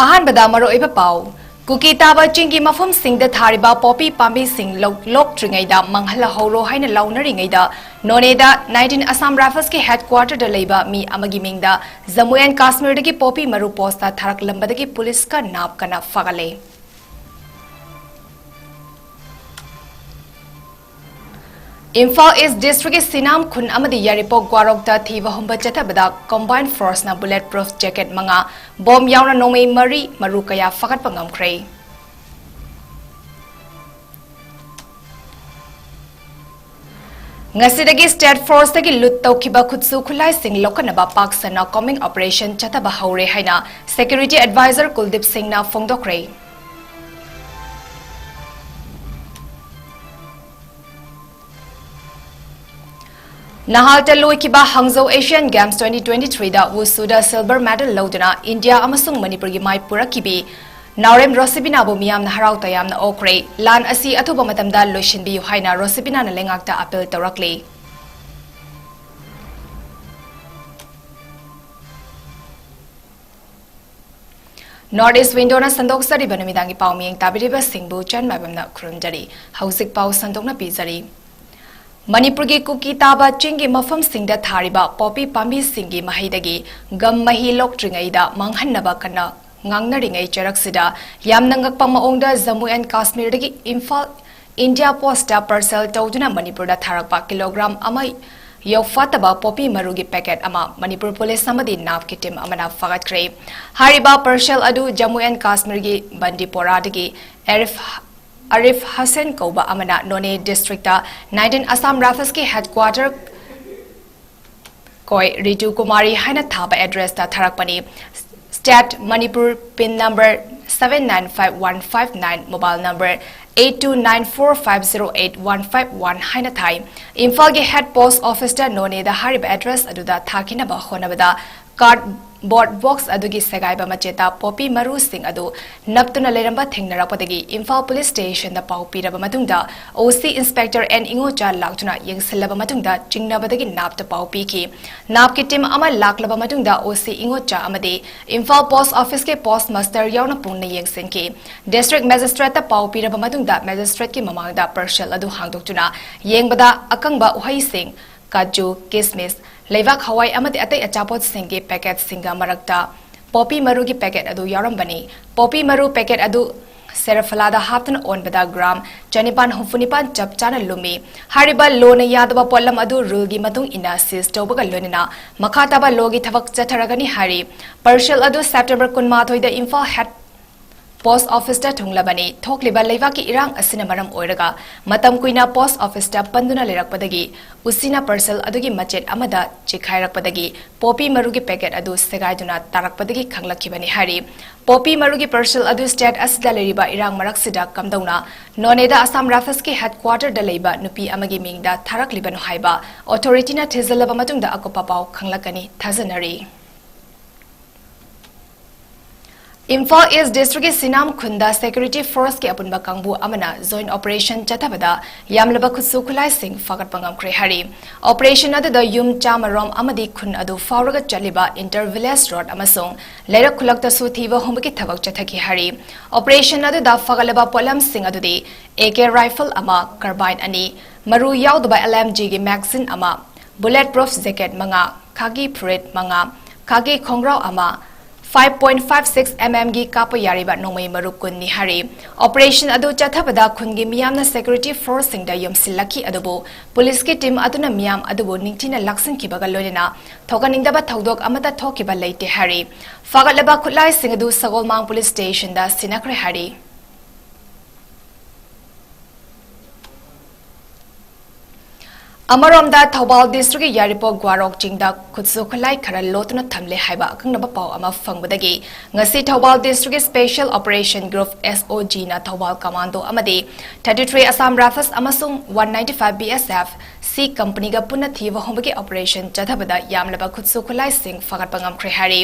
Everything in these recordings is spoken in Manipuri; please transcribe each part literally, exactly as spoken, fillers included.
ꯑꯍꯥꯟꯕꯗ ꯃꯔꯨꯑꯣꯏꯕ ꯄꯥꯎ꯫ ꯀꯨꯀꯤ ꯇꯥꯕ ꯆꯤꯡꯒꯤ ꯃꯐꯝꯁꯤꯡꯗ ꯊꯥꯔꯤꯕ ꯄꯣꯄꯤ ꯄꯥꯝꯕꯤꯁꯤꯡ ꯂꯧ-, ꯂꯣꯛꯇ꯭ꯔꯤꯉꯩꯗ ꯃꯥꯡꯍꯜꯍꯧꯔꯣ ꯍꯥꯏꯅ ꯂꯥꯎꯅꯔꯤꯉꯩꯗ, ꯅꯣꯅꯦꯗ nineteen Assam Riflesꯀꯤ headquarterꯗ ꯂꯩꯕ ꯃꯤ ꯑꯃꯒꯤ ꯃꯤꯡꯗ ꯖꯝꯃꯨ ꯑꯦꯟ ꯀꯥꯁꯃꯤꯔꯗꯒꯤ ꯄꯣꯄꯤ ꯃꯔꯨ ꯄꯣꯁꯇ ꯊꯥꯔꯛꯂꯝꯕꯗꯒꯤ ꯄꯨꯂꯤꯁꯀ ꯅꯥꯞ ꯀꯟꯅ ꯐꯒꯠꯂꯦ꯫ ꯏꯝꯐꯥꯜ East Districtꯀꯤ ꯁꯤꯅꯥꯝ ꯈꯨꯟ ꯑꯃꯗꯤ ꯌꯥꯏꯔꯤꯄꯣꯛ ꯒ꯭ꯋꯥꯔꯣꯛꯇ ꯊꯤꯕ ꯍꯨꯝꯕ ꯆꯠꯊꯕꯗ combined forceꯅ bullet proof jacket ꯃꯉꯥ, ꯕꯣꯝ ꯌꯥꯎꯅ ꯅꯣꯡꯃꯩ ꯃꯔꯤ ꯃꯔꯨ ꯀꯌꯥ ꯐꯥꯒꯠꯄ ꯉꯝꯈ꯭ꯔꯦ꯫ ꯉꯁꯤꯗꯒꯤ state forceꯇꯒꯤ loot ꯇꯧꯈꯤꯕ ꯈꯨꯠꯁꯨ ꯈꯨꯠꯂꯥꯏꯁꯤꯡ ꯂꯧꯈꯠꯅꯕ ꯄꯥꯛ ꯁꯟꯅ combing operation ꯆꯠꯊꯕ ꯍꯧꯔꯦ ꯍꯥꯏꯅ Security Advisor ꯀꯨꯜꯗꯤꯞ ꯁꯤꯡꯅ ꯐꯣꯡꯗꯣꯛꯈ꯭ꯔꯦ꯫ ꯅꯍꯥꯜꯇ ꯂꯣꯏꯈꯤꯕ ꯍꯥꯡꯖꯧ Asian Games twenty twenty-threeꯗ ꯋꯨꯁꯨꯗ silver medal ꯂꯧꯗꯨꯅ ꯏꯟꯗꯤꯌꯥ ꯑꯃꯁꯨꯡ ꯃꯅꯤꯄꯨꯔꯒꯤ ꯃꯥꯏ ꯄꯨꯔꯛꯈꯤꯕꯤ ꯅꯥꯎꯔꯦꯝ ꯔꯣꯁꯤꯕꯤꯅꯥꯕꯨ ꯃꯤꯌꯥꯝꯅ ꯍꯔꯥꯎ ꯇꯌꯥꯝꯅ ꯑꯣꯛꯈ꯭ꯔꯦ꯫ ꯂꯥꯟ ꯑꯁꯤ ꯑꯊꯨꯕ ꯃꯇꯝꯗ ꯂꯣꯏꯁꯤꯟꯕꯤꯌꯨ ꯍꯥꯏꯅ ꯔꯣꯁꯤꯕꯤꯅꯥꯅ ꯂꯩꯉꯥꯛꯇ appeal ꯇꯧꯔꯛꯂꯤ꯫ North East Windowꯅ ꯁꯟꯗꯣꯛꯆꯔꯤꯕ ꯅꯨꯃꯤꯗꯥꯡꯒꯤ ꯄꯥꯎ ꯃꯤꯌꯦꯡ ꯇꯥꯕꯤꯔꯤꯕꯁꯤꯡꯕꯨ ꯆꯟꯃꯥꯏꯕꯝꯅ ꯈꯨꯔꯨꯝꯖꯔꯤ꯫ ꯍꯧꯖꯤꯛ ꯄꯥꯎ ꯁꯟꯗꯣꯛꯅ ꯄꯤꯖꯔꯤ꯫ ꯃꯅꯤꯄꯨꯔꯒꯤ ꯀꯨꯀꯤ ꯇꯥꯕ ꯆꯤꯡꯒꯤ ꯃꯐꯝꯁꯤꯡꯗ ꯊꯥꯔꯤꯕ ꯄꯣꯄꯤ ꯄꯥꯝꯕꯤꯁꯤꯡꯒꯤ ꯃꯍꯩꯗꯒꯤ ꯒꯝ ꯃꯍꯤ ꯂꯣꯛꯇ꯭ꯔꯤꯉꯩꯗ ꯃꯥꯡꯍꯟꯅꯕ ꯀꯟꯅ ꯉꯥꯡꯅꯔꯤꯉꯩ ꯆꯩꯔꯛꯁꯤꯗ, ꯌꯥꯝꯅ ꯉꯛꯄ ꯃꯑꯣꯡꯗ ꯖꯝꯃꯨ ꯑꯦꯟ ꯀꯥꯁꯃꯤꯔꯗꯒꯤ ꯏꯝꯐꯥꯜ India Postꯇ parcel ꯇꯧꯗꯨꯅ ꯃꯅꯤꯄꯨꯔꯗ ꯊꯥꯔꯛꯄ kilogram ꯑꯃ ꯌꯧꯐꯥꯠꯇꯕ ꯄꯣꯄꯤ ꯃꯔꯨꯒꯤ packet ꯑꯃ ꯃꯅꯤꯄꯨꯔ ꯄꯨꯂꯤꯁ ꯑꯃꯗꯤ ꯅꯥꯞꯀꯤ team ꯑꯃꯅ ꯐꯥꯒꯠꯈ꯭ꯔꯦ꯫ ꯍꯥꯏꯔꯤꯕ parcel ꯑꯗꯨ ꯖꯝꯃꯨ ꯑꯦꯟ ꯀꯥꯁꯃꯤꯔꯒꯤ ꯕꯟꯗꯤꯄꯣꯔꯥꯗꯒꯤ ꯑꯥꯔꯤꯐ, ꯑꯥꯔꯤꯐ ꯍꯁꯦꯟ ꯀꯧꯕ ꯑꯃꯅ ꯅꯣꯅꯦ districtꯇ nineteen Assam Riflesꯀꯤ headquarter ꯀꯣꯏ ꯔꯤꯇꯨ ꯀꯨꯃꯥꯔꯤ ꯍꯥꯏꯅ ꯊꯥꯕ addressꯇ ꯊꯥꯔꯛꯄꯅꯤ꯫ State Manipur, pin number seven nine five one five nine, mobile number eight two nine four five zero eight one five one ꯍꯥꯏꯅ ꯊꯥꯏ꯫ ꯏꯝꯐꯥꯜꯒꯤ head post officeꯇ ꯅꯣꯅꯦꯗ ꯍꯥꯏꯔꯤꯕ address ꯑꯗꯨꯗ ꯊꯥꯈꯤꯅꯕ ꯍꯣꯠꯅꯕꯗ card ꯕꯣꯠ ꯕꯣꯛꯁ ꯑꯗꯨꯒꯤ ꯁꯦꯒꯥꯏꯕ ꯃꯆꯦꯠꯇ ꯄꯣꯄꯤ ꯃꯔꯨꯁꯤꯡ ꯑꯗꯨ ꯅꯞꯇꯨꯅ ꯂꯩꯔꯝꯕ ꯊꯦꯡꯅꯔꯛꯄꯗꯒꯤ ꯏꯝꯐꯥꯜ ꯄꯨꯂꯤꯁ ꯁ꯭ꯇꯦꯁꯟꯗ ꯄꯥꯎ ꯄꯤꯔꯕ ꯃꯇꯨꯡꯗ ꯑꯣ ꯁꯤ ꯏꯟꯁꯄꯦꯛꯇꯔ ꯑꯦꯟ ꯏꯉꯣꯆꯥ ꯂꯥꯛꯇꯨꯅ ꯌꯦꯡꯁꯤꯜꯂꯕ ꯃꯇꯨꯡꯗ ꯆꯤꯡꯅꯕꯗꯒꯤ ꯅꯥꯞꯇ ꯄꯥꯎ ꯄꯤꯈꯤ꯫ ꯅꯥꯞꯀꯤ ꯇꯤꯝ ꯑꯃ ꯂꯥꯛꯂꯕ ꯃꯇꯨꯡꯗ ꯑꯣ ꯁꯤ ꯏꯉꯣꯆꯥ ꯑꯃꯗꯤ ꯏꯝꯐꯥꯜ ꯄꯣꯁ ꯑꯣꯐꯤꯁꯀꯤ ꯄꯣꯁ ꯃꯥꯁꯇꯔ ꯌꯥꯎꯅ ꯄꯨꯟꯅ ꯌꯦꯡꯁꯤꯟꯈꯤ꯫ ꯗꯤꯁꯇ꯭ꯔꯤꯛ ꯃꯦꯖꯤꯁꯇ꯭ꯔꯦꯠꯇ ꯄꯥꯎ ꯄꯤꯔꯕ ꯃꯇꯨꯡꯗ ꯃꯦꯖꯤꯁꯇ꯭ꯔꯦꯠꯀꯤ ꯃꯃꯥꯡꯗ ꯄꯥꯔꯁꯦꯜ ꯑꯗꯨ ꯍꯥꯡꯗꯣꯛꯇꯨꯅ ꯌꯦꯡꯕꯗ ꯑꯀꯪꯕ ꯎꯍꯩꯁꯤꯡ, ꯀꯥꯖꯨ, ꯀꯤꯁꯃꯤꯁ, ꯂꯩꯕꯥꯛ ꯍꯋꯥꯏ ꯑꯃꯗꯤ ꯑꯇꯩ ꯑꯆꯥꯄꯣꯠꯁꯤꯡꯒꯤ ꯄꯦꯀꯦꯠꯁꯤꯡꯒ ꯃꯔꯛꯇ ꯄꯣꯄꯤ ꯃꯔꯨꯒꯤ ꯄꯦꯀꯦꯠ ꯑꯗꯨ ꯌꯥꯎꯔꯝꯕꯅꯤ꯫ ꯄꯣꯄꯤ ꯃꯔꯨ ꯄꯦꯀꯦꯠ ꯑꯗꯨ ꯁꯦꯔꯐꯂꯥꯗ ꯍꯥꯞꯇꯨꯅ ꯑꯣꯟꯕꯗ ꯒ꯭ꯔꯥꯝ ꯆꯅꯤꯄꯥꯟ ꯍꯨꯝꯐꯨ ꯅꯤꯄꯥꯟ ꯆꯞ ꯆꯥꯅ ꯂꯨꯝꯃꯤ꯫ ꯍꯥꯏꯔꯤꯕ ꯂꯣꯅ ꯌꯥꯗꯕ ꯄꯣꯠꯂꯝ ꯑꯗꯨ ꯔꯨꯜꯒꯤ ꯃꯇꯨꯡ ꯏꯟꯅ ꯁꯤꯖ ꯇꯧꯕꯒ ꯂꯣꯏꯅꯅ ꯃꯈꯥ ꯇꯥꯕ ꯂꯣꯒꯤ ꯊꯕꯛ ꯆꯠꯊꯔꯒꯅꯤ ꯍꯥꯏꯔꯤ꯫ ꯄꯥꯔꯁꯦꯜ ꯑꯗꯨ ꯁꯦꯞꯇꯦꯝꯕꯔ ꯀꯨꯟꯃꯥꯊꯣꯏꯗ ꯏꯝꯐꯥꯜ ꯍꯦꯗ ꯄꯣꯁ ꯑꯣꯐꯤꯁꯇ ꯊꯨꯡꯂꯕꯅꯤ꯫ ꯊꯣꯛꯂꯤꯕ ꯂꯩꯕꯥꯛꯀꯤ ꯏꯔꯥꯡ ꯑꯁꯤꯅ ꯃꯔꯝ ꯑꯣꯏꯔꯒ ꯃꯇꯝ ꯀꯨꯏꯅ ꯄꯣꯁ ꯑꯣꯐꯤꯁꯇ ꯄꯟꯗꯨꯅ ꯂꯩꯔꯛꯄꯗꯒꯤ ꯎꯁꯤꯅ ꯄꯥꯔꯁꯦꯜ ꯑꯗꯨꯒꯤ ꯃꯆꯦꯠ ꯑꯃꯗ ꯆꯤꯈꯥꯏꯔꯛꯄꯗꯒꯤ ꯄꯣꯄꯤ ꯃꯔꯨꯒꯤ ꯄꯦꯀꯦꯠ ꯑꯗꯨ ꯁꯦꯒꯥꯏꯗꯨꯅ ꯇꯥꯔꯛꯄꯗꯒꯤ ꯈꯪꯂꯛꯈꯤꯕꯅꯤ ꯍꯥꯏꯔꯤ꯫ ꯄꯣꯄꯤ ꯃꯔꯨꯒꯤ ꯄꯥꯔꯁꯦꯜ ꯑꯗꯨ ꯁ꯭ꯇꯦꯠ ꯑꯁꯤꯗ ꯂꯩꯔꯤꯕ ꯏꯔꯥꯡ ꯃꯔꯛꯁꯤꯗ ꯀꯝꯗꯧꯅ ꯅꯣꯅꯦꯗ ꯑꯁꯥꯝ ꯔꯥꯏꯐꯜꯁꯀꯤ ꯍꯦꯗꯀ꯭ꯋꯥꯇꯔꯗ ꯂꯩꯕ ꯅꯨꯄꯤ ꯑꯃꯒꯤ ꯃꯤꯡꯗ ꯊꯥꯔꯛꯂꯤꯕꯅꯣ ꯍꯥꯏꯕ ꯑꯣꯊꯣꯔꯤꯇꯤꯅ ꯊꯤꯖꯤꯜꯂꯕ ꯃꯇꯨꯡꯗ ꯑꯀꯨꯞꯄ ꯄꯥꯎ ꯈꯪꯂꯛꯀꯅꯤ ꯊꯥꯖꯅꯔꯤ꯫ ꯏꯝꯐꯥꯜ ꯏꯁ ꯗꯤꯁꯇ꯭ꯔꯤꯛꯀꯤ ꯁꯤꯅꯥꯝ ꯈꯨꯟꯗ ꯁꯦꯀ꯭ꯌꯨꯔꯤꯇꯤ ꯐꯣꯔꯁꯀꯤ ꯑꯄꯨꯟꯕ ꯀꯥꯡꯕꯨ ꯑꯃꯅ ꯖꯣꯏꯟ ꯑꯣꯄꯔꯦꯁꯟ ꯆꯠꯊꯕꯗ ꯌꯥꯝꯂꯕ ꯈꯨꯠꯁꯨ ꯈꯨꯠꯂꯥꯏꯁꯤꯡ ꯐꯥꯒꯠꯄ ꯉꯝꯈ꯭ꯔꯦ ꯍꯥꯏꯔꯤ꯫ ꯑꯣꯄꯔꯦꯁꯟ ꯑꯗꯨꯗ ꯌꯨꯝ ꯆꯥꯃꯔꯣꯝ ꯑꯃꯗꯤ ꯈꯨꯟ ꯑꯗꯨ ꯐꯥꯎꯔꯒ ꯆꯠꯂꯤꯕ ꯏꯟꯇꯔ ꯚꯤꯂꯦꯖ ꯔꯣꯗ ꯑꯃꯁꯨꯡ ꯂꯩꯔꯛ ꯈꯨꯂꯛꯇꯁꯨ ꯊꯤꯕ ꯍꯨꯝꯕꯒꯤ ꯊꯕꯛ ꯆꯠꯊꯈꯤ ꯍꯥꯏꯔꯤ꯫ ꯑꯣꯄꯔꯦꯁꯟ ꯑꯗꯨꯗ ꯐꯥꯒꯠꯂꯕ ꯄꯣꯠꯂꯝꯁꯤꯡ ꯑꯗꯨꯗꯤ ꯑꯦ ꯀꯦ ꯔꯥꯏꯐꯜ ꯑꯃ, ꯀꯥꯔꯕꯥꯏꯟ ꯑꯅꯤ, ꯃꯔꯨ ꯌꯥꯎꯗꯕ ꯑꯦꯜ ꯑꯦꯝ ꯖꯤꯒꯤ ꯃꯦꯒꯥꯖꯤꯟ ꯑꯃ, ꯕꯨꯂꯦꯠ ꯄ꯭ꯔꯨꯐ ꯖꯦꯀꯦꯠ ꯃꯉꯥ, ꯈꯥꯒꯤ ꯐꯨꯔꯤꯠ ꯃꯉꯥ, ꯈꯥꯒꯤ ꯈꯣꯡꯒ꯭ꯔꯥꯎ ꯑꯃ, five point five six mm ꯒꯤ ꯀꯥꯞꯄ ꯌꯥꯔꯤꯕ ꯅꯣꯡꯃꯩ ꯃꯔꯨ ꯀꯨꯟꯅꯤ ꯍꯥꯏꯔꯤ꯫ ꯑꯣꯄꯔꯦꯁꯟ ꯑꯗꯨ ꯆꯠꯊꯕꯗ ꯈꯨꯟꯒꯤ ꯃꯤꯌꯥꯝꯅ ꯁꯦꯀ꯭ꯌꯨꯔꯤꯇꯤ ꯐꯣꯔꯁꯁꯤꯡꯗ ꯌꯣꯝꯁꯤꯜꯂꯛꯈꯤ, ꯑꯗꯨꯕꯨ ꯄꯨꯂꯤꯁꯀꯤ ꯇꯤꯝ ꯑꯗꯨꯅ ꯃꯤꯌꯥꯝ ꯑꯗꯨꯕꯨ ꯅꯤꯡꯊꯤꯅ ꯂꯥꯛꯁꯤꯟꯈꯤꯕꯒ ꯂꯣꯏꯅꯅ ꯊꯣꯛꯍꯟꯅꯤꯡꯗꯕ ꯊꯧꯗꯣꯛ ꯑꯃꯠꯇ ꯊꯣꯛꯈꯤꯕ ꯂꯩꯇꯦ ꯍꯥꯏꯔꯤ꯫ ꯐꯥꯒꯠꯂꯕ ꯈꯨꯠꯂꯥꯏꯁꯤꯡ ꯑꯗꯨ ꯁꯒꯣꯜꯃꯥꯡ ꯄꯨꯂꯤꯁ ꯁ꯭ꯇꯦꯁꯟꯗ ꯁꯤꯟꯅꯈ꯭ꯔꯦ ꯍꯥꯏꯔꯤ꯫ ꯑꯃꯔꯣꯝꯗ, ꯊꯧꯕꯥꯜ ꯗꯤꯁꯇ꯭ꯔꯤꯛꯀꯤ ꯌꯥꯏꯔꯤꯄꯣꯛ ꯒ꯭ꯋꯥꯔꯣꯛ ꯆꯤꯡꯗ ꯈꯨꯠꯁꯨ ꯈꯨꯠꯂꯥꯏ ꯈꯔ ꯂꯣꯠꯇꯨꯅ ꯊꯝꯂꯦ ꯍꯥꯏꯕ ꯑꯀꯛꯅꯕ ꯄꯥꯎ ꯑꯃ ꯐꯪꯕꯗꯒꯤ ꯉꯁꯤ ꯊꯧꯕꯥꯜ ꯗꯤꯁꯇ꯭ꯔꯤꯛꯀꯤ ꯁ꯭ꯄꯦꯁꯦꯜ ꯑꯣꯄꯔꯦꯁꯟ ꯒ꯭ꯔꯨꯞ, ꯑꯦꯁ ꯑꯣ ꯖꯤꯅ ꯊꯧꯕꯥꯜ ꯀꯃꯥꯟꯗꯣ ꯑꯃꯗꯤ thirty three ꯑꯁꯥꯝ ꯔꯥꯏꯐꯜꯁ ꯑꯃꯁꯨꯡ one ninety five B S F ꯁꯤ ꯀꯝꯄꯅꯤꯒ ꯄꯨꯟꯅ ꯊꯤꯕ ꯍꯣꯡꯕꯒꯤ ꯑꯣꯄꯔꯦꯁꯟ ꯆꯠꯊꯕꯗ ꯌꯥꯝꯂꯕ ꯈꯨꯠꯁꯨ ꯈꯨꯠꯂꯥꯏꯁꯤꯡ ꯐꯥꯒꯠꯄ ꯉꯝꯈ꯭ꯔꯦ ꯍꯥꯏꯔꯤ꯫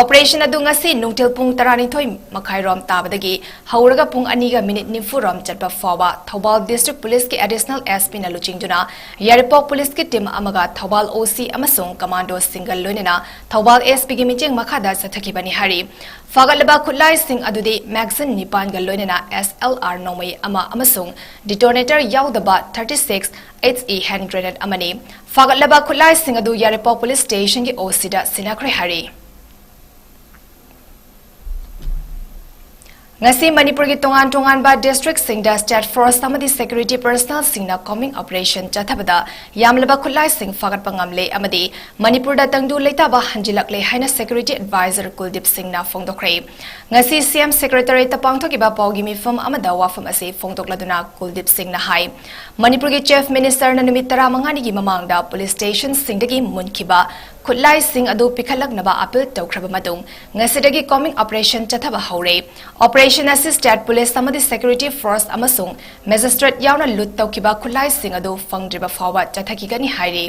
ꯑꯣꯄꯔꯦꯁꯟ ꯑꯗꯨ ꯉꯁꯤ ꯅꯨꯡꯊꯤꯜ ꯄꯨꯡ ꯇꯔꯥꯅꯤꯊꯣꯏ ꯃꯈꯥꯏꯔꯣꯝ ꯇꯥꯕꯗꯒꯤ ꯍꯧꯔꯒ ꯄꯨꯡ ꯑꯅꯤꯒ ꯃꯤꯅꯤꯠ ꯅꯤꯐꯨ ꯔꯣꯝ ꯆꯠꯄ ꯐꯥꯎꯕ ꯊꯧꯕꯥꯜ ꯗꯤꯁꯇ꯭ꯔꯤꯛ ꯄꯨꯂꯤꯁꯀꯤ ꯑꯦꯗꯤꯁꯅꯦꯜ ꯑꯦꯁ ꯄꯤꯅ ꯂꯨꯆꯤꯡꯗꯨꯅ ꯌꯥꯏꯔꯤꯄꯣꯛ ꯄꯨꯂꯤꯁꯀꯤ ꯇꯤꯝ ꯑꯃꯒ ꯊꯧꯕꯥꯜ ꯑꯣ ꯁꯤ ꯑꯃꯁꯨꯡ ꯀꯃꯥꯟꯗꯣꯁꯤꯡꯒ ꯂꯣꯏꯅꯅ ꯊꯧꯕꯥꯜ ꯑꯦꯁ ꯄꯤꯒꯤ ꯃꯤꯠꯌꯦꯡ ꯃꯈꯥꯗ ꯆꯠꯊꯈꯤꯕꯅꯤ ꯍꯥꯏꯔꯤ꯫ ꯐꯥꯒꯠꯂꯕ ꯈꯨꯠꯂꯥꯏꯁꯤꯡ ꯑꯗꯨꯗꯤ ꯃꯦꯒꯥꯖꯤꯟ ꯅꯤꯄꯥꯟꯒ ꯂꯣꯏꯅꯅ ꯑꯦꯁ ꯑꯦꯜ ꯑꯥꯔ ꯅꯣꯡꯃꯩ ꯑꯃ ꯑꯃꯁꯨꯡ ꯗꯤꯇꯣꯅꯦꯇꯔ ꯌꯥꯎꯗꯕ thirty six H E hand grenade ꯑꯃꯅꯤ꯫ ꯐꯥꯒꯠꯂꯕ ꯈꯨꯠꯂꯥꯏꯁꯤꯡ ꯑꯗꯨ ꯌꯥꯏꯔꯤꯄꯣꯛ ꯄꯨꯂꯤꯁ ꯁ꯭ꯇꯦꯁꯟꯒꯤ ꯑꯣ ꯁꯤꯗ ꯁꯤꯟꯅꯈ꯭ꯔꯦ ꯍꯥꯏꯔꯤ꯫ ꯉꯁꯤ ꯃꯅꯤꯄꯨꯔꯒꯤ ꯇꯣꯉꯥꯟ ꯇꯣꯉꯥꯟꯕ ꯗꯤꯁꯇ꯭ꯔꯤꯛꯁꯤꯡꯗ ꯁ꯭ꯇꯦꯠ ꯐꯣꯔꯁ ꯑꯃꯗꯤ ꯁꯦꯀ꯭ꯌꯨꯔꯤꯇꯤ ꯄꯔꯁꯅꯦꯜꯁꯤꯡꯅ ꯀꯣꯝꯕꯤꯡ ꯑꯣꯄꯔꯦꯁꯟ ꯆꯠꯊꯕꯗ ꯌꯥꯝꯂꯕ ꯈꯨꯠꯂꯥꯏꯁꯤꯡ ꯐꯥꯒꯠꯄ ꯉꯝꯂꯦ ꯑꯃꯗꯤ ꯃꯅꯤꯄꯨꯔꯗ ꯇꯪꯗꯨ ꯂꯩꯇꯥꯕ ꯍꯟꯖꯤꯜꯂꯛꯂꯦ ꯍꯥꯏꯅ ꯁꯦꯀ꯭ꯌꯨꯔꯤꯇꯤ ꯑꯦꯗꯚꯥꯏꯖꯔ ꯀꯨꯜꯗꯤꯞ ꯁꯤꯡꯅ ꯐꯣꯡꯗꯣꯛꯈ꯭ꯔꯦ꯫ ꯉꯁꯤ ꯁꯤ ꯑꯦꯝ ꯁꯦꯀ꯭ꯔꯦꯇꯔꯤꯌꯦꯠꯇ ꯄꯥꯡꯊꯣꯛꯈꯤꯕ ꯄꯥꯎꯒꯤ ꯃꯤꯐꯝ ꯑꯃꯗ ꯋꯥꯐꯝ ꯑꯁꯤ ꯐꯣꯡꯗꯣꯛꯂꯗꯨꯅ ꯀꯨꯜꯗꯤꯞ ꯁꯤꯡꯅ ꯍꯥꯏ, ꯃꯅꯤꯄꯨꯔꯒꯤ ꯆꯤꯐ ꯃꯤꯅꯤꯁꯇꯔꯅ ꯅꯨꯃꯤꯠ ꯇꯔꯥꯃꯉꯥꯅꯤꯒꯤ ꯃꯃꯥꯡꯗ ꯄꯨꯂꯤꯁ ꯁ꯭ꯇꯦꯁꯟꯁꯤꯡꯗꯒꯤ ꯃꯨꯟꯈꯤꯕ ꯈꯨꯠꯂꯥꯏꯁꯤꯡ ꯑꯗꯨ ꯄꯤꯈꯠꯂꯛꯅꯕ ꯑꯄꯤꯜ ꯇꯧꯈ꯭ꯔꯕ ꯃꯇꯨꯡ ꯉꯁꯤꯗꯒꯤ ꯀꯣꯝꯕꯤꯡ ꯑꯣꯄꯔꯦꯁꯟ ꯆꯠꯊꯕ ꯍꯧꯔꯦ꯫ ꯑꯣꯄꯔꯦꯁꯟ ꯑꯁꯤ ꯁ꯭ꯇꯦꯠ ꯄꯨꯂꯤꯁ ꯑꯃꯗꯤ ꯁꯦꯀ꯭ꯌꯨꯔꯤꯇꯤ ꯐꯣꯔꯁ ꯑꯃꯁꯨꯡ ꯃꯦꯖꯤꯁꯇ꯭ꯔꯦꯠ ꯌꯥꯎꯅ ꯂꯨꯠ ꯇꯧꯈꯤꯕ ꯈꯨꯠꯂꯥꯏꯁꯤꯡ ꯑꯗꯨ ꯐꯪꯗ꯭ꯔꯤꯕ ꯐꯥꯎꯕ ꯆꯠꯊꯈꯤꯒꯅꯤ ꯍꯥꯏꯔꯤ꯫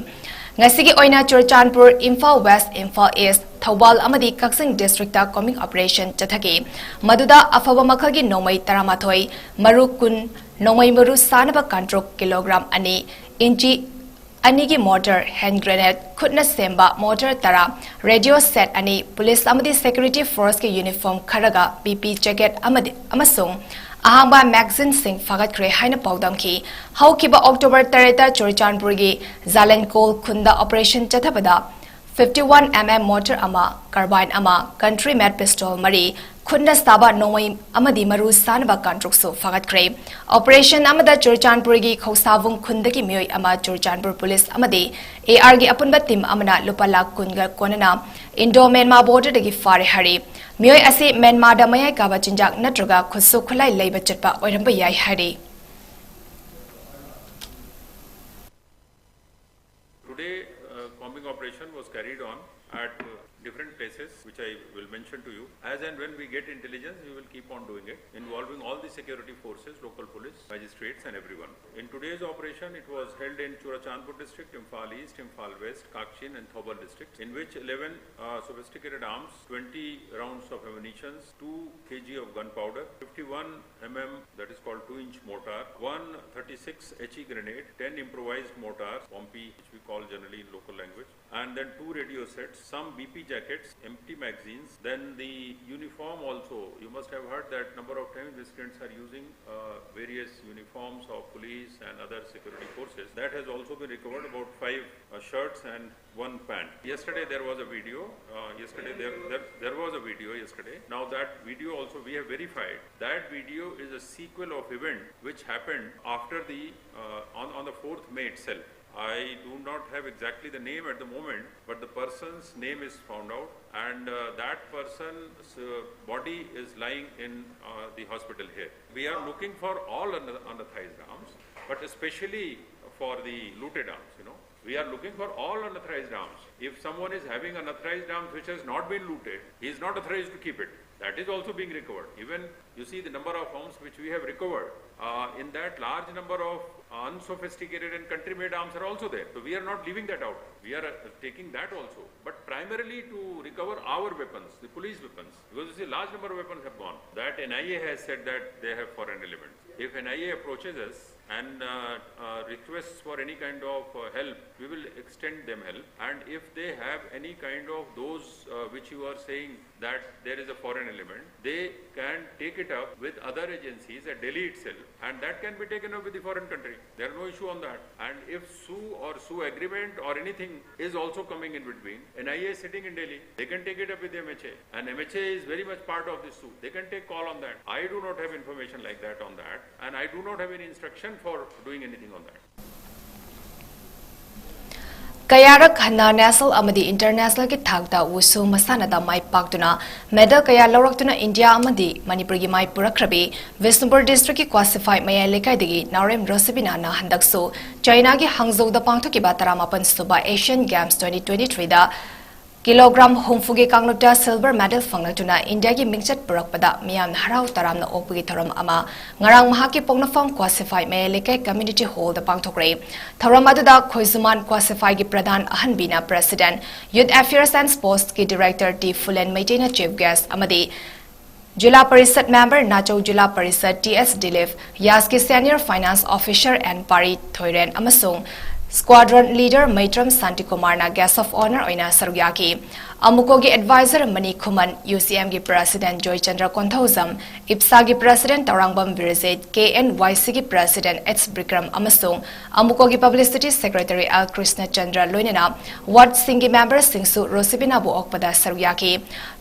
ꯉꯁꯤꯒꯤ ꯑꯣꯏꯅ ꯆꯨꯔꯆꯥꯟꯄꯨꯔ, ꯏꯝꯐꯥꯜ ꯋꯦꯁ, ꯏꯝꯐꯥꯜ ꯏꯁ, ꯊꯧꯕꯥꯜ ꯑꯃꯗꯤ ꯀꯛꯆꯤꯡ ꯗꯤꯁꯇ꯭ꯔꯤꯛꯇ ꯀꯣꯝꯕꯤꯡ ꯑꯣꯄꯔꯦꯁꯟ ꯆꯠꯊꯈꯤ꯫ ꯃꯗꯨꯗ ꯑꯐꯕ ꯃꯈꯜꯒꯤ ꯅꯣꯡꯃꯩ ꯇꯔꯥꯃꯥꯊꯣꯏ, ꯃꯔꯨ ꯀꯨꯟ, ꯅꯣꯡꯃꯩ ꯃꯔꯨ ꯁꯥꯅꯕ ꯀꯥꯡꯇ꯭ꯔꯨꯛ ꯀꯤꯂꯣꯒ꯭ꯔꯥꯝ ꯑꯅꯤ, ꯏꯟꯆꯤ ꯑꯅꯤꯒꯤ ꯃꯣꯔꯇꯔ, ꯍꯦꯟ ꯒ꯭ꯔꯦꯅꯦꯗ, ꯈꯨꯠꯅ ꯁꯦꯝꯕ ꯃꯣꯔꯇꯔ ꯇꯔꯥ, ꯔꯦꯗꯤꯑꯣ ꯁꯦꯠ ꯑꯅꯤ, ꯄꯨꯂꯤꯁ ꯑꯃꯗꯤ ꯁꯦꯀ꯭ꯌꯨꯔꯤꯇꯤ ꯐꯣꯔꯁꯀꯤ ꯌꯨꯅꯤꯐꯣꯔꯝ ꯈꯔꯒ ꯄꯤ ꯄꯤ ꯖꯦꯀꯦꯠ ꯑꯃꯗꯤ, ꯑꯃꯁꯨꯡ ꯑꯍꯥꯡꯕ ꯃꯦꯒꯥꯖꯤꯟꯁꯤꯡ ꯐꯥꯒꯠꯈ꯭ꯔꯦ ꯍꯥꯏꯅ ꯄꯥꯎꯗꯝꯈꯤ꯫ ꯍꯧꯈꯤꯕ ꯑꯣꯛꯇꯣꯕꯔ ꯇꯔꯦꯠꯇ ꯆꯨꯔꯆꯥꯟꯄꯨꯔꯒꯤ ꯖꯥꯂꯦꯟꯀꯣꯜ ꯈꯨꯟꯗ ꯑꯣꯄꯔꯦꯁꯟ ꯆꯠꯊꯕꯗ fifty one M M mortar ꯑꯃ, ꯀꯥꯔꯕꯥꯏꯟ ꯑꯃ, ꯀꯟꯇ꯭ꯔꯤ ꯃꯦꯗ ꯄꯤꯁꯇꯣꯜ ꯃꯔꯤ, ꯈꯨꯠꯅ ꯁꯥꯕ ꯅꯣꯡꯃꯩ ꯑꯃꯗꯤ ꯃꯔꯨ ꯁꯥꯅꯕ ꯀꯥꯡꯇ꯭ꯔꯨꯛꯁꯨ ꯐꯥꯒꯠꯈ꯭ꯔꯦ꯫ ꯑꯣꯄꯔꯦꯁꯟ ꯑꯃꯗ ꯆꯨꯔꯆꯥꯟꯄꯨꯔꯒꯤ ꯈꯧꯁꯥꯕꯨꯡ ꯈꯨꯟꯗꯒꯤ ꯃꯤꯑꯣꯏ ꯑꯃ ꯆꯨꯔꯆꯥꯟꯄꯨꯔ ꯄꯨꯂꯤꯁ ꯑꯃꯗꯤ ꯑꯦ ꯑꯥꯔꯒꯤ ꯑꯄꯨꯟꯕ ꯇꯤꯝ ꯑꯃꯅ ꯂꯨꯄꯥ ꯂꯥꯈ ꯀꯨꯟꯒ ꯀꯣꯟꯅꯅ ꯏꯟꯗꯣ ꯃ꯭ꯌꯥꯟꯃꯥꯔ ꯕꯣꯔꯗꯔꯗꯒꯤ ꯐꯥꯔꯦ ꯍꯥꯏꯔꯤ꯫ ꯃꯤꯑꯣꯏ ꯑꯁꯤ ꯃ꯭ꯌꯥꯟꯃꯥꯔꯗ ꯃꯌꯥꯏ ꯀꯥꯕ ꯆꯤꯟꯖꯥꯛ ꯅꯠꯇ꯭ꯔꯒ ꯈꯨꯠꯁꯨ ꯈꯨꯠꯂꯥꯏ ꯂꯩꯕ ꯆꯠꯄ ꯑꯣꯏꯔꯝꯕ ꯌꯥꯏ ꯍꯥꯏꯔꯤ꯫ Today, uh, combing operation was carried on at uh, different places, which I will mention to you. As and when we get intelligence, we will keep on doing it, involving all the security forces, local police, magistrates, and everyone. In today's operation, it was held in Churachandpur district, Imphal East, Imphal West, Kakching, and Thoubal districts, in which eleven uh, sophisticated arms, twenty rounds of ammunitions, two kg of gunpowder, fifty-one mm, that is called two inch mortar, one thirty-six H E grenade, ten improvised mortars, Pompi, which we call generally in local language, and then two radio sets, some B P jackets, empty magazines, then the uniform also. You must have heard that number of times miscreants are using uh, various uniforms of police and other security forces. That has also been recovered, about five uh, shirts and one pant. Yesterday there was a video. Uh, yesterday there, there there was a video yesterday. Now that video also we have verified. That video is a sequel of event which happened after the uh, on on the fourth May itself. I do not have exactly the name at the moment, but the person's name is found out, and uh, that person's uh, body is lying in uh, the hospital here. We are looking for all unauthorized arms, but especially for the looted arms, you know. We are looking for all unauthorized arms. If someone is having unauthorized arms which has not been looted, he is not authorized to keep it. That is also being recovered. Even you see the number of arms which we have recovered, uh, in that large number of unsophisticated and country-made arms are also there. So we are not leaving that out. We are uh, taking that also. But primarily to recover our weapons, the police weapons. Because you see, large number of weapons have gone. That N I A has said that they have foreign elements. If N I A approaches us and uh, uh, requests for any kind of uh, help, we will extend them help. And if they have any kind of those uh, which you are saying that there is a foreign element, they can take it up with other agencies at Delhi itself, and that can be taken up with the foreign country. There are no issue on that. And if SoO or SoO agreement or anything is also coming in between, N I A is sitting in Delhi, they can take it up with M H A. And M H A is very much part of this SoO. They can take call on that. I do not have information like that on that, and I do not have any instruction for doing anything on that. ꯀꯌꯥꯔꯛ ꯍꯟꯅ ꯅꯦꯁꯅꯦꯜ ꯑꯃꯗꯤ ꯏꯟꯇꯔꯅꯦꯁꯅꯦꯜꯒꯤ ꯊꯥꯛꯇ ꯋꯨꯁꯨ ꯃꯁꯥꯟꯅꯗ ꯃꯥꯏ ꯄꯥꯛꯇꯨꯅ ꯃꯦꯗꯜ ꯀꯌꯥ ꯂꯧꯔꯛꯇꯨꯅ ꯏꯟꯗꯤꯌꯥ ꯑꯃꯗꯤ ꯃꯅꯤꯄꯨꯔꯒꯤ ꯃꯥꯏ ꯄꯨꯔꯛꯈ꯭ꯔꯕꯤ ꯕꯤꯁꯅꯨꯄꯨꯔ ꯗꯤꯁꯇ꯭ꯔꯤꯛꯀꯤ ꯀ꯭ꯋꯥꯁꯤꯐꯥꯏ ꯃꯌꯥꯏ ꯂꯩꯀꯥꯏꯗꯒꯤ ꯅꯥꯎꯔꯦꯝ ꯔꯣꯁꯤꯕꯤꯅꯥꯅ ꯍꯟꯗꯛꯁꯨ ꯆꯥꯏꯅꯥꯒꯤ ꯍꯥꯡꯖꯧꯗ ꯄꯥꯡꯊꯣꯛꯈꯤꯕ ꯇꯔꯥꯃꯥꯄꯟ ꯁꯨꯕ ꯑꯦꯁꯤꯌꯥꯟ ꯒꯦꯝꯁ twenty twenty-threeꯗ ꯀꯤꯂꯣꯒ꯭ꯔꯥꯝ ꯍꯨꯝꯐꯨꯒꯤ ꯀꯥꯡꯂꯨꯞꯇ ꯁꯤꯜꯚꯔ ꯃꯦꯗꯜ ꯐꯪꯂꯛꯇꯨꯅ ꯏꯟꯗꯤꯌꯥꯒꯤ ꯃꯤꯡꯆꯠ ꯄꯨꯔꯛꯄꯗ ꯃꯤꯌꯥꯝꯅ ꯍꯔꯥꯎ ꯇꯔꯥꯝꯅ ꯑꯣꯛꯄꯒꯤ ꯊꯧꯔꯝ ꯑꯃ ꯉꯔꯥꯡ ꯃꯍꯥꯛꯀꯤ ꯄꯣꯛꯅꯐꯝ ꯀ꯭ꯋꯥꯁꯤꯐꯥꯏ ꯃꯌꯥꯏ ꯂꯩꯀꯥꯏ ꯀꯝꯃ꯭ꯌꯨꯅꯤꯇꯤ ꯍꯣꯜꯗ ꯄꯥꯡꯊꯣꯛꯈ꯭ꯔꯦ꯫ ꯊꯧꯔꯝ ꯑꯗꯨꯗ ꯈꯣꯏꯖꯨꯃꯥꯟ ꯀ꯭ꯋꯥꯁꯤꯐꯥꯏꯒꯤ ꯄ꯭ꯔꯙꯥꯟ ꯑꯍꯟꯕꯤꯅ ꯄ꯭ꯔꯦꯁꯤꯗꯦꯟꯠ, ꯌꯨꯊ ꯑꯦꯐꯤꯌꯔꯁ ꯑꯦꯟ ꯁ꯭ꯄꯣꯔꯠꯁꯀꯤ ꯗꯤꯔꯦꯛꯇꯔ ꯇꯤ ꯐꯨꯂꯦꯟ ꯃꯩꯇꯩꯅ ꯆꯤꯐ ꯒꯦꯁ꯭ꯠ ꯑꯃꯗꯤ ꯖꯤꯂꯥ ꯄꯔꯤꯁꯗ ꯃꯦꯝꯕꯔ ꯅꯥꯆꯧ ꯖꯤꯂꯥ ꯄꯔꯤꯁꯗ ꯇꯤ ꯑꯦꯁ ꯗꯤꯂꯤꯞ, ꯌꯥꯁꯀꯤ senior finance officer N Pari Thoiren ꯑꯃꯁꯨꯡ ꯁ꯭ꯀ꯭ꯋꯥꯗ꯭ꯔꯟ ꯂꯤꯗꯔ ꯃꯩꯇ꯭ꯔꯝ ꯁꯥꯟꯇꯤꯀꯨꯃꯥꯔꯅ ꯒꯦꯁ꯭ꯠ ꯑꯣꯐ ꯑꯣꯅꯔ ꯑꯣꯏꯅ ꯁꯔꯨꯛ ꯌꯥꯈꯤ꯫ ꯑꯃꯨꯀꯣꯒꯤ adviser Mani Khuman, U C ꯑꯦꯝꯒꯤ ꯄ꯭ꯔꯦꯁꯤꯗꯦꯟꯠ ꯖꯣꯏꯆꯟꯗ꯭ꯔ ꯀꯣꯟꯊꯧꯖꯝ, ꯏꯞꯁꯥꯒꯤ president Thourangbam Birjit, K N Y ꯁꯤꯒꯤ ꯄ꯭ꯔꯦꯁꯤꯗꯦꯟꯠ ꯑꯦꯆ ꯕꯤꯀ꯭ꯔꯝ ꯑꯃꯁꯨꯡ ꯑꯃꯨꯀꯣꯒꯤ ꯄꯕ꯭ꯂꯤꯁꯤꯇꯤ ꯁꯦꯀ꯭ꯔꯦꯇꯔꯤ ꯑꯦꯜ ꯀ꯭ꯔꯤꯁꯅꯆꯟꯗ꯭ꯔ ꯂꯣꯏꯅꯅ ꯋꯥꯔꯗꯁꯤꯡꯒꯤ ꯃꯦꯝꯕꯔꯁꯤꯡꯁꯨ ꯔꯣꯁꯤꯕꯤꯅꯥꯕꯨ ꯑꯣꯛꯄꯗ ꯁꯔꯨꯛ ꯌꯥꯈꯤ꯫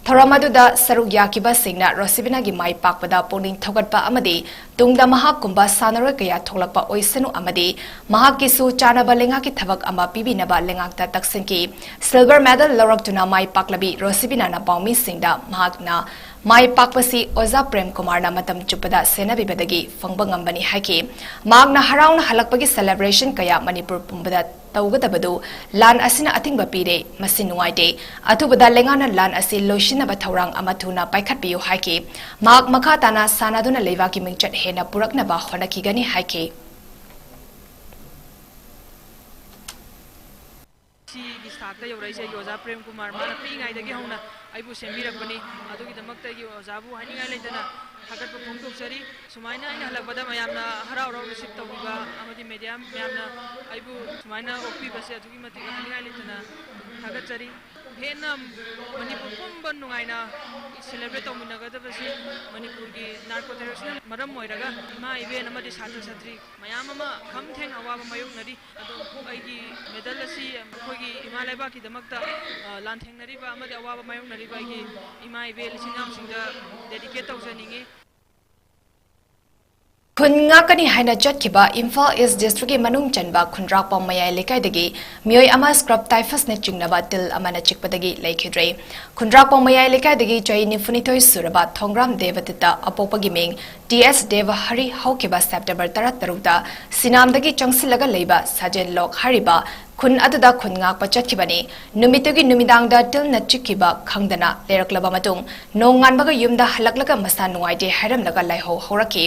ꯊꯧꯔꯝ ꯑꯗꯨꯗ ꯁꯔꯨꯛ ꯌꯥꯈꯤꯕꯁꯤꯡꯅ ꯔꯣꯁꯤꯕꯤꯅꯥꯒꯤ ꯃꯥꯏ ꯄꯥꯛꯄꯗ ꯄꯨꯛꯅꯤꯡ ꯊꯧꯒꯠꯄ ꯑꯃꯗꯤ ꯇꯨꯡꯗ ꯃꯍꯥꯛꯀꯨꯝꯕ ꯁꯥꯟꯅꯔꯣꯏ ꯀꯌꯥ ꯊꯣꯛꯂꯛꯄ ꯑꯣꯏꯁꯅꯨ ꯑꯃꯗꯤ ꯃꯍꯥꯛꯀꯤꯁꯨ ꯆꯥꯅꯕ ꯂꯩꯉꯥꯛꯀꯤ ꯊꯕꯛ ꯑꯃ ꯄꯤꯕꯤꯅꯕ ꯂꯩꯉꯥꯛꯇ ꯇꯛꯁꯤꯟꯈꯤ꯫ ꯁꯤꯜꯚꯔ ꯃꯦꯗꯜ ꯂꯧꯔꯛꯇꯨꯅ ꯃꯥꯏ ꯄꯥꯛꯂꯕꯤ ꯔꯣꯁꯤꯕꯤꯅꯥꯅ ꯄꯥꯎꯃꯤꯁꯤꯡꯗ ꯃꯍꯥꯛꯅ ꯃꯥꯏ ꯄꯥꯛꯄꯁꯤ ꯑꯣꯖꯥ ꯄ꯭ꯔꯦꯝ ꯀꯨꯃꯥꯔꯅ ꯃꯇꯝ ꯆꯨꯞꯄꯗ ꯁꯦꯟꯅꯕꯤꯕꯗꯒꯤ ꯐꯪꯕ ꯉꯝꯕꯅꯤ ꯍꯥꯏꯈꯤ꯫ ꯃꯍꯥꯛꯅ ꯍꯔꯥꯎꯅ ꯍꯜꯂꯛꯄꯒꯤ ꯁꯦꯂꯦꯕ꯭ꯔꯦꯁꯟ ꯀꯌꯥ ꯃꯅꯤꯄꯨꯔ ꯄꯨꯝꯕꯗ ꯇꯧꯒꯗꯕꯗꯨ ꯂꯥꯟ ꯑꯁꯤꯅ ꯑꯊꯤꯡꯕ ꯄꯤꯔꯦ꯫ ꯃꯁꯤ ꯅꯨꯡꯉꯥꯏꯇꯦ꯫ ꯑꯊꯨꯕꯗ ꯂꯩꯉꯥꯛꯅ ꯂꯥꯟ ꯑꯁꯤ ꯂꯣꯏꯁꯤꯟꯅꯕ ꯊꯧꯔꯥꯡ ꯑꯃ ꯊꯨꯅ ꯄꯥꯏꯈꯠꯄꯤꯌꯨ ꯍꯥꯏꯈꯤ꯫ ꯃꯍꯥꯛ ꯃꯈꯥ ꯇꯥꯅ ꯁꯥꯟꯅꯗꯨꯅ ꯂꯩꯕꯥꯛꯀꯤ ꯃꯤꯡꯆꯠ ꯍꯦꯟꯅ ꯄꯨꯔꯛꯅꯕ ꯍꯣꯠꯅꯈꯤꯒꯅꯤ ꯍꯥꯏꯈꯤ꯫ ꯁꯤꯒꯤ ꯊꯥꯛꯇ ꯌꯧꯔꯛꯏꯁꯦ ꯑꯩꯒꯤ ꯑꯣꯖꯥ ꯄ꯭ꯔꯦꯝ ꯀꯨꯃꯥꯔ, ꯃꯥꯅ ꯄꯤꯛꯏꯉꯩꯗꯒꯤ ꯍꯧꯅ ꯑꯩꯕꯨ ꯁꯦꯝꯕꯤꯔꯛꯄꯅꯤ꯫ ꯑꯗꯨꯒꯤꯗꯃꯛꯇ ꯑꯩꯒꯤ ꯑꯣꯖꯥꯕꯨ ꯍꯥꯏꯅꯤꯡꯉꯥꯏ ꯂꯩꯇꯅ ꯊꯥꯒꯠꯄ ꯐꯣꯡꯗꯣꯛꯆꯔꯤ꯫ ꯁꯨꯃꯥꯏꯅ ꯑꯩꯅ ꯍꯜꯂꯛꯄꯗ ꯃꯌꯥꯝꯅ ꯍꯔꯥꯎ ꯍꯔꯥꯎ ꯔꯤꯁꯤꯞ ꯇꯧꯕꯤꯕ ꯑꯃꯗꯤ ꯃꯦꯗꯤꯌꯥ ꯃꯌꯥꯝꯅ ꯑꯩꯕꯨ ꯁꯨꯃꯥꯏꯅ ꯑꯣꯛꯄꯤꯕꯁꯦ ꯑꯗꯨꯛꯀꯤ ꯃꯇꯤꯛ ꯍꯥꯏꯅꯤꯡꯉꯥꯏ ꯂꯩꯇꯅ ꯊꯥꯒꯠꯆꯔꯤ꯫ ꯍꯦꯟꯅ ꯃꯅꯤꯄꯨꯔ ꯄꯨꯝꯕ ꯅꯨꯡꯉꯥꯏꯅ ꯁꯦꯂꯦꯕ꯭ꯔꯦꯠ ꯇꯧꯃꯤꯟꯅꯒꯗꯕꯁꯤ ꯃꯅꯤꯄꯨꯔꯒꯤ ꯅꯥꯔꯀꯣ ꯇꯦꯔꯣꯔꯤꯁꯅ ꯃꯔꯝ ꯑꯣꯏꯔꯒ ꯏꯃꯥ ꯏꯕꯦꯟ ꯑꯃꯗꯤ ꯁꯥꯇ꯭ꯔ ꯁꯥꯇ꯭ꯔꯤ ꯃꯌꯥꯝ ꯑꯃ ꯈꯝ ꯊꯦꯡꯅ ꯑꯋꯥꯕ ꯃꯥꯌꯣꯛꯅꯔꯤ꯫ ꯑꯗꯣ ꯑꯩꯒꯤ ꯃꯦꯗꯜ ꯑꯁꯤ ꯑꯩꯈꯣꯏꯒꯤ ꯏꯃꯥ ꯂꯩꯕꯥꯛꯀꯤꯗꯃꯛꯇ, ꯑ, ꯂꯥꯟꯊꯦꯡꯅꯔꯤꯕ ꯑꯃꯗꯤ ꯑꯋꯥꯕ ꯃꯥꯌꯣꯛꯅꯔꯤꯕ ꯑꯩꯒꯤ ꯏꯃꯥ ꯏꯕꯦꯜ ꯏꯆꯤꯟ ꯏꯅꯥꯎꯁꯤꯡꯗ ꯗꯦꯗꯤꯀꯦꯠ ꯇꯧꯖꯅꯤꯡꯉꯤ꯫ ꯈꯨꯟ ꯉꯥꯛꯀꯅꯤ ꯍꯥꯏꯅ ꯆꯠꯈꯤꯕ ꯏꯝꯐꯥꯜ ꯏꯁ ꯗꯤꯁꯇ꯭ꯔꯤꯛꯀꯤ ꯃꯅꯨꯡ ꯆꯟꯕ ꯈꯨꯟꯗ꯭ꯔꯥꯛꯄꯝ ꯃꯌꯥꯏ ꯂꯩꯀꯥꯏꯗꯒꯤ ꯃꯤꯑꯣꯏ ꯑꯃ ꯁ꯭ꯀ꯭ꯔꯕ ꯇꯥꯏꯐꯁꯅ ꯆꯤꯡꯅꯕ ꯇꯤꯜ ꯑꯃꯅ ꯆꯤꯛꯄꯗꯒꯤ ꯂꯩꯈꯤꯗ꯭ꯔꯦ꯫ ꯈꯨꯟꯗ꯭ꯔꯥꯛꯄꯝ ꯃꯌꯥꯏ ꯂꯩꯀꯥꯏꯗꯒꯤ ꯆꯍꯤ ꯅꯤꯐꯨꯅꯤꯊꯣꯏ ꯁꯨꯔꯕ ꯊꯣꯡꯒ꯭ꯔꯥꯝ ꯗꯦꯕꯗꯠꯇ ꯑꯄꯣꯛꯄꯒꯤ ꯃꯤꯡ ꯇꯤ ꯑꯦꯁ ꯗꯦꯕꯍꯔꯤ ꯍꯧꯈꯤꯕ ꯁꯦꯞꯇꯦꯝꯕꯔ ꯇꯔꯥꯇꯔꯨꯛꯇ ꯁꯤꯅꯥꯝꯗꯒꯤ ꯆꯪꯁꯤꯜꯂꯒ ꯂꯩꯕ ꯁꯥꯖꯦꯟ ꯂꯣꯛ ꯍꯥꯏꯔꯤꯕ ꯈꯨꯟ ꯑꯗꯨꯗ ꯈꯨꯟ ꯉꯥꯛꯄ ꯆꯠꯈꯤꯕꯅꯤ꯫ ꯅꯨꯃꯤꯠꯇꯨꯒꯤ ꯅꯨꯃꯤꯗꯥꯡꯗ ꯇꯤꯜꯅ ꯆꯤꯛꯈꯤꯕ ꯈꯪꯗꯅ ꯂꯩꯔꯛꯂꯕ ꯃꯇꯨꯡ, ꯅꯣꯡꯉꯥꯟꯕꯒ ꯌꯨꯝꯗ ꯍꯜꯂꯛꯂꯒ ꯃꯁꯥ ꯅꯨꯡꯉꯥꯏꯇꯦ ꯍꯥꯏꯔꯝꯂꯒ ꯂꯥꯏꯍꯧ ꯍꯧꯔꯛꯈꯤ꯫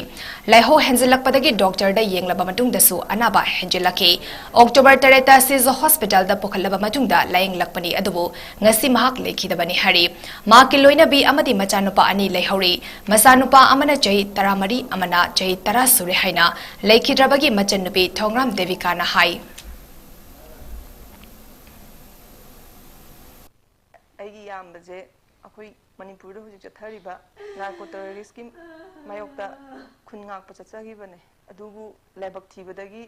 ꯂꯥꯏꯍꯧ ꯍꯦꯟꯖꯤꯜꯂꯛꯄꯗꯒꯤ ꯗꯣꯛꯇꯔꯗ ꯌꯦꯡꯂꯕ ꯃꯇꯨꯡꯗꯁꯨ ꯑꯅꯥꯕ ꯍꯦꯟꯖꯤꯜꯂꯛꯈꯤ꯫ ꯑꯣꯛꯇꯣꯕꯔ ꯇꯔꯦꯠꯇ ꯁꯤꯖ ꯍꯣꯁꯄꯤꯇꯥꯜꯗ ꯄꯨꯈꯠꯂꯕ ꯃꯇꯨꯡꯗ ꯂꯥꯌꯦꯡꯂꯛꯄꯅꯤ, ꯑꯗꯨꯕꯨ ꯉꯁꯤ ꯃꯍꯥꯛ ꯂꯩꯈꯤꯗꯕꯅꯤ ꯍꯥꯏꯔꯤ꯫ ꯃꯍꯥꯛꯀꯤ ꯂꯣꯏꯅꯕꯤ ꯑꯃꯗꯤ ꯃꯆꯥꯅꯨꯄꯥ ꯑꯅꯤ ꯂꯩꯍꯧꯔꯤ꯫ ꯃꯆꯥꯅꯨꯄꯥ ꯑꯃꯅ ꯆꯍꯤ ꯇꯔꯥꯃꯔꯤ, ꯑꯃꯅ ꯆꯍꯤ ꯇꯔꯥ ꯁꯨꯔꯦ ꯍꯥꯏꯅ ꯂꯩꯈꯤꯗ꯭ꯔꯕꯒꯤ ꯃꯆꯟꯅꯨꯄꯤ ꯊꯧꯔꯥꯝ ꯗꯦꯕꯤꯀꯥꯅ ꯍꯥꯏ꯫ ꯑꯩꯒꯤ ꯏꯌꯥꯝꯕꯁꯦ ꯑꯩꯈꯣꯏ ꯃꯅꯤꯄꯨꯔꯗ ꯍꯧꯖꯤꯛ ꯆꯠꯊꯔꯤꯕ ꯅꯥꯔꯀꯣ ꯇꯦꯔꯣꯔꯤꯁꯀꯤ ꯃꯥꯌꯣꯛꯇ ꯈꯨꯟ ꯉꯥꯛꯄ ꯆꯠꯆꯈꯤꯕꯅꯦ꯫ ꯑꯗꯨꯕꯨ ꯂꯥꯏꯕꯛ ꯊꯤꯕꯗꯒꯤ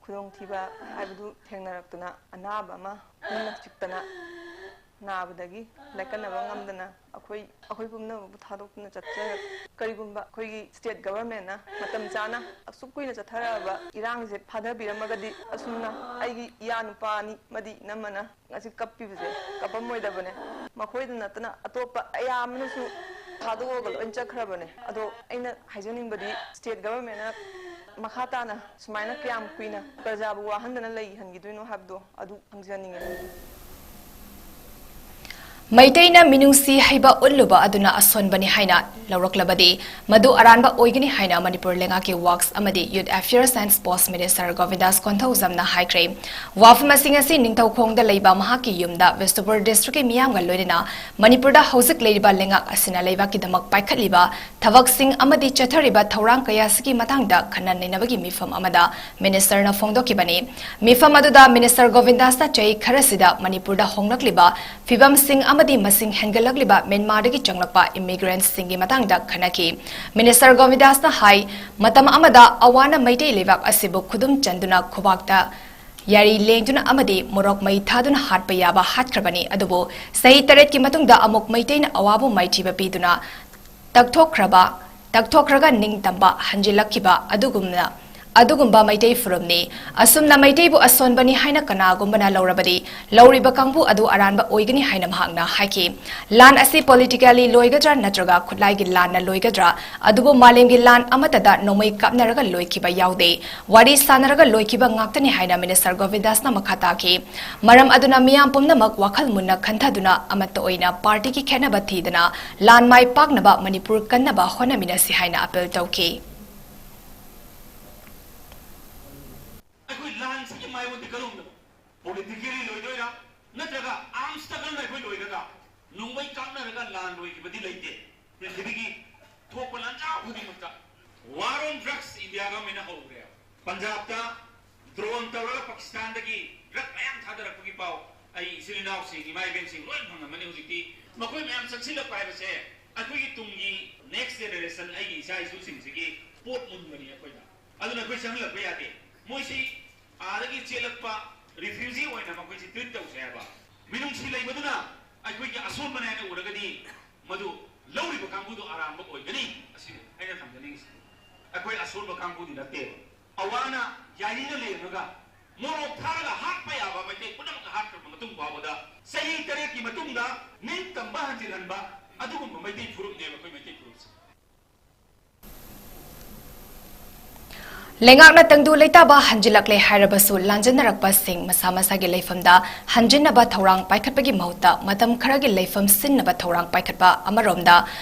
ꯈꯨꯗꯣꯡꯊꯤꯕ ꯍꯥꯏꯕꯗꯨ ꯊꯦꯡꯅꯔꯛꯇꯨꯅ ꯑꯅꯥꯕ ꯑꯃ ꯃꯤꯅ ꯆꯤꯛꯇꯅ ꯅꯥꯕꯗꯒꯤ ꯂꯥꯏꯀꯠꯅꯕ ꯉꯝꯗꯅ ꯑꯩꯈꯣꯏ, ꯑꯩꯈꯣꯏ ꯄꯨꯝꯅꯃꯛꯄꯨ ꯊꯥꯗꯣꯛꯇꯨꯅ ꯆꯠꯆꯔꯦ꯫ ꯀꯔꯤꯒꯨꯝꯕ ꯑꯩꯈꯣꯏꯒꯤ ꯁ꯭ꯇꯦꯠ ꯒꯚꯔꯟꯃꯦꯟꯅ ꯃꯇꯝ ꯆꯥꯅ ꯑꯁꯨꯛ ꯀꯨꯏꯅ ꯆꯠꯊꯔꯛꯑꯕ ꯏꯔꯥꯡꯁꯦ ꯐꯥꯊꯕꯤꯔꯝꯃꯒꯗꯤ ꯑꯁꯨꯝꯅ ꯑꯩꯒꯤ ꯏꯌꯥ ꯅꯨꯄꯥ ꯑꯅꯤ ꯑꯃꯗꯤ ꯏꯅꯝꯃꯅ ꯉꯁꯤ ꯀꯞꯄꯤꯕꯁꯦ ꯀꯞꯄꯝꯃꯣꯏꯗꯕꯅꯦ꯫ ꯃꯈꯣꯏꯗ ꯅꯠꯇꯅ ꯑꯇꯣꯞꯄ ꯑꯌꯥꯝꯕꯅꯁꯨ ꯊꯥꯗꯣꯛꯑꯒ ꯂꯣꯏ ꯆꯠꯈ꯭ꯔꯕꯅꯦ꯫ ꯑꯗꯣ ꯑꯩꯅ ꯍꯥꯏꯖꯅꯤꯡꯕꯗꯤ ꯁ꯭ꯇꯦꯠ ꯒꯚꯔꯟꯃꯦꯟꯅ ꯃꯈꯥ ꯇꯥꯅ ꯁꯨꯃꯥꯏꯅ ꯀꯌꯥꯝ ꯀꯨꯏꯅ ꯄ꯭ꯔꯖꯥꯕꯨ ꯋꯥꯍꯟꯗꯅ ꯂꯩꯍꯟꯈꯤꯗꯣꯏꯅꯣ ꯍꯥꯏꯕꯗꯣ ꯑꯗꯨ ꯈꯪꯖꯅꯤꯡꯉꯦ꯫ ꯃꯩꯇꯩꯅ ꯃꯤꯅꯨꯡꯁꯤ ꯍꯩꯕ ꯎꯠꯂꯨꯕ ꯑꯗꯨꯅ ꯑꯁꯣꯟꯕꯅꯤ ꯍꯥꯏꯅ ꯂꯧꯔꯛꯂꯕꯗꯤ, ꯃꯗꯨ ꯑꯔꯥꯟꯕ ꯑꯣꯏꯒꯅꯤ ꯍꯥꯏꯅ ꯃꯅꯤꯄꯨꯔ ꯂꯩꯉꯥꯛꯀꯤ Works ꯑꯃꯗꯤ Youth Affairs and Sports Minister ꯒꯣꯕꯤꯟꯗꯥꯁ ꯀꯣꯟꯊꯧꯖꯝꯅ ꯍꯥꯏꯈ꯭ꯔꯦ꯫ ꯋꯥꯐꯝ ꯑꯁꯤ ꯉꯁꯤ ꯅꯤꯡꯊꯧꯈꯣꯡꯗ ꯂꯩꯕ ꯃꯍꯥꯛꯀꯤ ꯌꯨꯝꯗ ꯕꯤꯁꯅꯨꯄꯨꯔ ꯗꯤꯁꯇ꯭ꯔꯤꯛꯀꯤ ꯃꯤꯌꯥꯝꯒ ꯂꯣꯏꯅꯅ ꯃꯅꯤꯄꯨꯔꯗ ꯍꯧꯖꯤꯛ ꯂꯩꯔꯤꯕ ꯂꯩꯉꯥꯛ ꯑꯁꯤꯅ ꯂꯩꯕꯥꯛꯀꯤꯗꯃꯛ ꯄꯥꯏꯈꯠꯂꯤꯕ ꯊꯕꯛꯁꯤꯡ ꯑꯃꯗꯤ ꯆꯠꯊꯔꯤꯕ ꯊꯧꯔꯥꯡ ꯀꯌꯥꯁꯤꯒꯤ ꯃꯇꯥꯡꯗ ꯈꯟꯅ ꯅꯩꯅꯕꯒꯤ ꯃꯤꯐꯝ ꯑꯃꯗ ꯃꯤꯅꯤꯁꯇꯔꯅ ꯐꯣꯡꯗꯣꯛꯈꯤꯕꯅꯤ꯫ ꯃꯤꯐꯝ ꯑꯗꯨꯗ ꯃꯤꯅꯤꯁꯇꯔ ꯒꯣꯕꯤꯟꯗꯥꯁꯅ ꯆꯍꯤ ꯈꯔꯁꯤꯗ ꯃꯅꯤꯄꯨꯔꯗ ꯍꯣꯡꯂꯛꯂꯤꯕ ꯐꯤꯕꯝꯁꯤꯡ ꯑꯃꯗꯤ ꯃꯁꯤꯡ ꯍꯦꯟꯒꯠꯂꯛꯂꯤꯕ ꯃ꯭ꯌꯥꯟꯃꯥꯔꯗꯒꯤ ꯆꯪꯂꯛꯄ ꯏꯃꯤꯒ꯭ꯔꯦꯟꯠꯁꯤꯡꯒꯤ ꯃꯇꯥꯡꯗ ꯈꯟꯅꯈꯤ꯫ ꯃꯤꯅꯤꯁꯇꯔ ꯒꯣꯕꯤꯟꯗꯥꯁꯅ ꯍꯥꯏ, ꯃꯇꯝ ꯑꯃꯗ ꯑꯋꯥꯅ ꯃꯩꯇꯩ ꯂꯩꯕꯥꯛ ꯑꯁꯤꯕꯨ ꯈꯨꯗꯨꯝ ꯆꯟꯗꯨꯅ ꯈꯨꯕꯥꯛꯇ ꯌꯥꯔꯤ ꯂꯦꯡꯗꯨꯅ ꯑꯃꯗꯤ ꯃꯣꯔꯣꯛ ꯃꯩ ꯊꯥꯗꯨꯅ ꯍꯥꯠꯄ ꯌꯥꯕ ꯍꯥꯠꯈ꯭ꯔꯕꯅꯤ꯫ ꯑꯗꯨꯕꯨ ꯆꯍꯤ ꯇꯔꯦꯠꯀꯤ ꯃꯇꯨꯡꯗ ꯑꯃꯨꯛ ꯃꯩꯇꯩꯅ ꯑꯋꯥꯕ ꯃꯥꯏꯊꯤꯕ ꯄꯤꯗꯨꯅ ꯇꯛꯊꯣꯛꯈ꯭ꯔꯕ ꯇꯛꯊꯣꯛꯈ꯭ꯔꯒ ꯅꯤꯡꯇꯝꯕ ꯍꯟꯖꯤꯜꯂꯛꯈꯤꯕ ꯑꯗꯨꯒꯨꯝꯅ ꯑꯗꯨꯒꯨꯝꯕ ꯃꯩꯇꯩ ꯐꯨꯔꯨꯞꯅꯤ꯫ ꯑꯁꯨꯝꯅ ꯃꯩꯇꯩꯕꯨ ꯑꯁꯣꯟꯕꯅꯤ ꯍꯥꯏꯅ ꯀꯅꯥꯒꯨꯝꯕꯅ ꯂꯧꯔꯕꯗꯤ, ꯂꯧꯔꯤꯕ ꯀꯥꯡꯕꯨ ꯑꯗꯨ ꯑꯔꯥꯟꯕ ꯑꯣꯏꯒꯅꯤ ꯍꯥꯏꯅ ꯃꯍꯥꯛꯅ ꯍꯥꯏꯈꯤ꯫ ꯂꯥꯟ ꯑꯁꯤ politically ꯂꯣꯏꯒꯗ꯭ꯔꯥ ꯅꯠꯇ꯭ꯔꯒ ꯈꯨꯠꯂꯥꯏꯒꯤ ꯂꯥꯟꯅ ꯂꯣꯏꯒꯗ꯭ꯔꯥ? ꯑꯗꯨꯕꯨ ꯃꯥꯂꯦꯝꯒꯤ ꯂꯥꯟ ꯑꯃꯠꯇꯗ ꯅꯣꯡꯃꯩ ꯀꯥꯞꯅꯔꯒ ꯂꯣꯏꯈꯤꯕ ꯌꯥꯎꯗꯦ꯫ ꯋꯥꯔꯤ ꯁꯥꯟꯅꯔꯒ ꯂꯣꯏꯈꯤꯕ ꯉꯥꯛꯇꯅꯤ ꯍꯥꯏꯅ Minister ꯒꯣꯕꯤꯟꯗꯥꯁꯅ ꯃꯈꯥ ꯇꯥꯈꯤ꯫ ꯃꯔꯝ ꯑꯗꯨꯅ ꯃꯤꯌꯥꯝ ꯄꯨꯝꯅꯃꯛ ꯋꯥꯈꯜ ꯃꯨꯟꯅ ꯈꯟꯊꯗꯨꯅ ꯑꯃꯠꯇ ꯑꯣꯏꯅ party ꯒꯤ ꯈꯦꯠꯅꯕ ꯊꯤꯗꯅ ꯂꯥꯟ ꯃꯥꯏ ꯄꯥꯛꯅꯕ ꯃꯅꯤꯄꯨꯔ ꯀꯟꯅꯕ ꯍꯣꯠꯅꯃꯤꯟꯅꯁꯤ ꯍꯥꯏꯅ appeal ꯇꯧꯈꯤ꯫ ꯑꯩꯈꯣꯏ ꯂꯥꯟꯁꯤꯒꯤ ꯃꯥꯏꯑꯣꯟꯗꯤ ꯀꯔꯝꯕꯅꯣ? Politically ꯂꯣꯏꯗꯣꯏꯔꯥ? ꯅꯠꯇ꯭ꯔꯒ arms struggle ꯅ ꯑꯩꯈꯣꯏ ꯂꯣꯏꯒꯗ꯭ꯔꯥ? ꯅꯣꯡꯃꯩ ꯀꯥꯞꯅꯔꯒ ꯂꯥꯟ ꯂꯣꯏꯈꯤꯕꯗꯤ ꯂꯩꯇꯦ꯫ ꯄ꯭ꯔꯤꯊꯤꯕꯤꯒꯤ ꯊꯣꯛꯄ ꯂꯥꯟꯖꯥꯎ ꯈꯨꯗꯤꯡꯃꯛꯇ war on drugs India government ꯅ ꯍꯧꯈ꯭ꯔꯦ꯫ ꯄꯟꯖꯥꯕꯇ drone ꯇꯧꯔꯒ ꯄꯥꯀꯤꯁꯇꯥꯟꯗꯒꯤ drug ꯃꯌꯥꯝ ꯊꯥꯗꯔꯛꯄꯒꯤ ꯄꯥꯎ ꯑꯩ ꯏꯆꯤꯜ ꯏꯅꯥꯎꯁꯤꯡ, ꯏꯃꯥ ꯏꯕꯦꯟꯁꯤꯡ ꯂꯣꯏ ꯐꯪꯉꯝꯃꯅꯤ꯫ ꯍꯧꯖꯤꯛꯇꯤ ꯃꯈꯣꯏ ꯃꯌꯥꯝ ꯆꯪꯁꯤꯜꯂꯛꯄ ꯍꯥꯏꯕꯁꯦ ꯑꯩꯈꯣꯏꯒꯤ ꯇꯨꯡꯒꯤ next generation, ꯑꯩꯒꯤ ꯏꯆꯥ ꯏꯁꯨꯁꯤꯡꯁꯤꯒꯤ ꯄꯣꯠ ꯃꯨꯟꯕꯅꯤ ꯑꯩꯈꯣꯏꯅ꯫ ꯑꯗꯨꯅ ꯑꯩꯈꯣꯏ ꯆꯪꯍꯜꯂꯛꯄ ꯌꯥꯗꯦ꯫ ꯃꯣꯏꯁꯤ ꯑꯥꯗꯒꯤ ꯆꯦꯜꯂꯛꯄ refugee ꯑꯣꯏꯅ ꯃꯈꯣꯏꯁꯤ treat ꯇꯧꯁꯦ ꯍꯥꯏꯕ꯫ ꯃꯤꯅꯨꯡꯁꯤ ꯂꯩꯕꯗꯨꯅ ꯑꯩꯈꯣꯏꯒꯤ ꯑꯁꯣꯟꯕꯅꯦ ꯍꯥꯏꯅ ꯎꯔꯒꯗꯤ ꯃꯗꯨ ꯂꯧꯔꯤꯕ ꯀꯥꯡꯕꯨꯗꯨ ꯑꯔꯥꯟꯕ ꯑꯣꯏꯒꯅꯤ꯫ ꯑꯁꯤꯅꯤ ꯑꯩꯅ ꯊꯝꯖꯅꯤꯡꯉꯤꯁꯤ꯫ ꯑꯩꯈꯣꯏ ꯑꯁꯣꯟꯕ ꯀꯥꯡꯕꯨꯗꯤ ꯅꯠꯇꯦꯕ꯫ ꯑꯋꯥꯅ ꯌꯥꯏꯔꯤꯅ ꯂꯩꯔꯝꯃꯒ ꯃꯣꯔꯣꯛ ꯊꯥꯔꯒ ꯍꯥꯠꯄ ꯌꯥꯕ ꯃꯩꯇꯩ ꯄꯨꯝꯅꯃꯛ ꯍꯥꯠꯈ꯭ꯔꯕ ꯃꯇꯨꯡ ꯐꯥꯎꯕꯗ ꯆꯍꯤ ꯇꯔꯦꯠꯀꯤ ꯃꯇꯨꯡꯗ ꯅꯤꯡꯇꯝꯕ ꯍꯟꯖꯤꯜꯍꯟꯕ ꯑꯗꯨꯒꯨꯝꯕ ꯃꯩꯇꯩ ꯐꯨꯔꯨꯞꯅꯦꯕ ꯑꯩꯈꯣꯏ ꯃꯩꯇꯩ ꯐꯨꯔꯨꯞꯁꯦ꯫ ꯂꯩꯉꯥꯛꯅ ꯇꯪꯗꯨ ꯂꯩꯇꯥꯕ ꯍꯟꯖꯤꯜꯂꯛꯂꯦ ꯍꯥꯏꯔꯕꯁꯨ, ꯂꯥꯟꯖꯟꯅꯔꯛꯄꯁꯤꯡ ꯃꯁꯥ ꯃꯁꯥꯒꯤ ꯂꯩꯐꯝꯗ ꯍꯟꯖꯤꯟꯅꯕ ꯊꯧꯔꯥꯡ ꯄꯥꯏꯈꯠꯄꯒꯤ ꯃꯍꯨꯠꯇ ꯃꯇꯝ ꯈꯔꯒꯤ ꯂꯩꯐꯝ ꯁꯤꯟꯅꯕ ꯊꯧꯔꯥꯡ ꯄꯥꯏꯈꯠꯄ ꯑꯃꯔꯣꯝꯗ,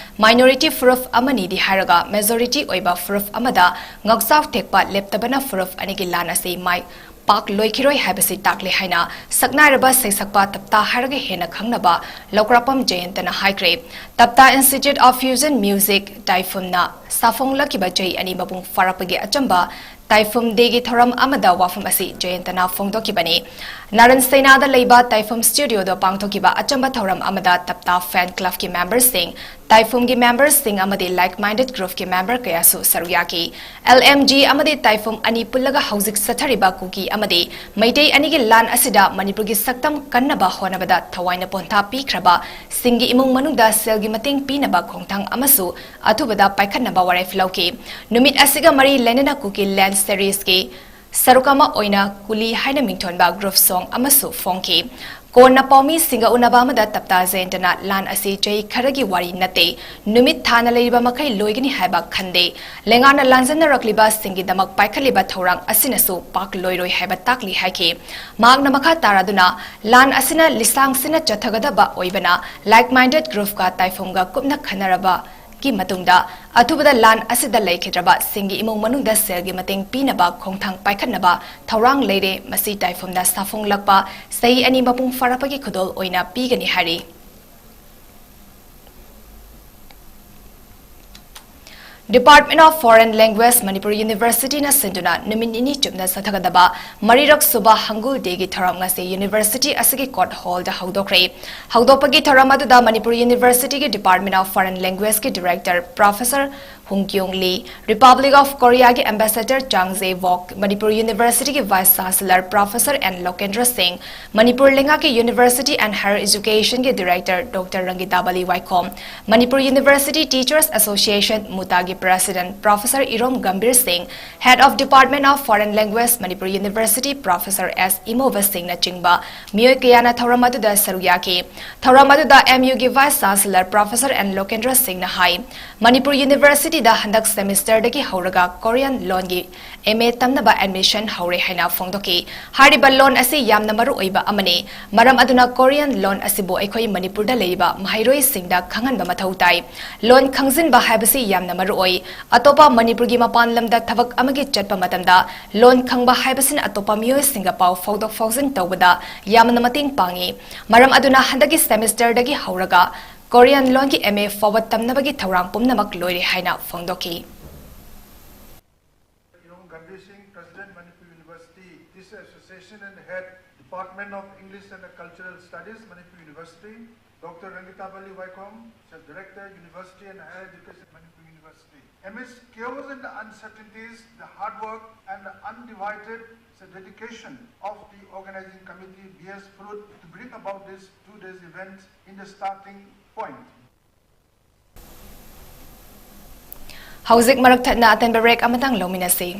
minority ꯐꯨꯔꯨꯞ ꯑꯃꯅꯤꯗꯤ ꯍꯥꯏꯔꯒ majority ꯑꯣꯏꯕ ꯐꯨꯔꯨꯞ ꯑꯃꯗ ꯉꯥꯛꯆꯥꯎ ꯊꯦꯛꯄ ꯂꯦꯞꯇꯕꯅ ꯐꯨꯔꯨꯞ ꯑꯅꯤꯒꯤ ꯂꯥꯟ ꯑꯁꯤ ꯃꯥꯏ ꯄꯥꯛ ꯂꯣꯏꯈꯤꯔꯣꯏ ꯍꯥꯏꯕꯁꯤ ꯇꯥꯛꯂꯦ ꯍꯥꯏꯅ ꯁꯛꯅꯥꯏꯔꯕ ꯁꯩꯁꯛꯄ ꯇꯞꯇꯥ ꯍꯥꯏꯔꯒ ꯍꯦꯟꯅ ꯈꯪꯅꯕ ꯂꯧꯀ꯭ꯔꯥꯛꯄꯝ ꯖꯌꯟꯇꯅ ꯍꯥꯏꯈ꯭ꯔꯦ꯫ ꯇꯞꯇꯥ Institute of Fusion Music, ꯇꯥꯏꯐꯨꯝꯅ ꯁꯥꯐꯣꯡꯂꯛꯈꯤꯕ ꯆꯍꯤ ꯑꯅꯤ ꯃꯄꯨꯡ ꯐꯥꯔꯛꯄꯒꯤ ꯑꯆꯝꯕ ꯇꯥꯏꯐꯨꯝ ꯗꯦꯒꯤ ꯊꯧꯔꯝ ꯑꯃꯗ ꯋꯥꯐꯝ ꯑꯁꯤ ꯖꯌꯟꯇꯅ ꯐꯣꯡꯗꯣꯛꯈꯤꯕꯅꯤ꯫ ꯅꯥꯔꯟ ꯁꯦꯅꯥꯗ ꯂꯩꯕ ꯇꯥꯏꯐꯨꯝ ꯁ꯭ꯇꯨꯗꯤꯑꯣꯗ ꯄꯥꯡꯊꯣꯛꯈꯤꯕ ꯑꯆꯝꯕ ꯊꯧꯔꯝ ꯑꯃꯗ ꯇꯞꯇꯥ ꯐꯦꯟ ꯀ꯭ꯂꯕꯀꯤ ꯃꯦꯝꯕꯔꯁꯤꯡ, ꯇꯥꯏꯐꯨꯝꯒꯤ memberꯁꯤꯡ ꯑꯃꯗꯤ like-minded groupꯀꯤ member ꯀꯌꯥꯁꯨ ꯁꯔꯨꯛ ꯌꯥꯈꯤ꯫ LMG ꯑꯃꯗꯤ ꯇꯥꯏꯐꯨꯝ ꯑꯅꯤ ꯄꯨꯜꯂꯒ ꯍꯧꯖꯤꯛ ꯆꯠꯊꯔꯤꯕ ꯀꯨꯀꯤ ꯑꯃꯗꯤ ꯃꯩꯇꯩ ꯑꯅꯤꯒꯤ ꯂꯥꯟ ꯑꯁꯤꯗ ꯃꯅꯤꯄꯨꯔꯒꯤ ꯁꯛꯇꯝ ꯀꯟꯅꯕ ꯍꯣꯠꯅꯕꯗ ꯊꯋꯥꯏꯅ ꯄꯣꯟꯊꯥ ꯄꯤꯈ꯭ꯔꯕ ꯁꯤꯡꯒꯤ ꯏꯃꯨꯡ ꯃꯅꯨꯡꯗ ꯁꯦꯜꯒꯤ ꯃꯇꯦꯡ ꯄꯤꯅꯕ ꯈꯣꯡꯊꯥꯡ ꯑꯃꯁꯨ ꯑꯊꯨꯕꯗ ꯄꯥꯏꯈꯠꯅꯕ ꯋꯥꯔꯦꯞ ꯂꯧꯈꯤ꯫ ꯅꯨꯃꯤꯠ ꯑꯁꯤꯒ ꯃꯔꯤ ꯂꯩꯅꯅ ꯀꯨꯀꯤ land seriesꯀꯤ ꯁꯔꯨꯛ ꯑꯃ ꯑꯣꯏꯅ ꯀꯨꯂꯤ ꯍꯥꯏꯅ ꯃꯤꯡꯊꯣꯟꯕ group song ꯑꯃꯁꯨ ꯐꯣꯡꯈꯤ꯫ ꯀꯣꯟꯅ ꯄꯥꯎꯃꯤꯁꯤꯡꯒ ꯎꯅꯕ ꯑꯃꯗ ꯇꯞꯇꯥ ꯖꯌꯟꯇꯅ ꯂꯥꯟ ꯑꯁꯤ ꯆꯍꯤ ꯈꯔꯒꯤ ꯋꯥꯔꯤ ꯅꯠꯇꯦ, ꯅꯨꯃꯤꯠ ꯊꯥꯅ ꯂꯩꯔꯤꯕ ꯃꯈꯩ ꯂꯣꯏꯒꯅꯤ ꯍꯥꯏꯕ ꯈꯟꯗꯦ꯫ ꯂꯩꯉꯥꯛꯅ ꯂꯥꯟꯖꯟꯅꯔꯛꯂꯤꯕꯁꯤꯡꯒꯤꯗꯃꯛ ꯄꯥꯏꯈꯠꯂꯤꯕ ꯊꯧꯔꯥꯡ ꯑꯁꯤꯅꯁꯨ ꯄꯥꯛ ꯂꯣꯏꯔꯣꯏ ꯍꯥꯏꯕ ꯇꯥꯛꯂꯤ ꯍꯥꯏꯈꯤ꯫ ꯃꯍꯥꯛꯅ ꯃꯈꯥ ꯇꯥꯔꯗꯨꯅ, ꯂꯥꯟ ꯑꯁꯤꯅ ꯂꯤꯁꯥꯡꯁꯤꯟꯅ ꯆꯠꯊꯒꯗꯕ ꯑꯣꯏꯕꯅ, like-minded groupꯀ ꯇꯥꯏꯐꯨꯝꯒ ꯀꯨꯞꯅ ꯈꯟꯅꯔꯕ ꯒꯤ ꯃꯇꯨꯡꯗ ꯑꯊꯨꯕꯗ ꯂꯥꯟ ꯑꯁꯤꯗ ꯂꯩꯈꯤꯗ꯭ꯔꯕ ꯁꯤꯡꯒꯤ ꯏꯃꯨꯡ ꯃꯅꯨꯡꯗ ꯁꯦꯜꯒꯤ ꯃꯇꯦꯡ ꯄꯤꯅꯕ ꯈꯣꯡꯊꯥꯡ ꯄꯥꯏꯈꯠꯅꯕ ꯊꯧꯔꯥꯡ ꯂꯩꯔꯦ꯫ ꯃꯁꯤ ꯇꯥꯏꯐꯨꯝꯗ ꯁꯥꯐꯣꯡꯂꯛꯄ ꯆꯍꯤ ꯑꯅꯤ ꯃꯄꯨꯡ ꯐꯥꯔꯛꯄꯒꯤ ꯈꯨꯗꯣꯜ ꯑꯣꯏꯅ ꯄꯤꯒꯅꯤ ꯍꯥꯏꯔꯤ꯫ Department of Foreign Language, Manipur Universityꯅ ꯁꯤꯟꯗꯨꯅ ꯅꯨꯃꯤꯠ ꯅꯤꯅꯤ ꯆꯨꯞꯅ ꯆꯠꯊꯒꯗꯕ ꯃꯔꯤꯔꯛ ꯁꯨꯕ ꯍꯪꯒꯨꯜ Dayꯒꯤ ꯊꯧꯔꯝ ꯉꯁꯤ university ꯑꯁꯤꯒꯤ court hallꯗ ꯍꯧꯗꯣꯛꯈ꯭ꯔꯦ꯫ ꯍꯧꯗꯣꯛꯄꯒꯤ ꯊꯧꯔꯝ ꯑꯗꯨꯗ Manipur Universityꯒꯤ Department of Foreign Languageꯀꯤ Director Professor hmm ꯀ꯭ꯌꯣꯡ Lee, Republic of Koreaꯒꯤ Ambassador Chang Jae Bok, Manipur Universityꯒꯤ Vice Chancellor Professor N Lokendra Singh, Manipur ꯂꯩꯉꯥꯛꯀꯤ University and Higher Educationꯒꯤ Director Doctor ꯔꯪꯒꯤꯇꯥꯕꯂꯤ ꯋꯥꯏꯈꯣꯝ, Manipur University Teachers Association, ꯃꯨꯇꯥꯒꯤ President Professor ꯏꯔꯣꯝ ꯒꯝꯚꯤꯔ ꯁꯤꯡ, Head of Department of Foreign Language, Manipur University Professor ꯑꯦꯁ ꯏꯃꯣꯕ ꯁꯤꯡꯅꯆꯤꯡꯕ ꯃꯤꯑꯣꯏ ꯀꯌꯥꯅ ꯊꯧꯔꯝ ꯑꯗꯨꯗ ꯁꯔꯨꯛ ꯌꯥꯈꯤ꯫ ꯊꯧꯔꯝ ꯑꯗꯨꯗ MUꯒꯤ Vice Chancellor Professor ꯑꯦꯟ ꯂꯣꯀꯦꯟꯗ꯭ꯔ ꯁꯤꯡꯅ ꯍꯥꯏ, ꯃꯅꯤꯄꯨꯔ Universityꯗ ꯍꯟꯗꯛ semesterꯗꯒꯤ ꯍꯧꯔꯒ Korean ꯂꯣꯟꯒꯤ MA ꯇꯝꯅꯕ admission ꯍꯧꯔꯦ ꯍꯥꯏꯅ ꯐꯣꯡꯗꯣꯛꯈꯤ꯫ ꯍꯥꯏꯔꯤꯕ ꯂꯣꯟ ꯑꯁꯤ ꯌꯥꯝꯅ ꯃꯔꯨ ꯑꯣꯏꯕ ꯑꯃꯅꯤ꯫ ꯃꯔꯝ ꯑꯗꯨꯅ Korean ꯂꯣꯟ ꯑꯁꯤꯕꯨ ꯑꯩꯈꯣꯏ ꯃꯅꯤꯄꯨꯔꯗ ꯂꯩꯔꯤꯕ ꯃꯍꯩꯔꯣꯏꯁꯤꯡꯗ ꯈꯪꯍꯟꯕ ꯃꯊꯧ ꯇꯥꯏ꯫ ꯂꯣꯟ ꯈꯪꯖꯤꯟꯕ ꯍꯥꯏꯕꯁꯤ ꯌꯥꯝꯅ ꯃꯔꯨ ꯑꯣꯏ꯫ ꯑꯇꯣꯞꯄ ꯃꯅꯤꯄꯨꯔꯒꯤ ꯃꯄꯥꯟ ꯂꯝꯗ ꯊꯕꯛ ꯑꯃꯒꯤ ꯆꯠꯄ ꯃꯇꯝꯗ ꯂꯣꯟ ꯈꯪꯕ ꯍꯥꯏꯕꯁꯤꯅ ꯑꯇꯣꯞꯄ ꯃꯤꯑꯣꯏꯁꯤꯡꯒ ꯄꯥꯎ ꯐꯥꯎꯗꯣꯛ ꯐꯥꯎꯖꯤꯟ ꯇꯧꯕꯗ ꯌꯥꯝꯅ ꯃꯇꯦꯡ ꯄꯥꯡꯏ꯫ ꯃꯔꯝ ꯑꯗꯨꯅ ꯍꯟꯗꯛꯀꯤ semesterꯗꯒꯤ ꯍꯧꯔꯒ Korean ꯂꯣꯟꯒꯤ MA ꯐꯥꯎꯕ ꯇꯝꯅꯕꯒꯤ ꯊꯧꯔꯥꯡ ꯄꯨꯝꯅꯃꯛ ꯂꯣꯏꯔꯦ ꯍꯥꯏꯅ ꯐꯣꯡꯗꯣꯛꯈꯤ꯫ Irong Gambhir Singh, President, Manipur University, this association and head Department of English and Cultural Studies, Manipur University. Doctor Rangitabali Waikhom, the Director, University and Higher Education, Manipur University. Amidst chaos and uncertainties, the hard work and the undivided, the dedication of the organizing committee bears fruit to bring about this two days event in the starting point. ꯍꯧꯖꯤꯛ ꯃꯔꯛ ꯊꯠꯅ ꯑꯇꯦꯟꯕ break ꯑꯃꯇꯪ ꯂꯧꯃꯤꯟꯅꯁꯤ꯫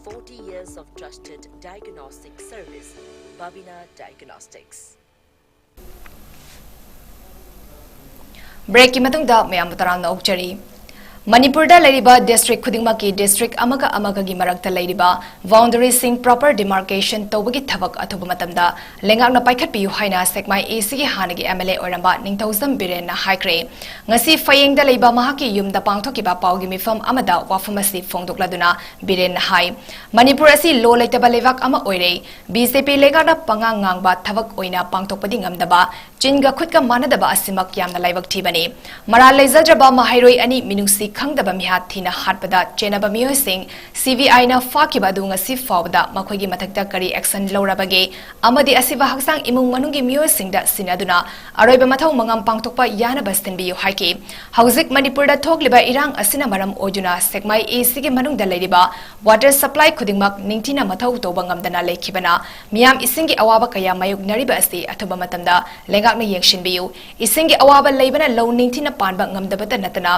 Forty years of trusted diagnostic service, Babina Diagnostics. Breakꯀꯤ ꯃꯇꯨꯡꯗ ꯃꯌꯥꯝꯕꯨ ꯇꯔꯥꯝꯅ ꯑꯣꯛꯆꯔꯤ꯫ ꯃꯅꯤꯄꯨꯔꯗ ꯂꯩꯔꯤꯕ district ꯈꯨꯗꯤꯡꯃꯛꯀꯤ district ꯑꯃꯒ ꯑꯃꯒꯒꯤ ꯃꯔꯛꯇ ꯂꯩꯔꯤꯕ boundaryꯁꯤꯡ proper demarcation ꯇꯧꯕꯒꯤ ꯊꯕꯛ ꯑꯊꯨꯕ ꯃꯇꯝꯗ ꯂꯩꯉꯥꯛꯅ ꯄꯥꯏꯈꯠꯄꯤꯌꯨ ꯍꯥꯏꯅ ꯁꯦꯛꯃꯥꯏ ACꯒꯤ ꯍꯥꯟꯅꯒꯤ MLA ꯑꯣꯏꯔꯝꯕ ꯅꯤꯡꯊꯧꯖꯝ ꯕꯤꯔꯦꯟꯅ ꯍꯥꯏꯈ꯭ꯔꯦ꯫ ꯉꯁꯤ ꯐꯌꯦꯡꯗ ꯂꯩꯕ ꯃꯍꯥꯛꯀꯤ ꯌꯨꯝꯗ ꯄꯥꯡꯊꯣꯛꯈꯤꯕ ꯄꯥꯎꯒꯤ ꯃꯤꯐꯝ ꯑꯃꯗ ꯋꯥꯐꯝ ꯑꯁꯤ ꯐꯣꯡꯗꯣꯛꯂꯗꯨꯅ ꯕꯤꯔꯦꯟꯅ ꯍꯥꯏ, ꯃꯅꯤꯄꯨꯔ ꯑꯁꯤ law ꯂꯩꯇꯕ ꯂꯩꯕꯥꯛ ꯑꯃ ꯑꯣꯏꯔꯦ꯫ BJP ꯂꯩꯉꯥꯛꯅ ꯄꯉꯥꯡ ꯉꯥꯡꯕ ꯊꯕꯛ ꯑꯣꯏꯅ ꯄꯥꯡꯊꯣꯛꯄꯗꯤ ꯉꯝꯗꯕ, ꯆꯤꯟꯒ ꯈꯨꯠꯀ ꯃꯥꯟꯅꯗꯕ ꯑꯁꯤꯃꯛ ꯌꯥꯝꯅ ꯂꯥꯏꯕꯛ ꯊꯤꯕꯅꯤ꯫ ꯃꯔꯥꯜ ꯂꯩꯖꯗ꯭ꯔꯕ ꯃꯍꯩꯔꯣꯏ ꯑꯅꯤ ꯃꯤꯅꯨꯡꯁꯤ ꯈꯪꯗꯕ ꯃꯤꯍꯥꯠ ꯊꯤꯅ ꯍꯥꯠꯄꯗ ꯆꯦꯟꯅꯕ ꯃꯤꯑꯣꯏꯁꯤꯡ CBIꯅ ꯐꯥꯈꯤꯕ ꯑꯗꯨ ꯉꯁꯤ ꯐꯥꯎꯕꯗ ꯃꯈꯣꯏꯒꯤ ꯃꯊꯛꯇ ꯀꯔꯤ action ꯂꯧꯔꯕꯒꯦ ꯑꯃꯗꯤ ꯑꯁꯤꯕ ꯍꯛꯆꯥꯡ ꯏꯃꯨꯡ ꯃꯅꯨꯡꯒꯤ ꯃꯤꯑꯣꯏꯁꯤꯡꯗ ꯁꯤꯟꯅꯗꯨꯅ ꯑꯔꯣꯏꯕ ꯃꯊꯧ ꯃꯉꯝ ꯄꯥꯡꯊꯣꯛꯄ ꯌꯥꯅꯕ ꯁꯤꯟꯕꯤꯌꯨ ꯍꯥꯏꯈꯤ꯫ ꯍꯧꯖꯤꯛ ꯃꯅꯤꯄꯨꯔꯗ ꯊꯣꯛꯂꯤꯕ ꯏꯔꯥꯡ ꯑꯁꯤꯅ ꯃꯔꯝ ꯑꯣꯏꯗꯨꯅ ꯁꯦꯛꯃꯥꯏ ACꯒꯤ ꯃꯅꯨꯡꯗ ꯂꯩꯔꯤꯕ water supply ꯈꯨꯗꯤꯡꯃꯛ ꯅꯤꯡꯊꯤꯅ ꯃꯊꯧ ꯇꯧꯕ ꯉꯝꯗꯅ ꯂꯩꯈꯤꯕꯅ ꯃꯤꯌꯥꯝ ꯏꯁꯤꯡꯒꯤ ꯑꯋꯥꯕ ꯀꯌꯥ ꯃꯥꯌꯣꯛꯅꯔꯤꯕ ꯑꯁꯤ ꯑꯊꯨꯕ ꯃꯇꯝꯗ ꯂꯩꯉꯥꯛ ꯌꯦꯡꯁꯤꯟꯕꯤꯌꯨ꯫ ꯏꯁꯤꯡꯒꯤ ꯑꯋꯥꯕ ꯂꯩꯕꯅ ꯂꯧ ꯅꯤꯡꯊꯤꯅ ꯄꯥꯟꯕ ꯉꯝꯗꯕꯇ ꯅꯠꯇꯅ,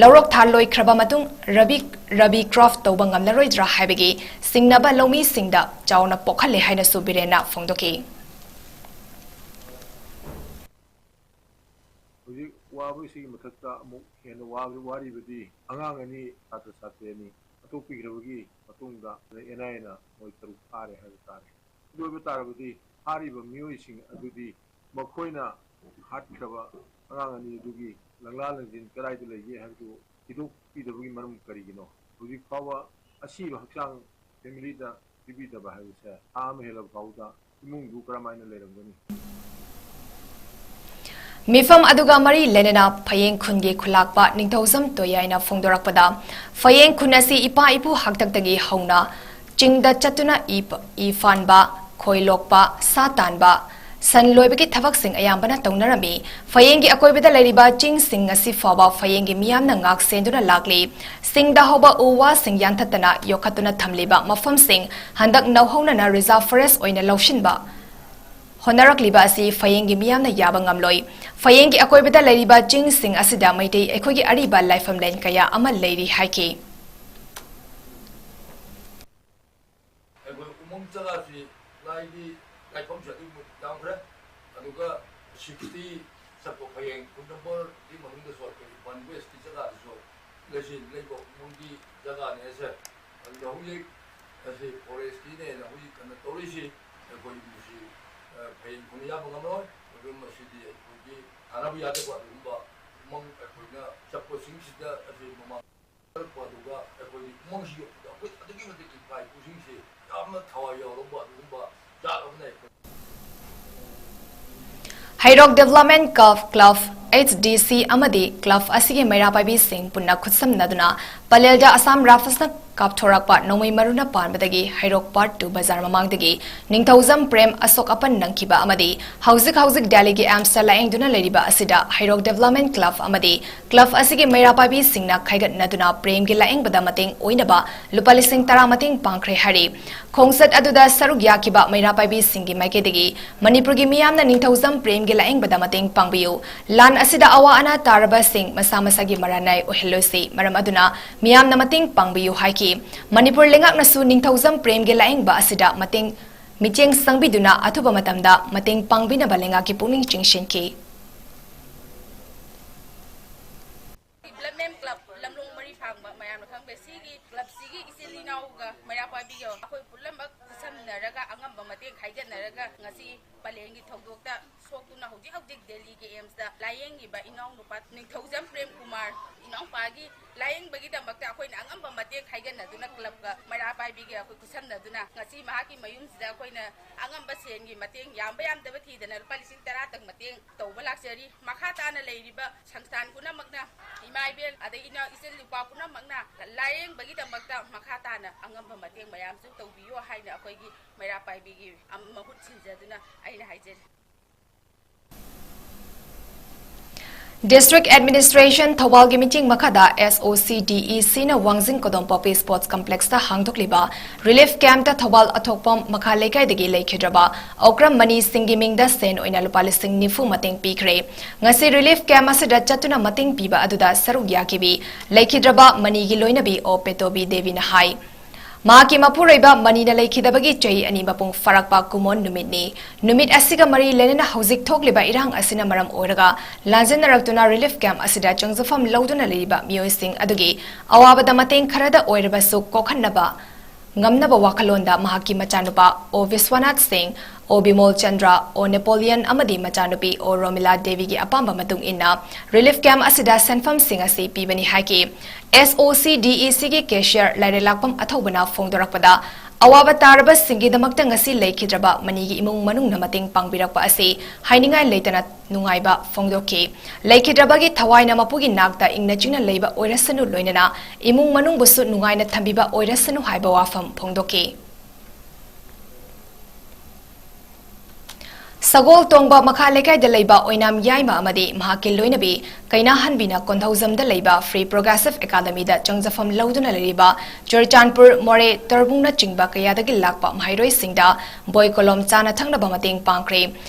ꯂꯧꯔꯣꯛ ꯊꯥ ꯂꯣꯏꯈ꯭ꯔꯕ ꯃꯇꯨꯡ ꯔꯕꯤ, ꯔꯕꯤ ꯀ꯭ꯔꯣꯞ ꯇꯧꯕ ꯉꯝꯂꯔꯣꯏꯗ꯭ꯔꯥ ꯍꯥꯏꯕꯒꯤ ꯆꯤꯡꯅꯕ ꯂꯧꯃꯤꯁꯤꯡꯗ ꯆꯥꯎꯅ ꯄꯣꯛꯍꯜꯂꯦ ꯍꯥꯏꯅꯁꯨ ꯕꯤꯔꯦꯟꯅ ꯐꯣꯡꯗꯣꯛꯈꯤ꯫ ꯍꯧꯖꯤꯛ ꯋꯥꯕꯁꯤꯒꯤ ꯃꯊꯛꯇ ꯑꯃꯨꯛ ꯍꯦꯟꯅ ꯋꯥ-, ꯋꯥꯔꯤꯕꯗꯤ ꯑꯉꯥꯡ ꯑꯅꯤ, ꯁꯥꯇ꯭ꯔ ꯁꯥꯇ꯭ꯔꯤ ꯑꯅꯤ ꯍꯥꯠꯇꯣꯛꯄꯤꯈ꯭ꯔꯕꯒꯤ ꯃꯇꯨꯡꯗ ꯑꯦꯟ ꯑꯥꯏ ꯑꯦꯅ ꯃꯣꯏ ꯇꯔꯨꯛ ꯐꯥꯔꯦ ꯍꯥꯏꯕ ꯇꯥꯔꯦ꯫ ꯑꯗꯨ ꯑꯣꯏꯕ ꯇꯥꯔꯕꯗꯤ ꯐꯥꯔꯤꯕ ꯃꯤꯑꯣꯏꯁꯤꯡ ꯑꯗꯨꯗꯤ ꯃꯈꯣꯏꯅ ꯍꯥꯠꯈ꯭ꯔꯕ ꯑꯉꯥꯡ ꯑꯅꯤ ꯑꯗꯨꯒꯤ ꯂꯪꯂꯥ ꯂꯪꯖꯤꯟ ꯀꯗꯥꯏꯗ ꯂꯩꯒꯦ ꯍꯥꯏꯕꯗꯨ ꯊꯤꯗꯣꯛꯄꯤꯗꯕꯒꯤ ꯃꯔꯝ ꯀꯔꯤꯒꯤꯅꯣ? ꯍꯧꯖꯤꯛ ꯐꯥꯎꯕ ꯑꯁꯤꯕ ꯍꯛꯆꯥꯡ ꯐꯦꯃꯤꯂꯤꯗ ꯄꯤꯕꯤꯗꯕ ꯍꯥꯏꯕꯁꯦ ꯊꯥ ꯑꯃ ꯍꯦꯜꯂꯕ ꯐꯥꯎꯕꯗ ꯏꯃꯨꯡꯗꯨ ꯀꯔꯝꯍꯥꯏꯅ ꯂꯩꯔꯝꯒꯅꯤ? ꯃꯤꯐꯝ ꯑꯗꯨꯒ ꯃꯔꯤ ꯂꯩꯅꯅ ꯐꯌꯦꯡ ꯈꯨꯟꯒꯤ ꯈꯨꯂꯥꯛꯄ ꯅꯤꯡꯊꯧꯖꯝ ꯇꯣꯌꯥꯏꯅ ꯐꯣꯡꯗꯣꯔꯛꯄꯗ, ꯐꯌꯦꯡ ꯈꯨꯟ ꯑꯁꯤ ꯏꯄꯥ ꯏꯄꯨ ꯍꯥꯛꯇꯛꯇꯒꯤ ꯍꯧꯅ ꯆꯤꯡꯗ ꯆꯠꯇꯨꯅ ꯏ ꯄ-, ꯏ ꯐꯥꯟꯕ, ꯈꯣꯏ ꯂꯣꯛꯄ, ꯁꯥ ꯇꯥꯟꯕ, ꯁꯟ ꯂꯣꯏꯕꯒꯤ ꯊꯕꯛꯁꯤꯡ ꯑꯌꯥꯝꯕꯅ ꯇꯧꯅꯔꯝꯃꯤ꯫ ꯐꯌꯦꯡꯒꯤ ꯑꯀꯣꯏꯕꯗ ꯂꯩꯔꯤꯕ ꯆꯤꯡꯁꯤꯡ ꯑꯁꯤ ꯐꯥꯎꯕ ꯐꯌꯦꯡꯒꯤ ꯃꯤꯌꯥꯝꯅ ꯉꯥꯛ ꯁꯦꯟꯗꯨꯅ ꯂꯥꯛꯂꯤ꯫ ꯆꯤꯡꯗ ꯍꯧꯕ ꯎ ꯋꯥꯁꯤꯡ ꯌꯥꯟꯊꯠꯇꯅ ꯌꯣꯛꯈꯠꯇꯨꯅ ꯊꯝꯂꯤꯕ ꯃꯐꯝꯁꯤꯡ ꯍꯟꯗꯛ ꯅꯧꯍꯧꯅꯅ ꯔꯤꯖꯥꯔꯚ ꯐꯣꯔꯦꯁ ꯑꯣꯏꯅ ꯂꯧꯁꯤꯟꯕ ꯍꯣꯠꯅꯔꯛꯂꯤꯕ ꯑꯁꯤ ꯐꯌꯦꯡꯒꯤ ꯃꯤꯌꯥꯝꯅ ꯌꯥꯕ ꯉꯝꯂꯣꯏ꯫ ꯐꯌꯦꯡꯒꯤ ꯑꯀꯣꯏꯕꯗ ꯂꯩꯔꯤꯕ ꯆꯤꯡꯁꯤꯡ ꯑꯁꯤꯗ ꯃꯩꯇꯩ ꯑꯩꯈꯣꯏꯒꯤ ꯑꯔꯤꯕ ꯂꯥꯏꯐꯝꯂꯦꯟ ꯀꯌꯥ ꯑꯃ ꯂꯩꯔꯤ ꯍꯥꯏꯈꯤ꯫ ꯑꯩꯈꯣꯏ ꯎꯃꯪ ꯖꯒꯥꯁꯤ ꯂꯥꯏꯒꯤ ꯂꯥꯏꯐꯝꯁꯤ ꯑꯗꯨꯛꯀꯤ ꯃꯇꯤꯛ ꯌꯥꯝꯈ꯭ꯔꯦ꯫ ꯑꯗꯨꯒ ꯁꯤꯛꯁꯇꯤ ꯆꯠꯄ ꯐꯌꯦꯡ ꯈꯨꯟ ꯅꯝꯕꯔꯒꯤ ꯃꯅꯨꯡꯗꯁꯨ ꯑꯩꯈꯣꯏ ꯋꯥꯟ ꯋꯦꯁꯀꯤ ꯖꯒꯥꯗꯁꯨ ꯂꯩꯁꯤ ꯂꯩꯕ ꯎꯃꯪꯒꯤ ꯖꯒꯥꯅꯦ ꯑꯁꯦ꯫ ꯑꯗꯨꯅ ꯍꯧꯖꯤꯛ ꯑꯁꯤ ꯐꯣꯔꯦꯁꯀꯤꯅꯦꯅ ꯍꯧꯖꯤꯛ ꯀꯟꯅ ꯇꯧꯔꯤꯁꯤ꯫ ꯑꯩꯈꯣꯏ ꯃꯁꯤ, ꯑ, ꯐꯌꯦꯡ ꯈꯨꯟ ꯌꯥꯕ ꯉꯝꯃꯔꯣꯏ꯫ ꯑꯗꯨꯝ ꯃꯁꯤꯗꯤ ꯑꯩꯈꯣꯏꯒꯤ ꯊꯥꯅꯕ ꯌꯥꯗꯕ ꯑꯗꯨꯒꯨꯝꯕ ꯎꯃꯪ ꯑꯩꯈꯣꯏꯅ ꯆꯠꯄꯁꯤꯡꯁꯤꯗ ꯑꯁꯤ ꯃꯃꯥꯡ ꯑꯗꯨꯒ ꯑꯩꯈꯣꯏꯒꯤ ꯎꯃꯪꯁꯤ ꯌꯣꯛꯄꯗ ꯑꯩꯈꯣꯏ ꯑꯗꯨꯛꯀꯤ ꯃꯇꯤꯛ ꯏꯄꯥ ꯏꯄꯨꯁꯤꯡꯁꯤ ꯌꯥꯝꯅ ꯊꯋꯥꯏ ꯌꯥꯎꯔꯝꯕ ꯑꯗꯨꯒꯨꯝꯕ ꯖꯥꯠ ꯑꯃꯅ ꯑꯩꯈꯣꯏ ꯍꯩꯔꯣꯛ ꯗꯦꯕꯂꯞꯃꯦꯟ ꯀꯞ ꯀ꯭ꯂꯕ, ꯑꯩꯆ ꯗꯤ ꯁꯤ, ꯑꯃꯗꯤ ꯀ꯭ꯂꯕ ꯑꯁꯤꯒꯤ ꯃꯩꯔꯥ ꯄꯥꯏꯕꯤꯁꯤꯡ ꯄꯨꯟꯅ ꯈꯨꯠꯁꯝꯅꯗꯨꯅ ꯄꯂꯦꯜꯗ ꯑꯁꯥꯝ ꯔꯥꯏꯐꯜꯁꯅ ꯀꯥꯞꯊꯣꯔꯛꯄ ꯅꯣꯡꯃꯩ ꯃꯔꯨꯅ ꯄꯥꯟꯕꯗꯒꯤ ꯍꯩꯔꯣꯛ Part Two ꯕꯖꯥꯔ ꯃꯃꯥꯡꯗꯒꯤ ꯅꯤꯡꯊꯧꯖꯝ ꯄ꯭ꯔꯦꯝ ꯑꯁꯣꯛ ꯑꯄꯟ ꯅꯪꯈꯤꯕ ꯑꯃꯗꯤ ꯍꯧꯖꯤꯛ ꯍꯧꯖꯤꯛ ꯗꯦꯜꯂꯤꯒꯤ AIIMSꯇ ꯂꯥꯌꯦꯡꯗꯨꯅ ꯂꯩꯔꯤꯕ ꯑꯁꯤꯗ ꯍꯩꯔꯣꯛ Development Club ꯑꯃꯗꯤ club ꯑꯁꯤꯒꯤ ꯃꯩꯔꯥ ꯄꯥꯏꯕꯤꯁꯤꯡꯅ ꯈꯥꯏꯒꯠꯅꯗꯨꯅ ꯄ꯭ꯔꯦꯝꯒꯤ ꯂꯥꯌꯦꯡꯕꯗ ꯃꯇꯦꯡ ꯑꯣꯏꯅꯕ ꯂꯨꯄꯥ ꯂꯤꯁꯤꯡ ꯇꯔꯥ ꯃꯇꯦꯡ ꯄꯥꯡꯈ꯭ꯔꯦ ꯍꯥꯏꯔꯤ꯫ ꯈꯣꯡꯆꯠ ꯑꯗꯨꯗ ꯁꯔꯨꯛ ꯌꯥꯈꯤꯕ ꯃꯩꯔꯥ ꯄꯥꯏꯕꯤꯁꯤꯡꯒꯤ ꯃꯥꯏꯀꯩꯗꯒꯤ ꯃꯅꯤꯄꯨꯔꯒꯤ ꯃꯤꯌꯥꯝꯅ ꯅꯤꯡꯊꯧꯖꯝ ꯄ꯭ꯔꯦꯝꯒꯤ ꯂꯥꯌꯦꯡꯕꯗ ꯃꯇꯦꯡ ꯄꯥꯡꯕꯤꯌꯨ, ꯂꯥꯟ ꯑꯁꯤꯗ ꯑꯋꯥ ꯑꯅꯥ ꯇꯥꯔꯕꯁꯤꯡ ꯃꯁꯥ ꯃꯁꯥꯒꯤ ꯃꯔꯥꯅꯥꯏ ꯑꯣꯏꯍꯜꯂꯣꯏꯁꯤ, ꯃꯔꯝ ꯑꯗꯨꯅ ꯃꯤꯌꯥꯝꯅ ꯃꯇꯦꯡ ꯄꯥꯡꯕꯤꯌꯨ ꯍꯥꯏꯈꯤ꯫ ꯃꯅꯤꯄꯨꯔ ꯂꯩꯉꯥꯛꯅꯁꯨ ꯅꯤꯡꯊꯧꯖꯝ ꯄ꯭ꯔꯦꯝꯒꯤ ꯂꯥꯌꯦꯡꯕ ꯑꯁꯤꯗ ꯃꯇꯦꯡ, ꯃꯤꯠꯌꯦꯡ ꯆꯪꯕꯤꯗꯨꯅ ꯑꯊꯨꯕ ꯃꯇꯝꯗ ꯃꯇꯦꯡ ꯄꯥꯡꯕꯤꯅꯕ ꯂꯩꯉꯥꯛꯀꯤ ꯄꯨꯛꯅꯤꯡ ꯆꯤꯡꯁꯤꯟꯈꯤ꯫ Development Club ꯂꯝꯂꯣꯡ ꯃꯔꯤ ꯐꯥꯡꯕ ꯃꯌꯥꯝꯅ ꯈꯪꯕ ꯁꯤꯒꯤ clubꯁꯤꯒꯤ ꯏꯆꯤꯜ ꯏꯅꯥꯎꯒ ꯃꯩꯔꯥ ꯄꯥꯏꯕꯤꯒ ꯑꯩꯈꯣꯏ ꯄꯨꯝꯅꯃꯛ ꯈꯨꯠꯁꯝꯅꯔꯒ ꯑꯉꯝꯕ ꯃꯇꯦꯡ ꯈꯥꯏꯒꯠꯅꯔꯒ ꯉꯁꯤ ꯄꯂꯦꯟꯒꯤ ꯊꯧꯗꯣꯛꯇ ꯁꯣꯛꯇꯨꯅ ꯍꯧꯖꯤꯛ ꯍꯧꯖꯤꯛ ꯗꯦꯜꯂꯤꯒꯤ AIIMSꯇ ꯂꯥꯌꯦꯡꯉꯤꯕ ꯏꯅꯥꯎꯅꯨꯄꯥ ꯅꯤꯡꯊꯧꯖꯝ ꯄ꯭ꯔꯦꯝ ꯀꯨꯃꯥꯔ ꯏꯅꯥꯎꯄꯥꯒꯤ ꯂꯥꯌꯦꯡꯕꯒꯤꯗꯃꯛꯇ ꯑꯩꯈꯣꯏꯅ ꯑꯉꯝꯕ ꯃꯇꯦꯡ ꯈꯥꯏꯒꯠꯅꯗꯨꯅ clubꯀ ꯃꯩꯔꯥ ꯄꯥꯏꯕꯤꯒ ꯑꯩꯈꯣꯏ ꯈꯨꯠꯁꯝꯅꯗꯨꯅ ꯉꯁꯤ ꯃꯍꯥꯛꯀꯤ ꯃꯌꯨꯝꯁꯤꯗ ꯑꯩꯈꯣꯏꯅ ꯑꯉꯝꯕ ꯁꯦꯟꯒꯤ ꯃꯇꯦꯡ ꯌꯥꯝꯕ ꯌꯥꯝꯗꯕ ꯊꯤꯗꯅ ꯂꯨꯄꯥ ꯂꯤꯁꯤꯡ ꯇꯔꯥꯇꯪ ꯃꯇꯦꯡ ꯇꯧꯕ ꯂꯥꯛꯆꯔꯤ꯫ ꯃꯈꯥ ꯇꯥꯅ ꯂꯩꯔꯤꯕ ꯁꯪꯁꯊꯥꯟ ꯄꯨꯝꯅꯃꯛꯅ, ꯏꯃꯥ ꯏꯕꯦꯜ ꯑꯗꯩ ꯏꯅꯥꯎ ꯏꯆꯤꯜ ꯏꯅꯥꯎꯄꯥ ꯄꯨꯝꯅꯃꯛꯅ ꯂꯥꯌꯦꯡꯕꯒꯤꯗꯃꯛꯇ ꯃꯈꯥ ꯇꯥꯅ ꯑꯉꯝꯕ ꯃꯇꯦꯡ ꯃꯌꯥꯝꯁꯨ ꯇꯧꯕꯤꯌꯨ ꯍꯥꯏꯅ ꯑꯩꯈꯣꯏꯒꯤ ꯃꯩꯔꯥ ꯄꯥꯏꯕꯤꯒꯤ ꯑꯝ-, ꯃꯍꯨꯠ ꯁꯤꯟꯖꯗꯨꯅ ꯑꯩꯅ ꯍꯥꯏꯖꯔꯤ꯫ District Administration ꯊꯧꯕꯥꯜꯒꯤ ꯃꯤꯇꯤꯡ ꯃꯈꯥꯗ SOCDECꯅ ꯋꯥꯡꯖꯤꯡ ꯀꯣꯗꯣꯝ ꯄꯣꯄꯤ Sports Complexꯇ ꯍꯥꯡꯗꯣꯛꯂꯤꯕ relief campꯇ ꯊꯧꯕꯥꯜ ꯑꯊꯣꯛꯄꯝ ꯃꯈꯥ ꯂꯩꯀꯥꯏꯗꯒꯤ ꯂꯩꯈꯤꯗ꯭ꯔꯕ ꯑꯣꯀ꯭ꯔꯝ ꯃꯅꯤꯁꯤꯡꯒꯤ ꯃꯤꯡꯗ ꯁꯦꯟ ꯑꯣꯏꯅ ꯂꯨꯄꯥ ꯂꯤꯁꯤꯡ ꯅꯤꯐꯨ ꯃꯇꯦꯡ ꯄꯤꯈ꯭ꯔꯦ꯫ ꯉꯁꯤ relief camp ꯑꯁꯤꯗ ꯆꯠꯇꯨꯅ ꯃꯇꯦꯡ ꯄꯤꯕ ꯑꯗꯨꯗ ꯁꯔꯨꯛ ꯌꯥꯈꯤꯕꯤ ꯂꯩꯈꯤꯗ꯭ꯔꯕ ꯃꯅꯤꯒꯤ ꯂꯣꯏꯅꯕꯤ ꯑꯣ ꯄꯦꯇꯣꯕꯤ ꯗꯦꯕꯤꯅ ꯍꯥꯏ, ꯃꯍꯥꯛꯀꯤ ꯃꯄꯨꯔꯣꯏꯕ ꯃꯅꯤꯅ ꯂꯩꯈꯤꯗꯕꯒꯤ ꯆꯍꯤ ꯑꯅꯤ ꯃꯄꯨꯡ ꯐꯥꯔꯛꯄ ꯀꯨꯝꯑꯣꯟ ꯅꯨꯃꯤꯠꯅꯤ꯫ ꯅꯨꯃꯤꯠ ꯑꯁꯤꯒ ꯃꯔꯤ ꯂꯩꯅꯅ ꯍꯧꯖꯤꯛ ꯊꯣꯛꯂꯤꯕ ꯏꯔꯥꯡ ꯑꯁꯤꯅ ꯃꯔꯝ ꯑꯣꯏꯔꯒ ꯂꯥꯟꯖꯦꯟꯅꯔꯛꯇꯨꯅ relief camp ꯑꯁꯤꯗ ꯆꯪꯖꯐꯝ ꯂꯧꯗꯨꯅ ꯂꯩꯔꯤꯕ ꯃꯤꯑꯣꯏꯁꯤꯡ ꯑꯗꯨꯒꯤ ꯑꯋꯥꯕꯗ ꯃꯇꯦꯡ ꯈꯔꯗ ꯑꯣꯏꯔꯕꯁꯨ ꯀꯣꯛꯍꯟꯅꯕ ꯉꯝꯅꯕ ꯋꯥꯈꯜꯂꯣꯟꯗ ꯃꯍꯥꯛꯀꯤ ꯃꯆꯥꯅꯨꯄꯥ ꯑꯣ ꯕꯤꯁ꯭ꯋꯥꯅꯥꯊ ꯁꯤꯡ, ꯑꯣ ꯕꯤꯃꯣꯜ ꯆꯟꯗ꯭ꯔ, ꯑꯣ ꯅꯦꯄꯣꯂꯤꯌꯟ ꯑꯃꯗꯤ ꯃꯆꯥꯅꯨꯄꯤ ꯑꯣ ꯔꯣꯃꯤꯂꯥ ꯗꯦꯕꯤꯒꯤ ꯑꯄꯥꯝꯕ ꯃꯇꯨꯡ ꯏꯟꯅ relief camp ꯑꯁꯤꯗ ꯁꯦꯟꯐꯝꯁꯤꯡ ꯑꯁꯤ ꯄꯤꯕꯅꯤ ꯍꯥꯏꯈꯤ꯫ SOCDECꯒꯤ cashier ꯂꯥꯏꯔꯩꯂꯥꯛꯄꯝ ꯑꯊꯧꯕꯅ ꯐꯣꯡꯗꯣꯔꯛꯄꯗ, ꯑꯋꯥꯕ ꯇꯥꯔꯕꯁꯤꯡꯒꯤꯗꯃꯛꯇ ꯉꯁꯤ ꯂꯩꯈꯤꯗ꯭ꯔꯕ ꯃꯅꯤꯒꯤ ꯏꯃꯨꯡ ꯃꯅꯨꯡꯅ ꯃꯇꯦꯡ ꯄꯥꯡꯕꯤꯔꯛꯄ ꯑꯁꯤ ꯍꯥꯏꯅꯤꯡꯉꯥꯏ ꯂꯩꯇꯅ ꯅꯨꯡꯉꯥꯏꯕ ꯐꯣꯡꯗꯣꯛꯈꯤ꯫ ꯂꯩꯈꯤꯗ꯭ꯔꯕꯒꯤ ꯊꯋꯥꯏꯅ ꯃꯄꯨꯒꯤ ꯅꯥꯛꯇ ꯏꯪꯅ ꯆꯤꯛꯅ ꯂꯩꯕ ꯑꯣꯏꯔꯁꯅꯨ, ꯂꯣꯏꯅꯅ ꯏꯃꯨꯡ ꯃꯅꯨꯡꯕꯨꯁꯨ ꯅꯨꯡꯉꯥꯏꯅ ꯊꯝꯕꯤꯕ ꯑꯣꯏꯔꯁꯅꯨ ꯍꯥꯏꯕ ꯋꯥꯐꯝ ꯐꯣꯡꯗꯣꯛꯈꯤ꯫ ꯁꯒꯣꯜ ꯇꯣꯡꯕ ꯃꯈꯥ ꯂꯩꯀꯥꯏꯗ ꯂꯩꯕ ꯑꯣꯏꯅꯥꯝ ꯌꯥꯏꯃ ꯑꯃꯗꯤ ꯃꯍꯥꯛꯀꯤ ꯂꯣꯏꯅꯕꯤ ꯀꯩꯅꯥꯍꯟꯕꯤꯅ ꯀꯣꯟꯊꯧꯖꯝꯗ ꯂꯩꯕ ꯐ꯭ꯔꯤ ꯄ꯭ꯔꯣꯒ꯭ꯔꯦꯁꯤꯚ ꯑꯦꯀꯥꯗꯃꯤꯗ ꯆꯪꯖꯐꯝ ꯂꯧꯗꯨꯅ ꯂꯩꯔꯤꯕ ꯆꯨꯔꯆꯥꯟꯄꯨꯔ, ꯃꯣꯔꯦ, ꯇꯔꯕꯨꯡꯅꯆꯤꯡꯕ ꯀꯌꯥꯗꯒꯤ ꯂꯥꯛꯄ ꯃꯍꯩꯔꯣꯏꯁꯤꯡꯗ ꯕꯣꯏ ꯀꯣꯂꯣꯝ ꯆꯥꯅ ꯊꯛꯅꯕ ꯃꯇꯦꯡ ꯄꯥꯡꯈ꯭ꯔꯦ꯫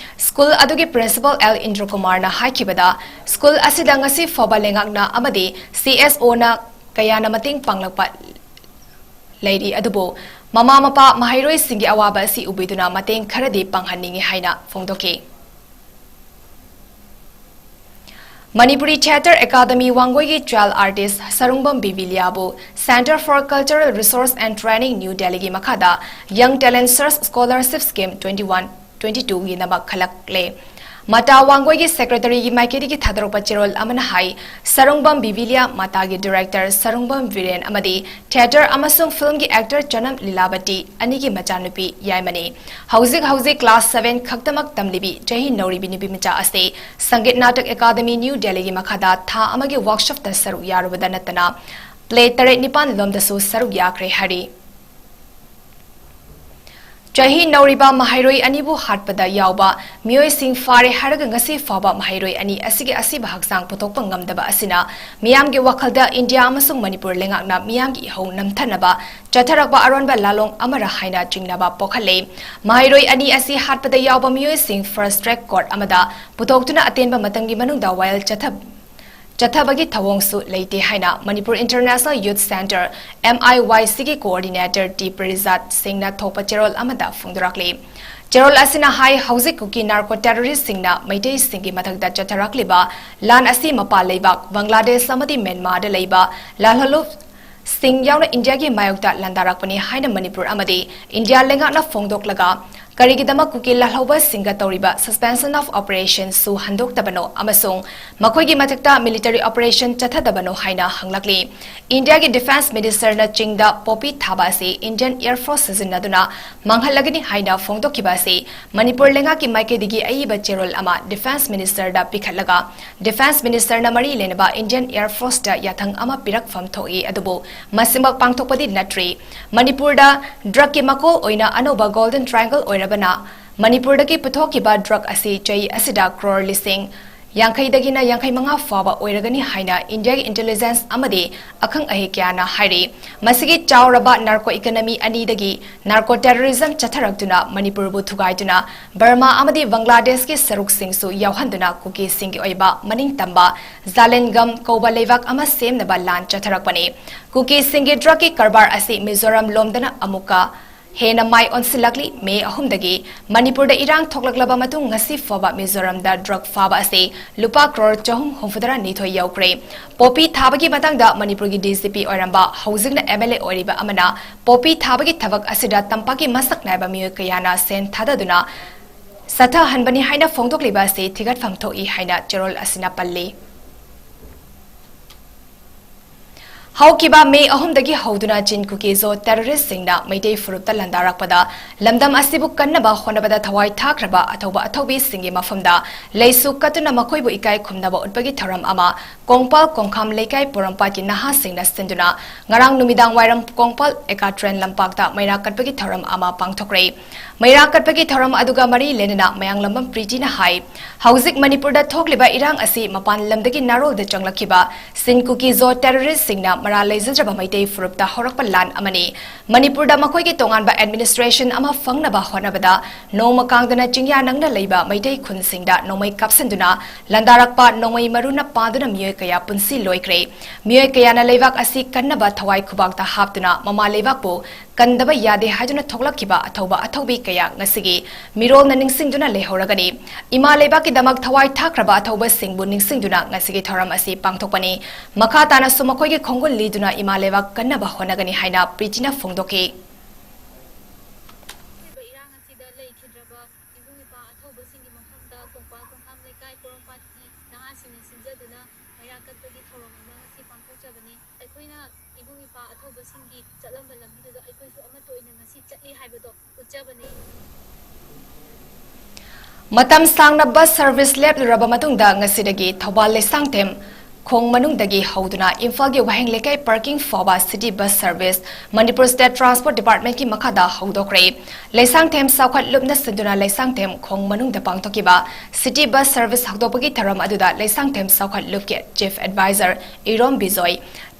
ꯁ꯭ꯀꯨꯜ ꯑꯗꯨꯒꯤ ꯄ꯭ꯔꯤꯟꯁꯤꯄꯥꯜ ꯑꯦꯜ ꯏꯟꯗ꯭ꯔꯀꯨꯃꯥꯔꯅ ꯍꯥꯏꯈꯤꯕꯗ, ꯁ꯭ꯀꯨꯜ ꯑꯁꯤꯗ ꯉꯁꯤ ꯐꯥꯎꯕ ꯂꯩꯉꯥꯛꯅ ꯑꯃꯗꯤ ꯁꯤ ꯑꯦꯁ ꯑꯣꯅ ꯀꯌꯥꯅ ꯃꯇꯦꯡ ꯄꯥꯡꯂꯛꯄ ꯂꯩꯔꯤ, ꯑꯗꯨꯕꯨ ꯃꯃꯥ ꯃꯄꯥ ꯃꯍꯩꯔꯣꯏꯁꯤꯡꯒꯤ ꯑꯋꯥꯕ ꯑꯁꯤ ꯎꯕꯤꯗꯨꯅ ꯃꯇꯦꯡ ꯈꯔꯗꯤ ꯄꯥꯡꯍꯟꯅꯤꯡꯏ ꯍꯥꯏꯅ ꯐꯣꯡꯗꯣꯛꯈꯤ꯫ ꯃꯅꯤꯄꯨꯔꯤ ꯊꯤꯌꯦꯇꯔ ꯑꯦꯀꯥꯗꯃꯤ ꯋꯥꯡꯒꯣꯏꯒꯤ ꯆꯥꯏꯜ ꯑꯥꯔꯇꯤꯁ ꯁꯔꯨꯡꯕꯝ ꯕꯤꯕꯤꯂꯤꯌꯥꯕꯨ Centre for Cultural Resource and Training, New Delhiꯒꯤ ꯃꯈꯥꯗ Young Talent Search Scholarship Scheme twenty one twenty twoꯒꯤꯗꯃꯛ ꯈꯜꯂꯛꯂꯦ꯫ ꯃꯇꯥ ꯋꯥꯡꯒꯣꯏꯒꯤ ꯁꯦꯀ꯭ꯔꯦꯇꯔꯤꯒꯤ ꯃꯥꯏꯀꯩꯗꯒꯤ ꯊꯥꯗꯣꯔꯛꯄ ꯆꯦꯔꯣꯜ ꯑꯃꯅ ꯍꯥꯏ, ꯁꯔꯨꯡꯕꯝ ꯕꯤꯕꯤꯂꯤꯌꯥ, ꯃꯇꯥꯒꯤ ꯗꯤꯔꯦꯛꯇꯔ ꯁꯔꯨꯡꯕꯝ ꯕꯤꯔꯦꯟ ꯑꯃꯗꯤ ꯊꯤꯌꯦꯇꯔ ꯑꯃꯁꯨꯡ ꯐꯤꯜꯝꯒꯤ ꯑꯦꯛꯇꯔ ꯆꯅꯝ ꯂꯤꯂꯥꯕꯇꯤ ꯑꯅꯤꯒꯤ ꯃꯆꯥꯅꯨꯄꯤ ꯌꯥꯏꯃꯅꯤ꯫ ꯍꯧꯖꯤꯛ ꯍꯧꯖꯤꯛ ꯀ꯭ꯂꯥꯁ seven ꯈꯛꯇꯃꯛ ꯇꯝꯂꯤꯕꯤ ꯆꯍꯤ ꯅꯧꯔꯤꯕꯤ ꯅꯨꯄꯤ ꯃꯆꯥ ꯑꯁꯤ ꯁꯪꯒꯤꯠ ꯅꯥꯇꯛ ꯑꯦꯀꯥꯗꯃꯤ ꯅ꯭ꯌꯨ ꯗꯦꯜꯂꯤꯒꯤ ꯃꯈꯥꯗ ꯊꯥ ꯑꯃꯒꯤ ꯋꯥꯔꯛꯁꯣꯞꯇ ꯁꯔꯨꯛ ꯌꯥꯔꯨꯕꯗ ꯅꯠꯇꯅ ꯄ꯭ꯂꯦ ꯇꯔꯦꯠ ꯅꯤꯄꯥꯟ ꯂꯣꯝꯗꯁꯨ ꯁꯔꯨꯛ ꯌꯥꯈ꯭ꯔꯦ ꯍꯥꯏꯔꯤ꯫ ꯆꯍꯤ ꯅꯧꯔꯤꯕ ꯃꯍꯩꯔꯣꯏ ꯑꯅꯤꯕꯨ ꯍꯥꯠꯄꯗ ꯌꯥꯎꯕ ꯃꯤꯑꯣꯏꯁꯤꯡ ꯐꯥꯔꯦ ꯍꯥꯏꯔꯒ ꯉꯁꯤ ꯐꯥꯎꯕ ꯃꯍꯩꯔꯣꯏ ꯑꯅꯤ ꯑꯁꯤꯒꯤ ꯑꯁꯤꯕ ꯍꯛꯆꯥꯡ ꯄꯨꯊꯣꯛꯄ ꯉꯝꯗꯕ ꯑꯁꯤꯅ ꯃꯤꯌꯥꯝꯒꯤ ꯋꯥꯈꯜꯗ ꯏꯟꯗꯤꯌꯥ ꯑꯃꯁꯨꯡ ꯃꯅꯤꯄꯨꯔ ꯂꯩꯉꯥꯛꯅ ꯃꯤꯌꯥꯝꯒꯤ ꯏꯍꯧ ꯅꯝꯊꯅꯕ ꯆꯠꯊꯔꯛꯄ ꯑꯔꯣꯟꯕ ꯂꯥꯂꯣꯡ ꯑꯃꯔ ꯍꯥꯏꯅ ꯆꯤꯡꯅꯕ ꯄꯣꯛꯍꯜꯂꯦ꯫ ꯃꯍꯩꯔꯣꯏ ꯑꯅꯤ ꯑꯁꯤ ꯍꯥꯠꯄꯗ ꯌꯥꯎꯕ ꯃꯤꯑꯣꯏꯁꯤꯡ fast track court ꯑꯃꯗ ꯄꯨꯊꯣꯛꯇꯨꯅ ꯑꯇꯦꯟꯕ ꯃꯇꯝꯒꯤ ꯃꯅꯨꯡꯗ ꯋꯥꯌꯦꯜ ꯆꯠꯊ-, ꯆꯠꯊꯕꯒꯤ ꯊꯧꯑꯣꯡꯁꯨ ꯂꯩꯇꯦ ꯍꯥꯏꯅ Manipur International Youth Centre, M I Y Cꯒꯤ coordinator ꯇꯤ ꯄ꯭ꯔꯤꯖꯥꯠ ꯁꯤꯡꯅ ꯊꯣꯛꯄ ꯆꯦꯔꯣꯜ ꯑꯃꯗ ꯐꯣꯡꯗꯣꯔꯛꯂꯤ꯫ ꯆꯦꯔꯣꯜ ꯑꯁꯤꯅ ꯍꯥꯏ, ꯍꯧꯖꯤꯛ ꯀꯨꯀꯤ narco terroristꯁꯤꯡꯅ ꯃꯩꯇꯩꯁꯤꯡꯒꯤ ꯃꯊꯛꯇ ꯆꯠꯊꯔꯛꯂꯤꯕ ꯂꯥꯟ ꯑꯁꯤ ꯃꯄꯥꯟ ꯂꯩꯕꯥꯛ ꯕꯪꯒ꯭ꯂꯥꯗꯦꯁ ꯑꯃꯗꯤ ꯃ꯭ꯌꯥꯟꯃꯥꯔꯗ ꯂꯩꯕ ꯂꯥꯜꯍꯧꯂꯨꯞꯁꯤꯡ ꯌꯥꯎꯅ ꯏꯟꯗꯤꯌꯥꯒꯤ ꯃꯥꯌꯣꯛꯇ ꯂꯥꯟꯗꯥꯔꯛꯄꯅꯤ ꯍꯥꯏꯅ ꯃꯅꯤꯄꯨꯔ ꯑꯃꯗꯤ ꯏꯟꯗꯤꯌꯥ ꯂꯩꯉꯥꯛꯅ ꯐꯣꯡꯗꯣꯛꯂꯒ ꯀꯔꯤꯒꯤꯗꯃꯛ ꯀꯨꯀꯤ ꯂꯥꯜꯍꯧꯕꯁꯤꯡꯒ ꯇꯧꯔꯤꯕ suspension of operation ꯁꯨ ꯍꯟꯗꯣꯛꯇꯕꯅꯣ ꯑꯃꯁꯨꯡ ꯃꯈꯣꯏꯒꯤ ꯃꯊꯛꯇ military operation ꯆꯠꯊꯗꯕꯅꯣ ꯍꯥꯏꯅ ꯍꯪꯂꯛꯂꯤ꯫ ꯏꯟꯗꯤꯌꯥꯒꯤ Defence Minister ꯅ ꯆꯤꯡꯗ poppy ꯊꯥꯕ ꯑꯁꯤ Indian Air Force ꯁꯤꯖꯤꯟꯅꯗꯨꯅ ꯃꯥꯡꯍꯜꯂꯒꯅꯤ ꯍꯥꯏꯅ ꯐꯣꯡꯗꯣꯛꯈꯤꯕ ꯑꯁꯤ ꯃꯅꯤꯄꯨꯔ ꯂꯩꯉꯥꯛꯀꯤ ꯃꯥꯏꯀꯩꯗꯒꯤ ꯑꯏꯕ ꯆꯦꯔꯣꯜ ꯑꯃ Defence Minister ꯗ ꯄꯤꯈꯠꯂꯒ, Defence Minister ꯅ ꯃꯔꯤ ꯂꯩꯅꯕ Indian Air Force ꯇ ꯌꯥꯊꯪ ꯑꯃ ꯄꯤꯔꯛꯐꯝ ꯊꯣꯛꯏ, ꯑꯗꯨꯕꯨ ꯃꯁꯤꯃꯛ ꯄꯥꯡꯊꯣꯛꯄꯗꯤ ꯅꯠꯇ꯭ꯔꯤ꯫ ꯃꯅꯤꯄꯨꯔꯗ drug ꯀꯤ ꯃꯀꯣꯜ ꯑꯣꯏꯅ ꯑꯅꯧꯕ Golden Triangle ꯑꯣꯏꯔꯕꯅ, ꯃꯅꯤꯄꯨꯔꯗꯒꯤ ꯄꯨꯊꯣꯛꯈꯤꯕ drug ꯑꯁꯤ ꯆꯍꯤ ꯑꯁꯤꯗ ꯀ꯭ꯔꯣꯔ ꯂꯤꯁꯤꯡ ꯌꯥꯡꯈꯩꯗꯒꯤꯅ ꯌꯥꯡꯈꯩ ꯃꯉꯥ ꯐꯥꯎꯕ ꯑꯣꯏꯔꯒꯅꯤ ꯍꯥꯏꯅ ꯏꯟꯗꯤꯌꯥꯒꯤ intelligence ꯑꯃꯗꯤ ꯑꯈꯪ ꯑꯍꯩ ꯀꯌꯥꯅ ꯍꯥꯏꯔꯤ꯫ ꯃꯁꯤꯒꯤ ꯆꯥꯎꯔꯕ narco economy ꯑꯅꯤꯗꯒꯤ narco terrorism ꯆꯠꯊꯔꯛꯇꯨꯅ ꯃꯅꯤꯄꯨꯔꯕꯨ ꯊꯨꯒꯥꯏꯗꯨꯅ ꯕꯔꯃꯥ ꯑꯃꯗꯤ ꯕꯪꯒ꯭ꯂꯥꯗꯦꯁꯀꯤ ꯁꯔꯨꯛꯁꯤꯡꯁꯨ ꯌꯥꯎꯍꯟꯗꯨꯅ ꯀꯨꯀꯤꯁꯤꯡꯒꯤ ꯑꯣꯏꯕ ꯃꯅꯤꯡ ꯇꯝꯕ ꯖꯥꯂꯦꯟꯒꯝ ꯀꯧꯕ ꯂꯩꯕꯥꯛ ꯑꯃ ꯁꯦꯝꯅꯕ ꯂꯥꯟ ꯆꯠꯊꯔꯛꯄꯅꯤ꯫ ꯀꯨꯀꯤꯁꯤꯡꯒꯤ drug ꯀꯤ ꯀꯔꯕꯥꯔ ꯑꯁꯤ ꯃꯤꯖꯣꯔꯥꯝ ꯂꯣꯝꯗꯅ ꯑꯃꯨꯛꯀ ꯍꯦꯟꯅ ꯃꯥꯏ ꯑꯣꯟꯁꯤꯜꯂꯛꯂꯤ꯫ ꯃꯦ ꯑꯍꯨꯝꯗꯒꯤ ꯃꯅꯤꯄꯨꯔꯗ ꯏꯔꯥꯡ ꯊꯣꯛꯂꯛꯂꯕ ꯃꯇꯨꯡ ꯉꯁꯤ ꯐꯥꯎꯕ ꯃꯤꯖꯣꯔꯥꯝꯗ drug ꯐꯥꯕ ꯑꯁꯤ ꯂꯨꯄꯥ ꯀ꯭ꯔꯣꯔ ꯆꯍꯨꯝ ꯍꯨꯝꯐꯨꯇꯔꯥ ꯅꯤꯊꯣꯏ ꯌꯧꯈ꯭ꯔꯦ꯫ Poppy ꯊꯥꯕꯒꯤ ꯃꯇꯥꯡꯗ ꯃꯅꯤꯄꯨꯔꯒꯤ D G P ꯑꯣꯏꯔꯝꯕ, ꯍꯧꯖꯤꯛꯅ M L A ꯑꯣꯏꯔꯤꯕ ꯑꯃꯅ poppy ꯊꯥꯕꯒꯤ ꯊꯕꯛ ꯑꯁꯤꯗ ꯇꯝꯄꯥꯛꯀꯤ ꯃꯁꯛ ꯅꯥꯏꯕ ꯃꯤꯑꯣꯏ ꯀꯌꯥꯅ ꯁꯦꯟ ꯊꯥꯗꯗꯨꯅ ꯁꯠꯊꯍꯟꯕꯅꯤ ꯍꯥꯏꯅ ꯐꯣꯡꯗꯣꯛꯂꯤꯕ ꯑꯁꯤ ꯊꯤꯒꯠꯐꯝ ꯊꯣꯛꯏ ꯍꯥꯏꯅ ꯆꯦꯔꯣꯜ ꯑꯁꯤꯅ ꯄꯜꯂꯤ꯫ ꯍꯧꯈꯤꯕ ꯃꯦ ꯑꯍꯨꯝꯗꯒꯤ ꯍꯧꯗꯨꯅ ꯆꯤꯟ ꯀꯨꯀꯤ ꯖꯣ terrorist ꯁꯤꯡꯅ ꯃꯩꯇꯩ ꯐꯨꯔꯨꯞꯇ ꯂꯥꯟꯗꯥꯔꯛꯄꯗ ꯂꯝꯗꯝ ꯑꯁꯤꯕꯨ ꯀꯟꯅꯕ ꯍꯣꯠꯅꯕꯗ ꯊꯋꯥꯏ ꯊꯥꯈ꯭ꯔꯕ ꯑꯊꯧꯕ ꯑꯊꯧꯕꯤꯁꯤꯡꯒꯤ ꯃꯐꯝꯗ ꯂꯩꯁꯨ ꯀꯠꯇꯨꯅ ꯃꯈꯣꯏꯕꯨ ꯏꯀꯥꯏ ꯈꯨꯝꯅꯕ ꯎꯠꯄꯒꯤ ꯊꯧꯔꯝ ꯑꯃ ꯀꯣꯡꯄꯥꯜ ꯀꯣꯡꯈꯥꯝ ꯂꯩꯀꯥꯏ ꯄꯣꯔꯣꯝꯄꯥꯠꯀꯤ ꯅꯍꯥꯁꯤꯡꯅ ꯁꯤꯟꯗꯨꯅ ꯉꯔꯥꯡ ꯅꯨꯃꯤꯗꯥꯡ ꯋꯥꯏꯔꯝ ꯀꯣꯡꯄꯥꯜ ꯑꯦꯀꯥ ꯇ꯭ꯔꯦꯟ ꯂꯝꯄꯥꯛꯇ ꯃꯩꯔꯥ ꯀꯠꯄꯒꯤ ꯊꯧꯔꯝ ꯑꯃ ꯄꯥꯡꯊꯣꯛꯈ꯭ꯔꯦ꯫ ꯃꯩꯔꯥ ꯀꯠꯄꯒꯤ ꯊꯧꯔꯝ ꯑꯗꯨꯒ ꯃꯔꯤ ꯂꯩꯅꯅ ꯃꯌꯥꯡꯂꯝꯕꯝ ꯄ꯭ꯔꯤꯇꯤꯅ ꯍꯥꯏ, ꯍꯧꯖꯤꯛ ꯃꯅꯤꯄꯨꯔꯗ ꯊꯣꯛꯂꯤꯕ ꯏꯔꯥꯡ ꯑꯁꯤ ꯃꯄꯥꯟ ꯂꯝꯗꯒꯤ ꯅꯥꯔꯣꯜꯗ ꯆꯪꯂꯛꯈꯤꯕ ꯆꯤꯟ ꯀꯨꯀꯤ ꯖꯣ terrorist ꯁꯤꯡꯅ ꯃꯔꯥꯜ ꯂꯩꯖꯗ꯭ꯔꯕ ꯃꯩꯇꯩ ꯐꯨꯔꯨꯞꯇ ꯍꯧꯔꯛꯄ ꯂꯥꯟ ꯑꯃꯅꯤ꯫ ꯃꯅꯤꯄꯨꯔꯗ ꯃꯈꯣꯏꯒꯤ ꯇꯣꯉꯥꯟꯕ administration ꯑꯃ ꯐꯪꯅꯕ ꯍꯣꯠꯅꯕꯗ ꯅꯣꯡꯃ ꯀꯥꯡꯗꯅ ꯆꯤꯡꯌꯥ ꯅꯪꯅ ꯂꯩꯕ ꯃꯩꯇꯩ ꯈꯨꯟꯁꯤꯡꯗ ꯅꯣꯡꯃꯩ ꯀꯥꯞꯁꯤꯟꯗꯨꯅ ꯂꯥꯟꯗꯥꯔꯛꯄ ꯅꯣꯡꯃꯩ ꯃꯔꯨꯅ ꯄꯥꯟꯗꯨꯅ ꯃꯤꯑꯣꯏ ꯀꯌꯥ ꯄꯨꯟꯁꯤ ꯂꯣꯏꯈ꯭ꯔꯦ꯫ ꯃꯤꯑꯣꯏ ꯀꯌꯥꯅ ꯂꯩꯕꯥꯛ ꯑꯁꯤ ꯀꯟꯅꯕ ꯊꯋꯥꯏ ꯈꯨꯕꯥꯛꯇ ꯍꯥꯞꯇꯨꯅ ꯃꯃꯥ ꯂꯩꯕꯥꯛꯄꯨ ꯀꯟꯗꯕ ꯌꯥꯗꯦ ꯍꯥꯏꯗꯨꯅ ꯊꯣꯛꯂꯛꯈꯤꯕ ꯑꯊꯧꯕ ꯑꯊꯧꯕꯤ ꯀꯌꯥ ꯉꯁꯤꯒꯤ ꯃꯤꯔꯣꯜꯅ ꯅꯤꯡꯁꯤꯡꯗꯨꯅ ꯂꯩꯍꯧꯔꯒꯅꯤ꯫ ꯏꯃꯥ ꯂꯩꯕꯥꯛꯀꯤꯗꯃꯛ ꯊꯋꯥꯏ ꯊꯥꯈ꯭ꯔꯕ ꯑꯊꯧꯕꯁꯤꯡꯕꯨ ꯅꯤꯡꯁꯤꯡꯗꯨꯅ ꯉꯁꯤꯒꯤ ꯊꯧꯔꯝ ꯑꯁꯤ ꯄꯥꯡꯊꯣꯛꯄꯅꯤ꯫ ꯃꯈꯥ ꯇꯥꯅꯁꯨ ꯃꯈꯣꯏꯒꯤ ꯈꯣꯡꯒꯨꯜ ꯂꯤꯗꯨꯅ ꯏꯃꯥ ꯂꯩꯕꯥꯛ ꯀꯟꯅꯕ ꯍꯣꯠꯅꯒꯅꯤ ꯍꯥꯏꯅ ꯄ꯭ꯔꯤꯇꯤꯅ ꯐꯣꯡꯗꯣꯛꯈꯤ꯫ ꯏꯔꯥꯡ ꯑꯁꯤꯗ ꯂꯩ ꯀꯠꯄꯒꯤ ꯊꯧꯔꯝ ꯑꯃ ꯉꯁꯤ ꯄꯥꯡꯊꯣꯛꯆꯕꯅꯤ꯫ ꯑꯩꯈꯣꯏꯅ ꯏꯕꯨꯡ ꯏꯄꯥ ꯑꯊꯧꯕꯁꯤꯡꯒꯤ ꯆꯠꯂꯝꯕ ꯂꯝꯕꯤꯗꯨꯗ ꯑꯩꯈꯣꯏꯁꯨ ꯑꯃꯠꯇ ꯑꯣꯏꯅ ꯉꯁꯤ ꯆꯠꯂꯤ ꯍꯥꯏꯕꯗꯣ ꯎꯠꯆꯕꯅꯤ꯫ ꯃꯇꯝ ꯁꯥꯡꯅ ꯕꯁ ꯁꯔꯚꯤꯁ ꯂꯦꯞꯂꯨꯔꯕ ꯃꯇꯨꯡꯗ ꯉꯁꯤꯗꯒꯤ ꯊꯧꯕꯥꯜ ꯂꯩꯁꯥꯡꯊꯦꯝ ꯈꯣꯡ ꯃꯅꯨꯡꯗꯒꯤ ꯍꯧꯗꯨꯅ ꯏꯝꯐꯥꯜꯒꯤ ꯋꯥꯍꯦꯡ ꯂꯩꯀꯥꯏ ꯄꯥꯔꯀꯤꯡ ꯐꯥꯎꯕ city bus service Manipur state transport ꯗꯤꯄꯥꯔꯠꯃꯦꯟꯠꯀꯤ ꯃꯈꯥꯗ ꯍꯧꯗꯣꯛꯈ꯭ꯔꯦ꯫ ꯂꯩꯁꯥꯡꯊꯦꯝ ꯆꯥꯎꯈꯠ ꯂꯨꯞꯅ ꯁꯤꯟꯗꯨꯅ ꯂꯩꯁꯥꯡꯊꯦꯝ ꯈꯣꯡ ꯃꯅꯨꯡꯗ ꯄꯥꯡꯊꯣꯛꯈꯤꯕ ꯁꯤꯇꯤ ꯕꯁ ꯁꯔꯚꯤꯁ ꯍꯧꯗꯣꯛꯄꯒꯤ ꯊꯧꯔꯝ ꯑꯗꯨꯗ ꯂꯩꯁꯥꯡꯊꯦꯝ ꯆꯥꯎꯈꯠ ꯂꯨꯞꯀꯤ chief adviser Irom Bijoy,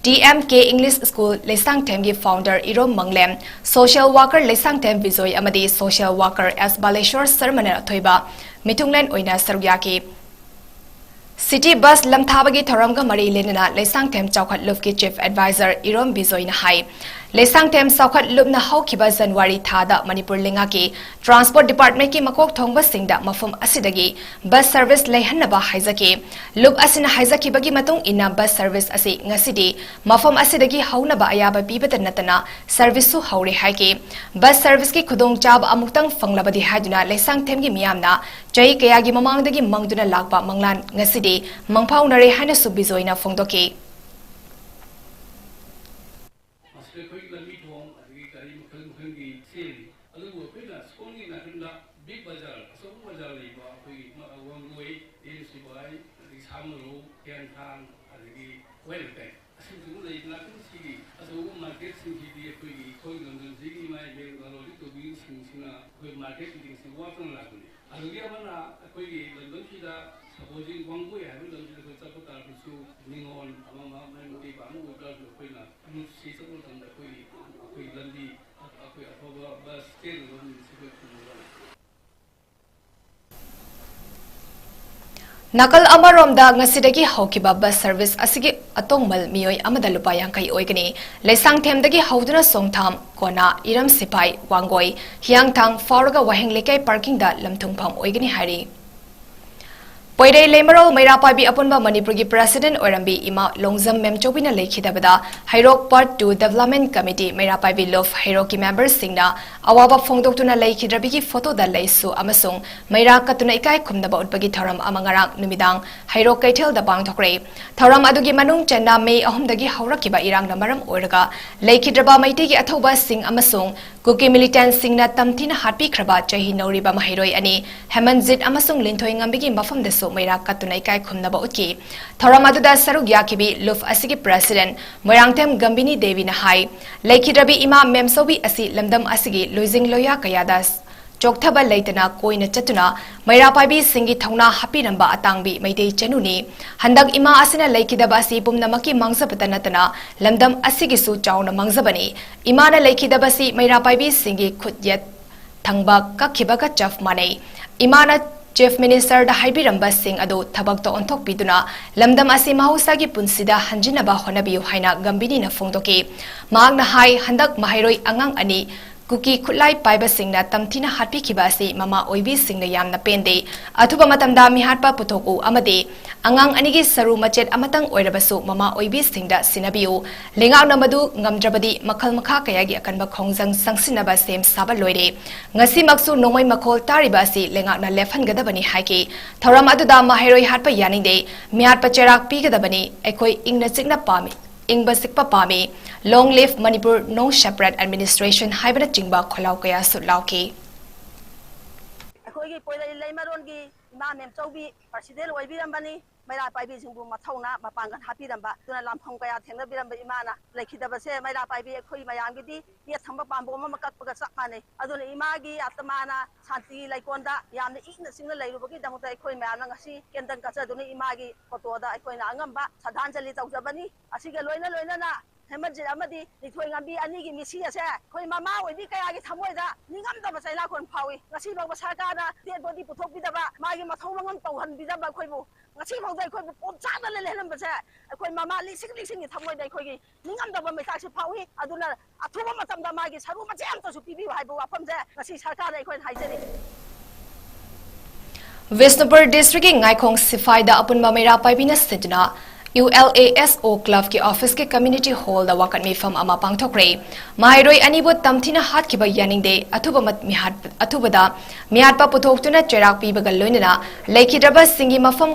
T M K English school ꯂꯩꯁꯥꯡꯊꯦꯝꯒꯤ founder Irom Manglem, social worker Leishangthem Bijoy ꯑꯃꯗꯤ ꯁꯣꯁꯤꯌꯦꯜ ꯋꯥꯀꯔ ꯑꯦꯁ ꯕꯥꯂꯦꯁꯣꯔ ꯁꯔꯃꯅ ꯑꯊꯣꯏꯕ ꯃꯤꯊꯨꯡꯂꯦꯟ ꯑꯣꯏꯅ ꯁꯔꯨꯛ ꯌꯥꯈꯤ꯫ ꯁꯤꯇꯤ ꯕꯁ ꯂꯝꯊꯥꯕꯒꯤ ꯊꯧꯔꯝꯒ ꯃꯔꯤ ꯂꯩꯅꯅ ꯂꯩꯁꯥꯡꯊꯦꯝ ꯆꯥꯎꯈꯠ ꯂꯨꯞꯀꯤ ꯆꯤꯐ ꯑꯦꯗꯚꯥꯏꯖꯔ ꯏꯔꯣꯝ ꯕꯤꯖꯣꯏꯅ ꯍꯥꯏ, ꯂꯩꯁꯥꯡꯊꯦꯝ ꯆꯥꯎꯈꯠ ꯂꯨꯞꯅ ꯍꯧꯈꯤꯕ ꯖꯅꯋꯥꯔꯤ ꯊꯥꯗ ꯃꯅꯤꯄꯨꯔ ꯂꯩꯉꯥꯛꯀꯤ ꯇ꯭ꯔꯥꯟꯁꯄꯣꯔꯠ ꯗꯤꯄꯥꯔꯠꯃꯦꯟꯠꯀꯤ ꯃꯀꯣꯛ ꯊꯣꯡꯕꯁꯤꯡꯗ ꯃꯐꯝ ꯑꯁꯤꯗꯒꯤ ꯕꯁ ꯁꯔꯚꯤꯁ ꯂꯩꯍꯟꯅꯕ ꯍꯥꯏꯖꯈꯤ꯫ ꯂꯨꯞ ꯑꯁꯤꯅ ꯍꯥꯏꯖꯈꯤꯕꯒꯤ ꯃꯇꯨꯡ ꯏꯟꯅ ꯕꯁ ꯁꯔꯚꯤꯁ ꯑꯁꯤ ꯉꯁꯤꯗꯤ ꯃꯐꯝ ꯑꯁꯤꯗꯒꯤ ꯍꯧꯅꯕ ꯑꯌꯥꯕ ꯄꯤꯕꯇ ꯅꯠꯇꯅ ꯁꯔꯚꯤꯁꯁꯨ ꯍꯧꯔꯦ ꯍꯥꯏꯈꯤ꯫ ꯕꯁ ꯁꯔꯚꯤꯁꯀꯤ ꯈꯨꯗꯣꯡꯆꯥꯕ ꯑꯃꯨꯛꯇꯪ ꯐꯪꯂꯕꯗꯤ ꯍꯥꯏꯗꯨꯅ ꯂꯩꯁꯥꯡꯊꯦꯝꯒꯤ ꯃꯤꯌꯥꯝꯅ ꯆꯍꯤ ꯀꯌꯥꯒꯤ ꯃꯃꯥꯡꯗꯒꯤ ꯃꯪꯗꯨꯅ ꯂꯥꯛꯄ ꯃꯪꯂꯥꯟ ꯉꯁꯤꯗꯤ ꯃꯪꯐꯥꯎꯅꯔꯦ ꯍꯥꯏꯅꯁꯨ ꯕꯤꯖꯣꯏꯅ ꯐꯣꯡꯗꯣꯛꯈꯤ꯫ ꯃꯁꯤꯗ ꯑꯩꯈꯣꯏꯒꯤ ꯂꯝꯕꯤ ꯊꯣꯡ, ꯑꯗꯒꯤ ꯒꯥꯔꯤ ꯃꯈꯜ ꯃꯈꯜꯒꯤ ꯁꯦꯝꯃꯤ꯫ ꯑꯗꯨꯕꯨ ꯑꯩꯈꯣꯏꯅ ꯁꯣꯝꯒꯤ ꯅꯥꯀꯟꯗ ꯕꯤꯛ ꯕꯖꯥꯔ, ꯑꯆꯧꯕ ꯕꯖꯥꯔ ꯂꯩꯕ ꯑꯩꯈꯣꯏꯒꯤ ꯃ-, ꯋꯥꯡꯒꯣꯏ, ꯇꯦꯟ ꯁꯤꯐꯥꯏ, ꯑꯗꯒꯤ ꯁꯥꯃꯔꯧ, ꯍꯤꯌꯥꯡꯊꯥꯡ, ꯑꯗꯒꯤ ꯋꯥꯍꯦꯡ ꯂꯩꯀꯥꯏ, ꯑꯁꯤꯁꯨ ꯂꯩ꯫ ꯅꯥꯀꯟꯁꯤꯒꯤ ꯑꯆꯧꯕ ꯃꯥꯔꯀꯦꯠꯁꯤꯡꯁꯤꯗꯤ ꯑꯩꯈꯣꯏꯒꯤ, ꯑꯩꯈꯣꯏ ꯂꯝꯗꯝꯁꯤꯒꯤ ꯏꯃꯥ ꯏꯕꯦꯟ ꯂꯂꯣꯟ ꯏꯇꯤꯛ ꯇꯧꯕꯤꯔꯤꯕꯁꯤꯡꯁꯤꯅ ꯑꯩꯈꯣꯏ ꯃꯥꯔꯀꯦꯠ ꯕꯤꯜꯗꯤꯡꯁꯤ ꯋꯥꯠꯇꯅ ꯂꯥꯛꯄꯅꯤ꯫ ꯑꯗꯨꯒꯤ ꯑꯃꯅ ꯑꯩꯈꯣꯏꯒꯤ ꯂꯝꯗꯝꯁꯤꯗ ꯁꯄꯣꯖꯤꯡ ꯋꯥꯡꯒꯣꯏ ꯍꯥꯏꯕ ꯂꯝꯁꯤꯗ ꯑꯩꯈꯣꯏ ꯆꯠꯄ ꯇꯥꯔꯒꯁꯨ ꯅꯤꯉꯣꯜ ꯑꯃ ꯑꯃ ꯃꯩ ꯃꯇꯩ ꯄꯥꯡꯕ ꯑꯣꯏꯕ ꯇꯥꯔꯁꯨ ꯑꯩꯈꯣꯏꯅ ꯃꯤꯅꯨꯡꯁꯤ ꯆꯠꯄ ꯃꯇꯝꯗ ꯑꯩꯈꯣꯏꯒꯤ, ꯑꯩꯈꯣꯏ ꯂꯝꯕꯤ, ꯑꯩꯈꯣꯏ ꯑꯐꯕ ꯕꯁ ꯁ꯭ꯇꯦꯟ ꯑꯃ ꯃꯤꯅꯨꯡꯁꯤ ꯑꯩꯈꯣꯏ ꯐꯪꯕ ꯉꯝꯃꯤ꯫ ꯅꯥꯀꯜ ꯑꯃꯔꯣꯝꯗ ꯉꯁꯤꯗꯒꯤ ꯍꯧꯈꯤꯕ ꯕꯁ ꯁꯔꯚꯤꯁ ꯑꯁꯤꯒꯤ ꯑꯇꯣꯡꯃꯜ ꯃꯤꯑꯣꯏ ꯑꯃꯗ ꯂꯨꯄꯥ ꯌꯥꯡꯈꯩ ꯑꯣꯏꯒꯅꯤ꯫ ꯂꯩꯁꯥꯡꯊꯦꯝꯗꯒꯤ ꯍꯧꯗꯨꯅ ꯁꯣꯡꯊꯥꯝ, ꯀꯣꯅꯥ, ꯏꯔꯝ ꯁꯤꯐꯥꯏ, ꯋꯥꯡꯒꯣꯏ, ꯍꯤꯌꯥꯡꯊꯥꯡ ꯐꯥꯎꯔꯒ ꯋꯥꯍꯦꯡ ꯂꯩꯀꯥꯏ ꯄꯥꯔꯀꯤꯡꯗ ꯂꯝꯊꯨꯡꯐꯝ ꯑꯣꯏꯒꯅꯤ ꯍꯥꯏꯔꯤ꯫ ꯄꯣꯏꯔꯩ ꯂꯩꯃꯔꯣꯜ ꯃꯩꯔꯥ ꯄꯥꯏꯕꯤ ꯑꯄꯨꯟꯕ ꯃꯅꯤꯄꯨꯔꯒꯤ president ꯑꯣꯏꯔꯝꯕꯤ ꯏꯃꯥ ꯂꯣꯡꯖꯝ ꯃꯦꯝꯆꯧꯕꯤꯅ ꯂꯩꯈꯤꯗꯕꯗ ꯍꯩꯔꯣꯛ Part Two Development Committee ꯃꯩꯔꯥ ꯄꯥꯏꯕꯤ ꯂꯨꯞ ꯍꯩꯔꯣꯛꯀꯤ memberꯁꯤꯡꯅ ꯑꯋꯥꯕ ꯐꯣꯡꯗꯣꯛꯇꯨꯅ ꯂꯩꯈꯤꯗ꯭ꯔꯕꯤꯒꯤ photoꯗ ꯂꯩꯁꯨ ꯑꯃꯁꯨꯡ ꯃꯩꯔꯥ ꯀꯠꯇꯨꯅ ꯏꯀꯥꯏ ꯈꯨꯝꯅꯕ ꯎꯠꯄꯒꯤ ꯊꯧꯔꯝ ꯑꯃ ꯉꯔꯥꯡ ꯅꯨꯃꯤꯗꯥꯡ ꯍꯩꯔꯣꯛ ꯀꯩꯊꯦꯜꯗ ꯄꯥꯡꯊꯣꯛꯈ꯭ꯔꯦ꯫ ꯊꯧꯔꯝ ꯑꯗꯨꯒꯤ ꯃꯅꯨꯡ ꯆꯟꯅ May ꯑꯍꯨꯝꯗꯒꯤ ꯍꯧꯔꯛꯈꯤꯕ ꯏꯔꯥꯡꯅ ꯃꯔꯝ ꯑꯣꯏꯔꯒ ꯂꯩꯈꯤꯗ꯭ꯔꯕ ꯃꯩꯇꯩꯒꯤ ꯑꯊꯧꯕꯁꯤꯡ ꯑꯃꯁꯨꯡ ꯀꯨꯀꯤ militantꯁꯤꯡꯅ ꯇꯝꯊꯤꯅ ꯍꯥꯠꯄꯤꯈ꯭ꯔꯕ ꯆꯍꯤ ꯅꯧꯔꯤꯕ ꯃꯍꯩꯔꯣꯏ ꯑꯅꯤ ꯍꯦꯃꯟꯖꯤꯠ ꯑꯃꯁꯨꯡ ꯂꯤꯟꯊꯣꯏꯉꯝꯕꯤꯒꯤ ꯃꯐꯝꯗꯁꯨ ꯃꯩꯔꯥ ꯀꯠꯇꯨꯅ ꯏꯀꯥꯏ ꯈꯨꯝꯅꯕ ꯎꯠꯈꯤ꯫ ꯊꯧꯔꯝ ꯑꯗꯨꯗ ꯁꯔꯨꯛ ꯌꯥꯈꯤꯕꯤ ꯂꯨꯞ ꯑꯁꯤꯒꯤ president ꯃꯣꯏꯔꯥꯡꯊꯦꯝ ꯒꯝꯕꯤꯅꯤ ꯗꯦꯕꯤꯅ ꯍꯥꯏ, ꯂꯩꯈꯤꯗ꯭ꯔꯕꯤ ꯏꯃꯥ ꯃꯦꯝꯆꯧꯕꯤ ꯑꯁꯤ ꯂꯝꯗꯝ ꯑꯁꯤꯒꯤ ꯂꯣꯏꯖꯤꯡ ꯂꯣꯌꯥ ꯀꯌꯥꯗ ꯆꯣꯛꯊꯕ ꯂꯩꯇꯅ ꯀꯣꯏꯅ ꯆꯠꯇꯨꯅ ꯃꯩꯔꯥ ꯄꯥꯏꯕꯤꯁꯤꯡꯒꯤ ꯊꯧꯅꯥ ꯍꯥꯞꯄꯤꯔꯝꯕ ꯑꯇꯥꯡꯕꯤ ꯃꯩꯇꯩ ꯆꯅꯨꯅꯤ꯫ ꯍꯟꯗꯛ ꯏꯃꯥ ꯑꯁꯤꯅ ꯂꯩꯈꯤꯗꯕ ꯑꯁꯤ ꯄꯨꯝꯅꯃꯛꯀꯤ ꯃꯥꯡꯖꯕꯇ ꯅꯠꯇꯅ ꯂꯝꯗꯝ ꯑꯁꯤꯒꯤꯁꯨ ꯆꯥꯎꯅ ꯃꯥꯡꯖꯕꯅꯤ꯫ ꯏꯃꯥꯅ ꯂꯩꯈꯤꯗꯕꯁꯤ ꯃꯩꯔꯥ ꯄꯥꯏꯕꯤꯁꯤꯡꯒꯤ ꯈꯨꯠ ꯌꯦꯠ ꯊꯪꯕ ꯀꯛꯈꯤꯕꯒ ꯆꯞ ꯃꯥꯟꯅꯩ꯫ ꯏꯃꯥꯅ Chief Ministerꯗ ꯍꯥꯏꯕꯤꯔꯝꯕꯁꯤꯡ ꯑꯗꯨ ꯊꯕꯛꯇ ꯑꯣꯟꯊꯣꯛꯄꯤꯗꯨꯅ ꯂꯝꯗꯝ ꯑꯁꯤ ꯃꯍꯧꯁꯥꯒꯤ ꯄꯨꯟꯁꯤꯗ ꯍꯟꯖꯤꯟꯅꯕ ꯍꯣꯠꯅꯕꯤꯌꯨ ꯍꯥꯏꯅ ꯒꯝꯕꯤꯅꯤꯅ ꯐꯣꯡꯗꯣꯛꯈꯤ꯫ ꯃꯍꯥꯛꯅ ꯍꯥꯏ, ꯍꯟꯗꯛ ꯃꯍꯩꯔꯣꯏ ꯑꯉꯥꯡ ꯑꯅꯤ ꯀꯨꯀꯤ ꯈꯨꯠꯂꯥꯏ ꯄꯥꯏꯕꯁꯤꯡꯅ ꯇꯝꯊꯤꯅ ꯍꯥꯠꯄꯤꯈꯤꯕ ꯑꯁꯤ ꯃꯃꯥ ꯑꯣꯏꯕꯤꯁꯤꯡꯅ ꯌꯥꯝꯅ ꯄꯦꯟꯗꯦ꯫ ꯑꯊꯨꯕ ꯃꯇꯝꯗ ꯃꯤꯍꯥꯠꯄ ꯄꯨꯊꯣꯛꯎ ꯑꯃꯗꯤ ꯑꯉꯥꯡ ꯑꯅꯤꯒꯤ ꯁꯔꯨ ꯃꯆꯦꯠ ꯑꯃꯇꯪ ꯑꯣꯏꯔꯕꯁꯨ ꯃꯃꯥ ꯑꯣꯏꯕꯤꯁꯤꯡꯗ ꯁꯤꯟꯅꯕꯤꯌꯨ꯫ ꯂꯩꯉꯥꯛꯅ ꯃꯗꯨ ꯉꯝꯗ꯭ꯔꯕꯗꯤ ꯃꯈꯜ ꯃꯈꯥ ꯀꯌꯥꯒꯤ ꯑꯀꯟꯕ ꯈꯣꯡꯖꯪ ꯆꯪꯁꯤꯟꯅꯕ ꯁꯦꯝ ꯁꯥꯕ ꯂꯣꯏꯔꯦ꯫ ꯉꯁꯤꯃꯛꯁꯨ ꯅꯣꯡꯃꯩ ꯃꯈꯣꯜ ꯇꯥꯔꯤꯕ ꯑꯁꯤ ꯂꯩꯉꯥꯛꯅ ꯂꯦꯞꯍꯟꯒꯗꯕꯅꯤ ꯍꯥꯏꯈꯤ꯫ ꯊꯧꯔꯝ ꯑꯗꯨꯗ ꯃꯍꯩꯔꯣꯏ ꯍꯥꯠꯄ ꯌꯥꯅꯤꯡꯗꯦ, ꯃꯤꯍꯥꯠꯄ ꯆꯩꯔꯥꯛ ꯄꯤꯒꯗꯕꯅꯤ, ꯑꯩꯈꯣꯏ ꯏꯪꯅ ꯆꯤꯛꯅ ꯄꯥꯝꯃꯤ, ꯏꯪꯕ ꯆꯤꯛꯄ ꯄꯥꯝꯃꯤ, Long live Manipur, No Separate Administration ꯍꯥꯏꯕꯅꯆꯤꯡꯕ ꯈꯣꯜꯂꯥꯎ ꯀꯌꯥꯁꯨ ꯂꯥꯎꯈꯤ꯫ ꯑꯩꯈꯣꯏꯒꯤ ꯄꯣꯏꯔꯩ ꯂꯩꯃꯔꯣꯟꯒꯤ ꯏꯃꯥ ꯃꯦꯝꯆꯧꯕꯤ president ꯑꯣꯏꯕꯤꯔꯝꯕꯅꯤ꯫ ꯃꯩꯔꯥ ꯄꯥꯏꯕꯤꯁꯤꯡꯕꯨ ꯃꯊꯧꯅꯥ ꯃꯄꯥꯡꯒꯜ ꯍꯥꯞꯄꯤꯔꯝꯕ, ꯑꯗꯨꯅ ꯂꯥꯟꯐꯝ ꯀꯌꯥ ꯊꯦꯡꯅꯕꯤꯔꯝꯕ ꯏꯃꯥꯅ ꯂꯩꯈꯤꯗꯕꯁꯦ ꯃꯩꯔꯥ ꯄꯥꯏꯕꯤ ꯑꯩꯈꯣꯏ ꯃꯌꯥꯝꯒꯤꯗꯤ ꯌꯦꯠ ꯊꯪꯕ ꯄꯥꯝꯕꯣꯝ ꯑꯃ ꯀꯛꯄꯒ ꯆꯞ ꯃꯥꯟꯅꯩ꯫ ꯑꯗꯨꯅ ꯏꯃꯥꯒꯤ ꯑꯥꯇꯃꯥꯅ ꯁꯥꯟꯇꯤ ꯂꯩꯀꯣꯟꯗ ꯌꯥꯝꯅ ꯏꯪꯅ ꯆꯤꯛꯅ ꯂꯩꯔꯨꯕꯒꯤꯗꯃꯛꯇ ꯑꯩꯈꯣꯏ ꯃꯌꯥꯝꯅ ꯉꯁꯤ candle ꯀꯠꯆꯗꯨꯅ ꯏꯃꯥꯒꯤ photoꯗ ꯑꯩꯈꯣꯏꯅ ꯑꯉꯝꯕ ꯁ꯭ꯔꯗꯥꯟꯖꯂꯤ ꯇꯧꯖꯕꯅꯤ꯫ ꯑꯁꯤꯒ ꯂꯣꯏꯅ ꯂꯣꯏꯅꯅ ꯍꯦꯃꯟꯖꯤꯠ ꯑꯃꯗꯤ ꯂꯤꯊꯣꯏꯉꯝꯕꯤ ꯑꯅꯤꯒꯤ ꯃꯤꯁꯤ ꯑꯁꯦ ꯑꯩꯈꯣꯏ ꯃꯃꯥ ꯑꯣꯏꯕꯤ ꯀꯌꯥꯒꯤ ꯊꯃꯣꯏꯗ ꯅꯤꯡꯉꯝꯗꯕ ꯆꯩꯅꯥꯈꯣꯟ ꯐꯥꯎꯏ꯫ ꯉꯁꯤ ꯐꯥꯎꯕ ꯁꯔꯀꯥꯔꯅ dead body ꯄꯨꯊꯣꯛꯄꯤꯗꯕ, ꯃꯥꯒꯤ ꯃꯊꯧ ꯃꯉꯝ ꯇꯧꯍꯟꯕꯤꯗꯕ ꯑꯩꯈꯣꯏꯕꯨ ꯉꯁꯤ ꯐꯥꯎꯗ ꯑꯩꯈꯣꯏꯕꯨ ꯄꯣꯝꯆꯥꯛꯅ ꯂꯩꯍꯜꯂꯝꯕꯁꯦ ꯑꯩꯈꯣꯏ ꯃꯃꯥ ꯂꯤꯁꯤꯡ ꯂꯤꯁꯤꯡꯒꯤ ꯊꯃꯣꯏꯗ ꯑꯩꯈꯣꯏꯒꯤ ꯅꯤꯡꯉꯝꯗꯕ ꯃꯩꯆꯥꯛꯁꯨ ꯐꯥꯎꯏ꯫ ꯑꯗꯨꯅ ꯑꯊꯨꯕ ꯃꯇꯝꯗ ꯃꯥꯒꯤ ꯁꯔꯨ ꯃꯆꯦꯠ ꯑꯃꯇꯁꯨ ꯄꯤꯕꯤꯌꯨ ꯍꯥꯏꯕ ꯋꯥꯐꯝꯁꯦ ꯉꯁꯤ ꯁꯔꯀꯥꯔꯗ ꯑꯩꯈꯣꯏꯅ ꯍꯥꯏꯖꯔꯤ꯫ ꯕꯤꯁꯅꯨꯄꯨꯔ ꯗꯤꯁꯇ꯭ꯔꯤꯛꯀꯤ ꯉꯥꯏꯈꯣꯡ ꯁꯤꯐꯥꯏꯗ ꯑꯄꯨꯟꯕ ꯃꯩꯔꯥ ꯄꯥꯏꯕꯤꯅ ꯁꯤꯟꯗꯨꯅ ULASO ꯀ꯭ꯂꯕꯀꯤ ꯑꯣꯐꯤꯁꯀꯤ ꯀꯝꯃ꯭ꯌꯨꯅꯤꯇꯤ ꯍꯣꯜꯗ ꯋꯥꯀꯠ ꯃꯤꯐꯝ ꯑꯃ ꯄꯥꯡꯊꯣꯛꯈ꯭ꯔꯦ꯫ ꯃꯍꯩꯔꯣꯏ ꯑꯅꯤꯕꯨ ꯇꯝꯊꯤꯅ ꯍꯥꯠꯈꯤꯕ ꯌꯥꯅꯤꯡꯗꯦ, ꯑꯊꯨꯕ ꯃꯠ-, ꯃꯤꯍꯥꯠ-, ꯑꯊꯨꯕꯗ ꯃꯤꯍꯥꯠꯄ ꯄꯨꯊꯣꯛꯇꯨꯅ ꯆꯩꯔꯥꯛ ꯄꯤꯕꯒ ꯂꯣꯏꯅꯅ ꯂꯩꯈꯤꯗ꯭ꯔꯕꯁꯤꯡꯒꯤ ꯃꯐꯝ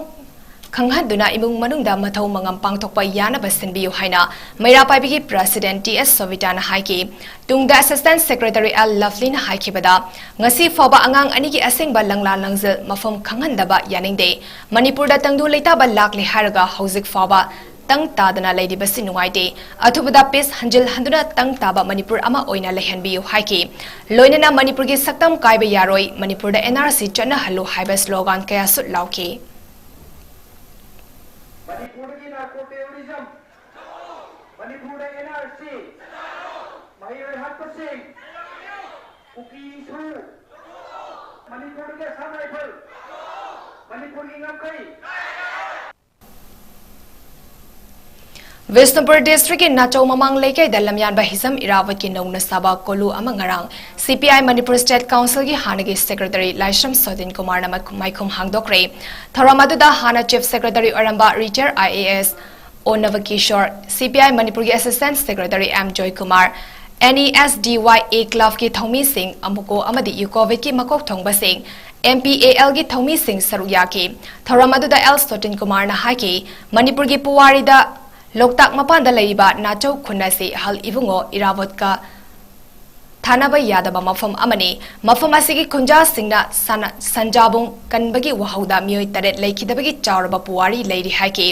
ꯈꯪꯍꯟꯗꯨꯅ ꯏꯃꯨꯡ ꯃꯅꯨꯡꯗ ꯃꯊꯧ ꯃꯉꯝ ꯄꯥꯡꯊꯣꯛꯄ ꯌꯥꯅꯕ ꯁꯤꯟꯕꯤꯌꯨ ꯍꯥꯏꯅ ꯃꯩꯔꯥ ꯄꯥꯏꯕꯤꯒꯤ ꯄ꯭ꯔꯦꯁꯤꯗꯦꯟꯠ ꯇꯤ ꯑꯦꯁ ꯁꯣꯚꯤꯇꯥꯅ ꯍꯥꯏꯈꯤ꯫ ꯇꯨꯡꯗ ꯑꯦꯁꯤꯁꯇꯦꯟꯠ ꯁꯦꯀ꯭ꯔꯦꯇꯔꯤ ꯑꯦꯜ ꯂꯚꯂꯤꯅ ꯍꯥꯏꯈꯤꯕꯗ, ꯉꯁꯤ ꯐꯥꯎꯕ ꯑꯉꯥꯡ ꯑꯅꯤꯒꯤ ꯑꯁꯦꯡꯕ ꯂꯪꯂꯥ ꯂꯪꯖꯜ ꯃꯐꯝ ꯈꯪꯍꯟꯗꯕ ꯌꯥꯅꯤꯡꯗꯦ꯫ ꯃꯅꯤꯄꯨꯔꯗ ꯇꯪꯗꯨ ꯂꯩꯇꯥꯕ ꯂꯥꯛꯂꯦ ꯍꯥꯏꯔꯒ ꯍꯧꯖꯤꯛ ꯐꯥꯎꯕ ꯇꯪ ꯇꯥꯗꯅ ꯂꯩꯔꯤꯕꯁꯤ ꯅꯨꯡꯉꯥꯏꯇꯦ꯫ ꯑꯊꯨꯕꯗ ꯄꯤꯁ ꯍꯟꯖꯤꯜꯍꯟꯗꯨꯅ ꯇꯪ ꯇꯥꯕ ꯃꯅꯤꯄꯨꯔ ꯑꯃ ꯑꯣꯏꯅ ꯂꯩꯍꯟꯕꯤꯌꯨ ꯍꯥꯏꯈꯤ꯫ ꯂꯣꯏꯅꯅ ꯃꯅꯤꯄꯨꯔꯒꯤ ꯁꯛꯇꯝ ꯀꯥꯏꯕ ꯌꯥꯔꯣꯏ, ꯃꯅꯤꯄꯨꯔꯗ NRC ꯆꯠꯅꯍꯜꯂꯨ ꯍꯥꯏꯕ ꯁ꯭ꯂꯣꯒꯥꯟ ꯀꯌꯥꯁꯨ ꯂꯥꯎꯈꯤ꯫ ꯃꯅꯤꯄꯨꯔꯗꯒꯤ ꯅꯥꯔꯀꯣ ꯇꯦꯔꯣꯔꯤꯖꯝ, ꯃꯅꯤꯄꯨꯔꯗ NRC, ꯃꯍꯩꯔꯣꯏ ꯍꯥꯠꯄꯁꯤꯡ, ꯀꯨꯀꯤ ꯏꯁꯨ, ꯃꯅꯤꯄꯨꯔꯗꯒꯤ ꯑꯁꯥꯝ ꯔꯥꯏꯐꯜ, ꯃꯅꯤꯄꯨꯔꯒꯤ ꯉꯝꯈꯩ꯫ ꯕꯤꯁꯅꯨꯄꯨꯔ ꯗꯤꯁꯇ꯭ꯔꯤꯛꯀꯤ ꯅꯥꯆꯧ ꯃꯃꯥꯡ ꯂꯩꯀꯥꯏꯗ ꯂꯝꯌꯥꯟꯕ ꯍꯤꯖꯝ ꯏꯔꯥꯕꯣꯠꯀꯤ ꯅꯧꯅ ꯁꯥꯕ ꯀꯣꯂꯨ ꯑꯃ ꯉꯔꯥꯡ CPI ꯃꯅꯤꯄꯨꯔ ꯁ꯭ꯇꯦꯠ ꯀꯥꯎꯟꯁꯤꯜꯒꯤ ꯍꯥꯟꯅꯒꯤ ꯁꯦꯀ꯭ꯔꯦꯇꯔꯤ ꯂꯥꯏꯁ꯭ꯔꯝ ꯁꯣꯇꯤꯟ ꯀꯨꯃꯥꯔꯅ ꯃꯥꯏꯈꯨ-, ꯃꯥꯏꯈꯨꯝ ꯍꯥꯡꯗꯣꯛꯈ꯭ꯔꯦ꯫ ꯊꯧꯔꯝ ꯑꯗꯨꯗ ꯍꯥꯟꯅ ꯆꯤꯐ ꯁꯦꯀ꯭ꯔꯦꯇꯔꯤ ꯑꯣꯏꯔꯝꯕ ꯔꯤꯇꯥꯌꯔ IAS ꯑꯣ ꯅꯕꯀꯤꯁꯣꯔ, CPI ꯃꯅꯤꯄꯨꯔꯒꯤ assistant secretary M Joykumar, NESDYA ꯀ꯭ꯂꯕꯀꯤ ꯊꯧꯃꯤꯁꯤꯡ, ꯑꯃꯨꯀꯣ ꯑꯃꯗꯤ ꯌꯨꯀꯣꯕꯤꯠꯀꯤ ꯃꯀꯣꯛ ꯊꯣꯡꯕꯁꯤꯡ, MPALꯒꯤ ꯊꯧꯃꯤꯁꯤꯡ ꯁꯔꯨꯛ ꯌꯥꯈꯤ꯫ ꯊꯧꯔꯝ ꯑꯗꯨꯗ ꯑꯦꯜ ꯁꯣꯇꯤꯟ ꯀꯨꯃꯥꯔꯅ ꯍꯥꯏꯈꯤ, ꯃꯅꯤꯄꯨꯔꯒꯤ ꯄꯨꯋꯥꯔꯤꯗ ꯂꯣꯛꯇꯥꯛ ꯃꯄꯥꯟꯗ ꯂꯩꯔꯤꯕ ꯅꯥꯆꯧ ꯈꯨꯟ ꯑꯁꯤ ꯑꯍꯜ ꯏꯕꯨꯡꯉꯣ ꯏꯔꯥꯕꯣꯠꯀ ꯊꯥꯅꯕ ꯌꯥꯗꯕ ꯃꯐꯝ ꯑꯃꯅꯤ꯫ ꯃꯐꯝ ꯑꯁꯤꯒꯤ ꯈꯨꯟꯖꯥꯁꯤꯡꯅ ꯁꯅ-, ꯁꯟꯖꯥꯕꯨꯡ ꯀꯟꯕꯒꯤ ꯋꯥꯍꯧꯗ ꯃꯤꯑꯣꯏ ꯇꯔꯦꯠ ꯂꯩꯈꯤꯗꯕꯒꯤ ꯆꯥꯎꯔꯕ ꯄꯨꯋꯥꯔꯤ ꯂꯩꯔꯤ ꯍꯥꯏꯈꯤ꯫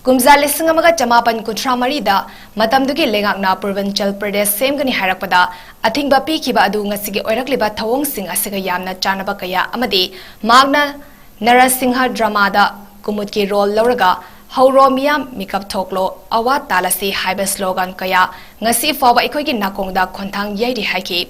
ꯀꯨꯝꯖꯥ ꯂꯤꯁꯤꯡ ꯑꯃꯒ ꯆꯃꯥꯄꯟ ꯀꯨꯟꯊ꯭ꯔꯥ ꯃꯔꯤꯗ ꯃꯇꯝꯗꯨꯒꯤ ꯂꯩꯉꯥꯛꯅ ꯄꯨꯔꯕꯟꯆꯜ ꯄ꯭ꯔꯗꯦꯁ ꯁꯦꯝꯒꯅꯤ ꯍꯥꯏꯔꯛꯄꯗ ꯑꯊꯤꯡꯕ ꯄꯤꯈꯤꯕ ꯑꯗꯨ ꯉꯁꯤꯒꯤ ꯑꯣꯏꯔꯛꯂꯤꯕ ꯊꯧꯑꯣꯡꯁꯤꯡ ꯑꯁꯤꯒ ꯌꯥꯝꯅ ꯆꯥꯟꯅꯕ ꯀꯌꯥ ꯑꯃꯗꯤ ꯃꯍꯥꯛꯅ ꯅꯔꯁꯤꯡꯍ ꯗ꯭ꯔꯃꯥꯗ ꯀꯨꯃꯨꯗꯀꯤ ꯔꯣꯜ ꯂꯧꯔꯒ "ꯍꯧꯔꯣ ꯃꯤꯌꯥꯝ, ꯃꯤꯀꯞ ꯊꯣꯛꯂꯣ, ꯑꯋꯥ ꯇꯥꯜꯂꯁꯤ" ꯍꯥꯏꯕ ꯁ꯭ꯂꯣꯒꯥꯟ ꯀꯌꯥ ꯉꯁꯤ ꯐꯥꯎꯕ ꯑꯩꯈꯣꯏꯒꯤ ꯅꯥꯀꯣꯡꯗ ꯈꯣꯟꯊꯥꯡ ꯌꯩꯔꯤ ꯍꯥꯏꯈꯤ꯫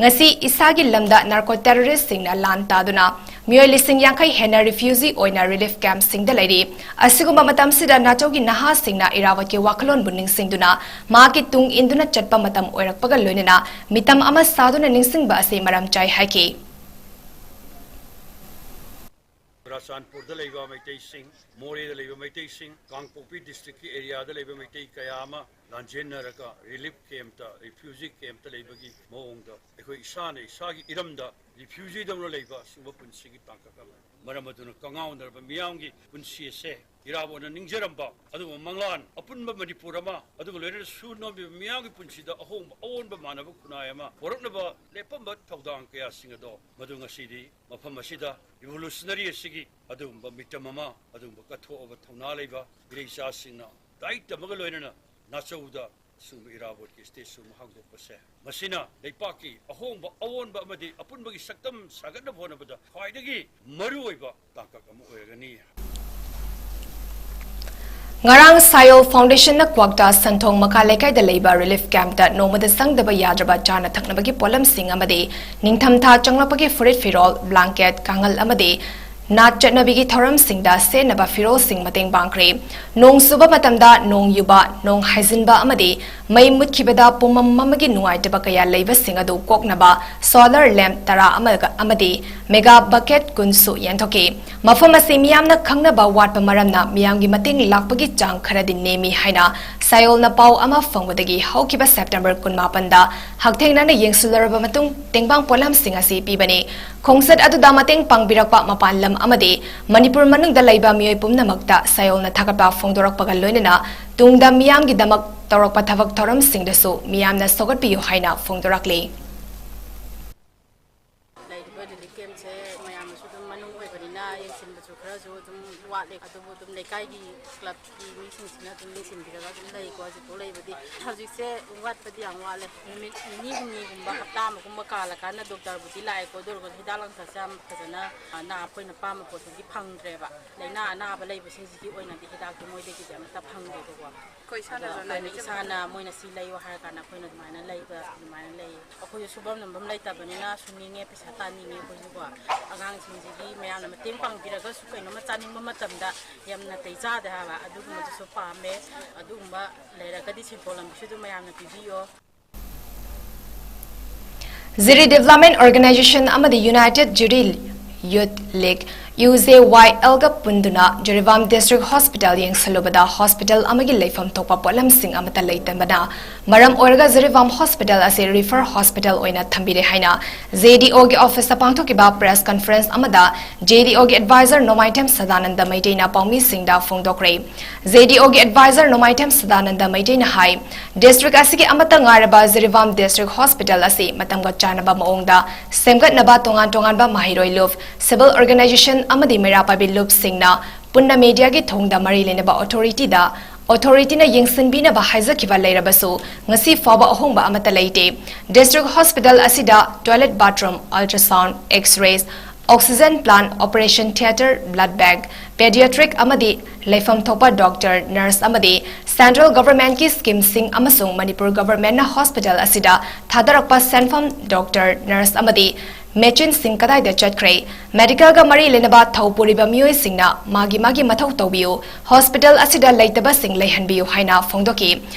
ꯉꯁꯤ ꯏꯁꯥꯒꯤ ꯂꯝꯗ ꯅꯥꯔꯀꯣ ꯇꯦꯔꯣꯔꯤꯁꯁꯤꯡꯅ ꯂꯥꯟ ꯇꯥꯗꯨꯅ ꯃꯤꯑꯣꯏ ꯂꯤꯁꯤꯡ ꯌꯥꯡꯈꯩ ꯍꯦꯟꯅ ꯔꯤꯐ꯭ꯌꯨꯖꯤ ꯑꯣꯏꯅ ꯔꯤꯂꯤꯐ ꯀꯦꯝꯞꯁꯤꯡꯗ ꯂꯩꯔꯤ꯫ ꯑꯁꯤꯒꯨꯝꯕ ꯃꯇꯝꯁꯤꯗ ꯅꯥꯆꯧꯒꯤ ꯅꯍꯥꯁꯤꯡꯅ ꯏꯔꯥꯕꯣꯠꯀꯤ ꯋꯥꯈꯜꯂꯣꯟꯕꯨ ꯅꯤꯡꯁꯤꯡꯗꯨꯅ ꯃꯍꯥꯛꯀꯤ ꯇꯨꯡ ꯏꯟꯗꯨꯅ ꯆꯠꯄ ꯃꯇꯝ ꯑꯣꯏꯔꯛꯄꯒ ꯂꯣꯏꯅꯅ ꯃꯤꯇꯝ ꯑꯃ ꯁꯥꯗꯨꯅ ꯅꯤꯡꯁꯤꯡꯕ ꯑꯁꯤ ꯃꯔꯝ ꯆꯥꯏ ꯍꯥꯏꯈꯤ꯫ ꯆꯨꯔꯆꯥꯟꯄꯨꯔꯗ ꯂꯩꯕ ꯃꯩꯇꯩꯁꯤꯡ, ꯃꯣꯔꯦꯗ ꯂꯩꯕ ꯃꯩꯇꯩꯁꯤꯡ, ꯀꯥꯡꯄꯣꯛꯄꯤ district ꯀꯤ area ꯗ ꯂꯩꯕ ꯃꯩꯇꯩ ꯀꯌꯥ ꯑꯃ ꯂꯥꯟꯖꯦꯟꯅꯔꯒ relief camp ꯇ, refugee camp ꯇ ꯂꯩꯕꯒꯤ ꯃꯑꯣꯡꯗ ꯑꯩꯈꯣꯏ ꯏꯁꯥꯅ ꯏꯁꯥꯒꯤ ꯏꯔꯝꯗ refugee ꯗꯧꯅ ꯂꯩꯕ ꯑꯁꯤꯒꯨꯝꯕ ꯄꯨꯟꯁꯤꯒꯤ ꯇꯥꯡꯀꯛ ꯑꯃꯅꯤ꯫ ꯃꯔꯝ ꯑꯗꯨꯅ ꯀꯉꯥꯎꯅꯔꯕ ꯃꯤꯌꯥꯝꯒꯤ ꯄꯨꯟꯁꯤ ꯑꯁꯦ ꯏꯔꯥꯕꯣꯠꯅ ꯅꯤꯡꯖꯔꯝꯕ ꯑꯗꯨꯒꯨꯝꯕ ꯃꯪꯂꯥꯟ ꯑꯄꯨꯟꯕ ꯃꯅꯤꯄꯨꯔ ꯑꯃ, ꯑꯗꯨꯒ ꯂꯣꯏꯅꯅ ꯁꯨꯔ ꯅꯣꯝꯂꯤꯕ ꯃꯤꯌꯥꯝꯒꯤ ꯄꯨꯟꯁꯤꯗ ꯑꯍꯣꯡꯕ ꯑꯑꯣꯟꯕ ꯃꯥꯟꯅꯕ ꯈꯨꯟꯅꯥꯏ ꯑꯃ ꯄꯣꯔꯛꯅꯕ ꯂꯦꯞꯄꯝꯕ ꯊꯧꯗꯥꯡ ꯀꯌꯥꯁꯤꯡ ꯑꯗꯣ ꯃꯗꯨ ꯉꯁꯤꯗꯤ ꯃꯐꯝ ꯑꯁꯤꯗ revolutionary ꯑꯁꯤꯒꯤ ꯑꯗꯨꯒꯨꯝꯕ ꯃꯤꯇꯝ ꯑꯃ, ꯑꯗꯨꯒꯨꯝꯕ ꯀꯠꯊꯣꯛꯑꯕ ꯊꯧꯅꯥ ꯂꯩꯕ ꯏꯔꯩꯆꯥꯁꯤꯡꯅ ꯇꯥꯏꯠ ꯇꯝꯃꯒ ꯂꯣꯏꯅꯅ ꯅꯥꯆꯧꯗ ꯑꯁꯤꯒꯨꯝꯕ ꯏꯔꯥꯕꯣꯠꯀꯤ statue ꯑꯃ ꯍꯥꯡꯗꯣꯛꯄꯁꯦ, ꯃꯁꯤꯅ ꯂꯩꯄꯥꯛꯀꯤ ꯑꯍꯣꯡꯕ ꯑꯑꯣꯟꯕ ꯑꯃꯗꯤ ꯑꯄꯨꯟꯕꯒꯤ ꯁꯛꯇꯝ ꯁꯥꯒꯠꯅꯕ ꯍꯣꯠꯅꯕꯗ ꯈ꯭ꯋꯥꯏꯗꯒꯤ ꯃꯔꯨꯑꯣꯏꯕ ꯇꯥꯡꯀꯛ ꯑꯃ ꯑꯣꯏꯔꯒꯅꯤ꯫ ꯉꯔꯥꯡ ꯁꯥꯌꯣꯜ Foundation ꯅ ꯀ꯭ꯋꯥꯛꯇꯥ ꯁꯟꯊꯣꯡ ꯃꯈꯥ ꯂꯩꯀꯥꯏꯗ ꯂꯩꯕ relief camp ꯇ ꯅꯣꯡꯃꯗ ꯆꯪꯗꯕ ꯌꯥꯗ꯭ꯔꯕ ꯆꯥꯅ ꯊꯛꯅꯕꯒꯤ ꯄꯣꯠꯂꯝꯁꯤꯡ ꯑꯃꯗꯤ ꯅꯤꯡꯊꯝꯊꯥ ꯆꯪꯂꯛꯄꯒꯤ ꯐꯨꯔꯤꯠ ꯐꯤꯔꯣꯜ, blanket, ꯀꯥꯡꯍꯜ ꯑꯃꯗꯤ ꯅꯥꯠ ꯆꯠꯅꯕꯤꯒꯤ ꯊꯧꯔꯝꯁꯤꯡꯗ ꯁꯦꯠꯅꯕ ꯐꯤꯔꯣꯜꯁꯤꯡ ꯃꯇꯦꯡ ꯄꯥꯡꯈ꯭ꯔꯦ꯫ ꯅꯣꯡ ꯆꯨꯕ ꯃꯇꯝꯗ ꯅꯣꯡ ꯌꯨꯕ, ꯅꯣꯡ ꯍꯥꯏꯖꯤꯟꯕ ꯑꯃꯗꯤ ꯃꯩ ꯃꯨꯠꯈꯤꯕꯗ ꯄꯨꯝꯃꯝ ꯑꯃꯒꯤ ꯅꯨꯡꯉꯥꯏꯇꯕ ꯀꯌꯥ ꯂꯩꯕꯁꯤꯡ ꯑꯗꯨ ꯀꯣꯛꯅꯕ solar lamp ꯇꯔꯥ ꯑꯃꯒ ꯑꯃꯗꯤ mega bucket ꯀꯨꯟꯁꯨ ꯌꯦꯟꯊꯣꯛꯈꯤ꯫ ꯃꯐꯝ ꯑꯁꯤ ꯃꯤꯌꯥꯝꯅ ꯈꯪꯅꯕ ꯋꯥꯠꯄ ꯃꯔꯝꯅ ꯃꯤꯌꯥꯝꯒꯤ ꯃꯇꯦꯡ ꯂꯥꯛꯄꯒꯤ ꯆꯥꯡ ꯈꯔꯗꯤ ꯅꯦꯝꯃꯤ ꯍꯥꯏꯅ ꯁꯥꯌꯣꯜꯅ ꯄꯥꯎ ꯑꯃ ꯐꯪꯕꯗꯒꯤ ꯍꯧꯈꯤꯕ September ꯀꯨꯟꯃꯥꯄꯟꯗ ꯍꯛꯊꯦꯡꯅꯅ ꯌꯦꯡꯁꯤꯜꯂꯔꯕ ꯃꯇꯨꯡ ꯇꯦꯡꯕꯥꯡ ꯄꯣꯠꯂꯝꯁꯤꯡ ꯑꯁꯤ ꯄꯤꯕꯅꯤ꯫ ꯈꯣꯡꯆꯠ ꯑꯗꯨꯗ ꯃꯇꯦꯡ ꯄꯥꯡꯕꯤꯔꯛꯄ ꯃꯄꯥꯟ ꯂꯝ ꯑꯃꯗꯤ ꯃꯅꯤꯄꯨꯔ ꯃꯅꯨꯡꯗ ꯂꯩꯕ ꯃꯤꯑꯣꯏ ꯄꯨꯝꯅꯃꯛꯇ ꯁꯥꯌꯣꯜꯅ ꯊꯥꯒꯠꯄ ꯐꯣꯡꯗꯣꯔꯛꯄꯒ ꯂꯣꯏꯅꯅ ꯇꯨꯡꯗ ꯃꯤꯌꯥꯝꯒꯤꯗꯃꯛ ꯇꯧꯔꯛꯄ ꯊꯕꯛ ꯊꯧꯔꯝꯁꯤꯡꯗꯁꯨ ꯃꯤꯌꯥꯝꯅ ꯁꯧꯒꯠꯄꯤꯌꯨ ꯍꯥꯏꯅ ꯐꯣꯡꯗꯣꯔꯛꯂꯤ꯫ ꯂꯩꯔꯤꯕ relief camp ꯁꯦ ꯃꯌꯥꯝꯅꯁꯨ ꯑꯗꯨꯝ ꯃꯅꯨꯡ ꯑꯣꯏꯕꯅꯤꯅ ꯌꯦꯡꯁꯤꯟꯕꯁꯨ ꯈꯔꯁꯨ ꯑꯗꯨꯝ ꯋꯥꯠꯂꯦ, ꯑꯗꯨꯕꯨ ꯑꯗꯨꯝ ꯂꯩꯀꯥꯏꯒꯤ club ꯀꯤ ꯃꯤꯁꯤꯡꯁꯤꯅ ꯑꯗꯨꯝ ꯌꯦꯡꯁꯤꯟꯕꯤꯔꯒ ꯑꯗꯨꯝ ꯂꯩꯀꯣ꯫ ꯍꯧꯖꯤꯛꯐꯥꯎ ꯂꯩꯕꯗꯤ ꯍꯧꯖꯤꯛꯁꯦ ꯋꯥꯠꯄꯗꯤ ꯌꯥꯝ ꯋꯥꯠꯂꯦ꯫ ꯅꯨꯃꯤꯠ ꯅꯤꯅꯤ ꯍꯨꯝꯅꯤꯒꯨꯝꯕ, ꯍꯞꯇꯥ ꯑꯃꯒꯨꯝꯕ ꯀꯥꯜꯂꯀꯥꯟꯗ doctor ꯕꯨꯗꯤ ꯂꯥꯛꯑꯦꯀꯣ, ꯑꯗꯨ ꯑꯣꯏꯔꯒꯁꯨ ꯍꯤꯗꯥꯛ ꯂꯥꯡꯊꯛꯁꯦ ꯌꯥꯝ ꯐꯖꯅ, ꯑ, ꯅꯥ ꯑꯩꯈꯣꯏꯅ ꯄꯥꯝꯕ ꯄꯣꯠꯇꯨꯗꯤ ꯐꯪꯗ꯭ꯔꯦꯕ꯫ ꯂꯥꯏꯅꯥ ꯑꯅꯥꯕ ꯂꯩꯕꯁꯤꯡꯁꯤꯒꯤ ꯑꯣꯏꯅꯗꯤ ꯍꯤꯗꯥꯛꯇꯤ ꯃꯣꯏꯗꯒꯤꯗꯤ ꯑꯃꯠꯇ ꯐꯪꯗꯦꯕꯀꯣ꯫ ꯑꯩꯈꯣꯏ ꯏꯁꯥꯅꯁꯨ ꯑꯗꯣ ꯑꯩꯈꯣꯏꯅ ꯂꯩꯖꯕ ꯏꯁꯥꯅ ꯅꯠꯇꯕꯅꯤꯅ꯫ ꯃꯣꯏꯅ ꯁꯤ ꯂꯩꯌꯣ ꯍꯥꯏꯔ ꯀꯥꯟꯗ ꯑꯩꯈꯣꯏꯅ ꯑꯗꯨꯃꯥꯏꯅ ꯂꯩꯕ, ꯑꯗꯨꯃꯥꯏꯅ ꯂꯩ꯫ ꯑꯩꯈꯣꯏꯁꯨ ꯁꯨꯐꯝ ꯅꯣꯝꯐꯝ ꯂꯩꯇꯕꯅꯤꯅ ꯁꯨꯅꯤꯡꯉꯦ, ꯄꯩꯁꯥ ꯇꯥꯅꯤꯡꯉꯦ ꯑꯩꯈꯣꯏꯁꯨꯀꯣ꯫ ꯑꯉꯥꯡꯁꯤꯡꯁꯤꯒꯤ ꯃꯌꯥꯝꯅ ꯃꯇꯦꯡ ꯄꯥꯡꯕꯤꯔꯒꯁꯨ ꯀꯩꯅꯣꯝꯃ ꯆꯥꯅꯤꯡꯕ ꯃꯇꯝꯗ ꯌꯥꯝ ꯅꯥꯇꯩ ꯆꯥꯗꯦ ꯍꯥꯏꯕ, ꯑꯗꯨꯒꯨꯝꯕꯗꯨꯁꯨ ꯄꯥꯝꯃꯦ꯫ ꯑꯗꯨꯒꯨꯝꯕ ꯂꯩꯔꯒꯗꯤ ꯁꯦꯟꯊꯣꯛ ꯂꯝꯕꯤꯁꯨ ꯑꯗꯨꯝ ꯃꯌꯥꯝꯅ ꯄꯤꯕꯤꯌꯣ꯫ ꯖꯤꯔꯤ Development Organization ꯑꯃꯗꯤ United Jiri Youth League, UJYLꯒ ꯄꯨꯟꯗꯨꯅ Jiribam District Hospital ꯌꯦꯡꯁꯤꯜꯂꯨꯕꯗ hospital ꯑꯃꯒꯤ ꯂꯩꯐꯝ ꯊꯣꯛꯄ ꯄꯣꯠꯂꯝꯁꯤꯡ ꯑꯃꯠꯇ ꯂꯩꯇꯕꯅ ꯃꯔꯝ ꯑꯣꯏꯔꯒ ꯖꯤꯔꯤꯕꯥꯝ hospital ꯑꯁꯤ refer hospital ꯑꯣꯏꯅ ꯊꯝꯕꯤꯔꯦ ꯍꯥꯏꯅ JDOꯒꯤ officeꯇ ꯄꯥꯡꯊꯣꯛꯈꯤꯕ press conference ꯑꯃꯗ JDOꯒꯤ advisor ꯅꯣꯡꯃꯥꯏꯊꯦꯝ ꯁꯗꯥꯅꯟꯗ ꯃꯩꯇꯩꯅ ꯄꯥꯎꯃꯤꯁꯤꯡꯗ ꯐꯣꯡꯗꯣꯛꯈ꯭ꯔꯦ꯫ JDOꯒꯤ advisor ꯅꯣꯡꯃꯥꯏꯊꯦꯝ ꯁꯗꯥꯅꯟꯗ ꯃꯩꯇꯩꯅ ꯍꯥꯏ, district ꯑꯁꯤꯒꯤ ꯑꯃꯠꯇ ꯉꯥꯏꯔꯕ ꯖꯤꯔꯤꯕꯥꯝ District Hospital ꯑꯁꯤ ꯃꯇꯝꯒ ꯆꯥꯟꯅꯕ ꯃꯑꯣꯡꯗ ꯁꯦꯝꯒꯠꯅꯕ ꯇꯣꯉꯥꯟ ꯇꯣꯉꯥꯟꯕ ꯃꯍꯩꯔꯣꯏ ꯂꯨꯞ, civil organization ꯑꯃꯗꯤ ꯃꯩꯔꯥ ꯄꯥꯏꯕꯤ ꯂꯨꯞꯁꯤꯡꯅ ꯄꯨꯟꯅ mediaꯒꯤ ꯊꯣꯡꯗ ꯃꯔꯤ ꯂꯩꯅꯕ authorityꯗ, authorityꯅ ꯌꯦꯡꯁꯤꯟꯕꯤꯅꯕ ꯍꯥꯏꯖꯈꯤꯕ ꯂꯩꯔꯕꯁꯨ ꯉꯁꯤ ꯐꯥꯎꯕ ꯑꯍꯣꯡꯕ ꯑꯃꯠꯇ ꯂꯩꯇꯦ꯫ District Hospital ꯑꯁꯤꯗ toilet, bathroom, ultrasound, X-rays, oxygen plant, operation theatre, blood bank, pediatric ꯑꯃꯗꯤ ꯂꯩꯐꯝ ꯊꯣꯛꯄ doctor, nurse ꯑꯃꯗꯤ central governmentꯀꯤ schemeꯁꯤꯡ ꯑꯃꯁꯨꯡ ꯃꯅꯤꯄꯨꯔ governmentꯅ hospital ꯑꯁꯤꯗ ꯊꯥꯗꯔꯛꯄ ꯁꯦꯟꯐꯝ, doctor, nurse ꯑꯃꯗꯤ machineꯁꯤꯡ ꯀꯗꯥꯏꯗ ꯆꯠꯈ꯭ꯔꯦ? Medicalꯒ ꯃꯔꯤ ꯂꯩꯅꯕ ꯊꯧ ꯄꯨꯔꯤꯕ ꯃꯤꯑꯣꯏꯁꯤꯡꯅ ꯃꯥꯒꯤ ꯃꯥꯒꯤ ꯃꯊꯧ ꯇꯧꯕꯤꯌꯨ, hospital ꯑꯁꯤꯗ ꯂꯩꯇꯕꯁꯤꯡ ꯂꯩꯍꯟꯕꯤꯌꯨ ꯍꯥꯏꯅ ꯐꯣꯡꯗꯣꯛꯈꯤ꯫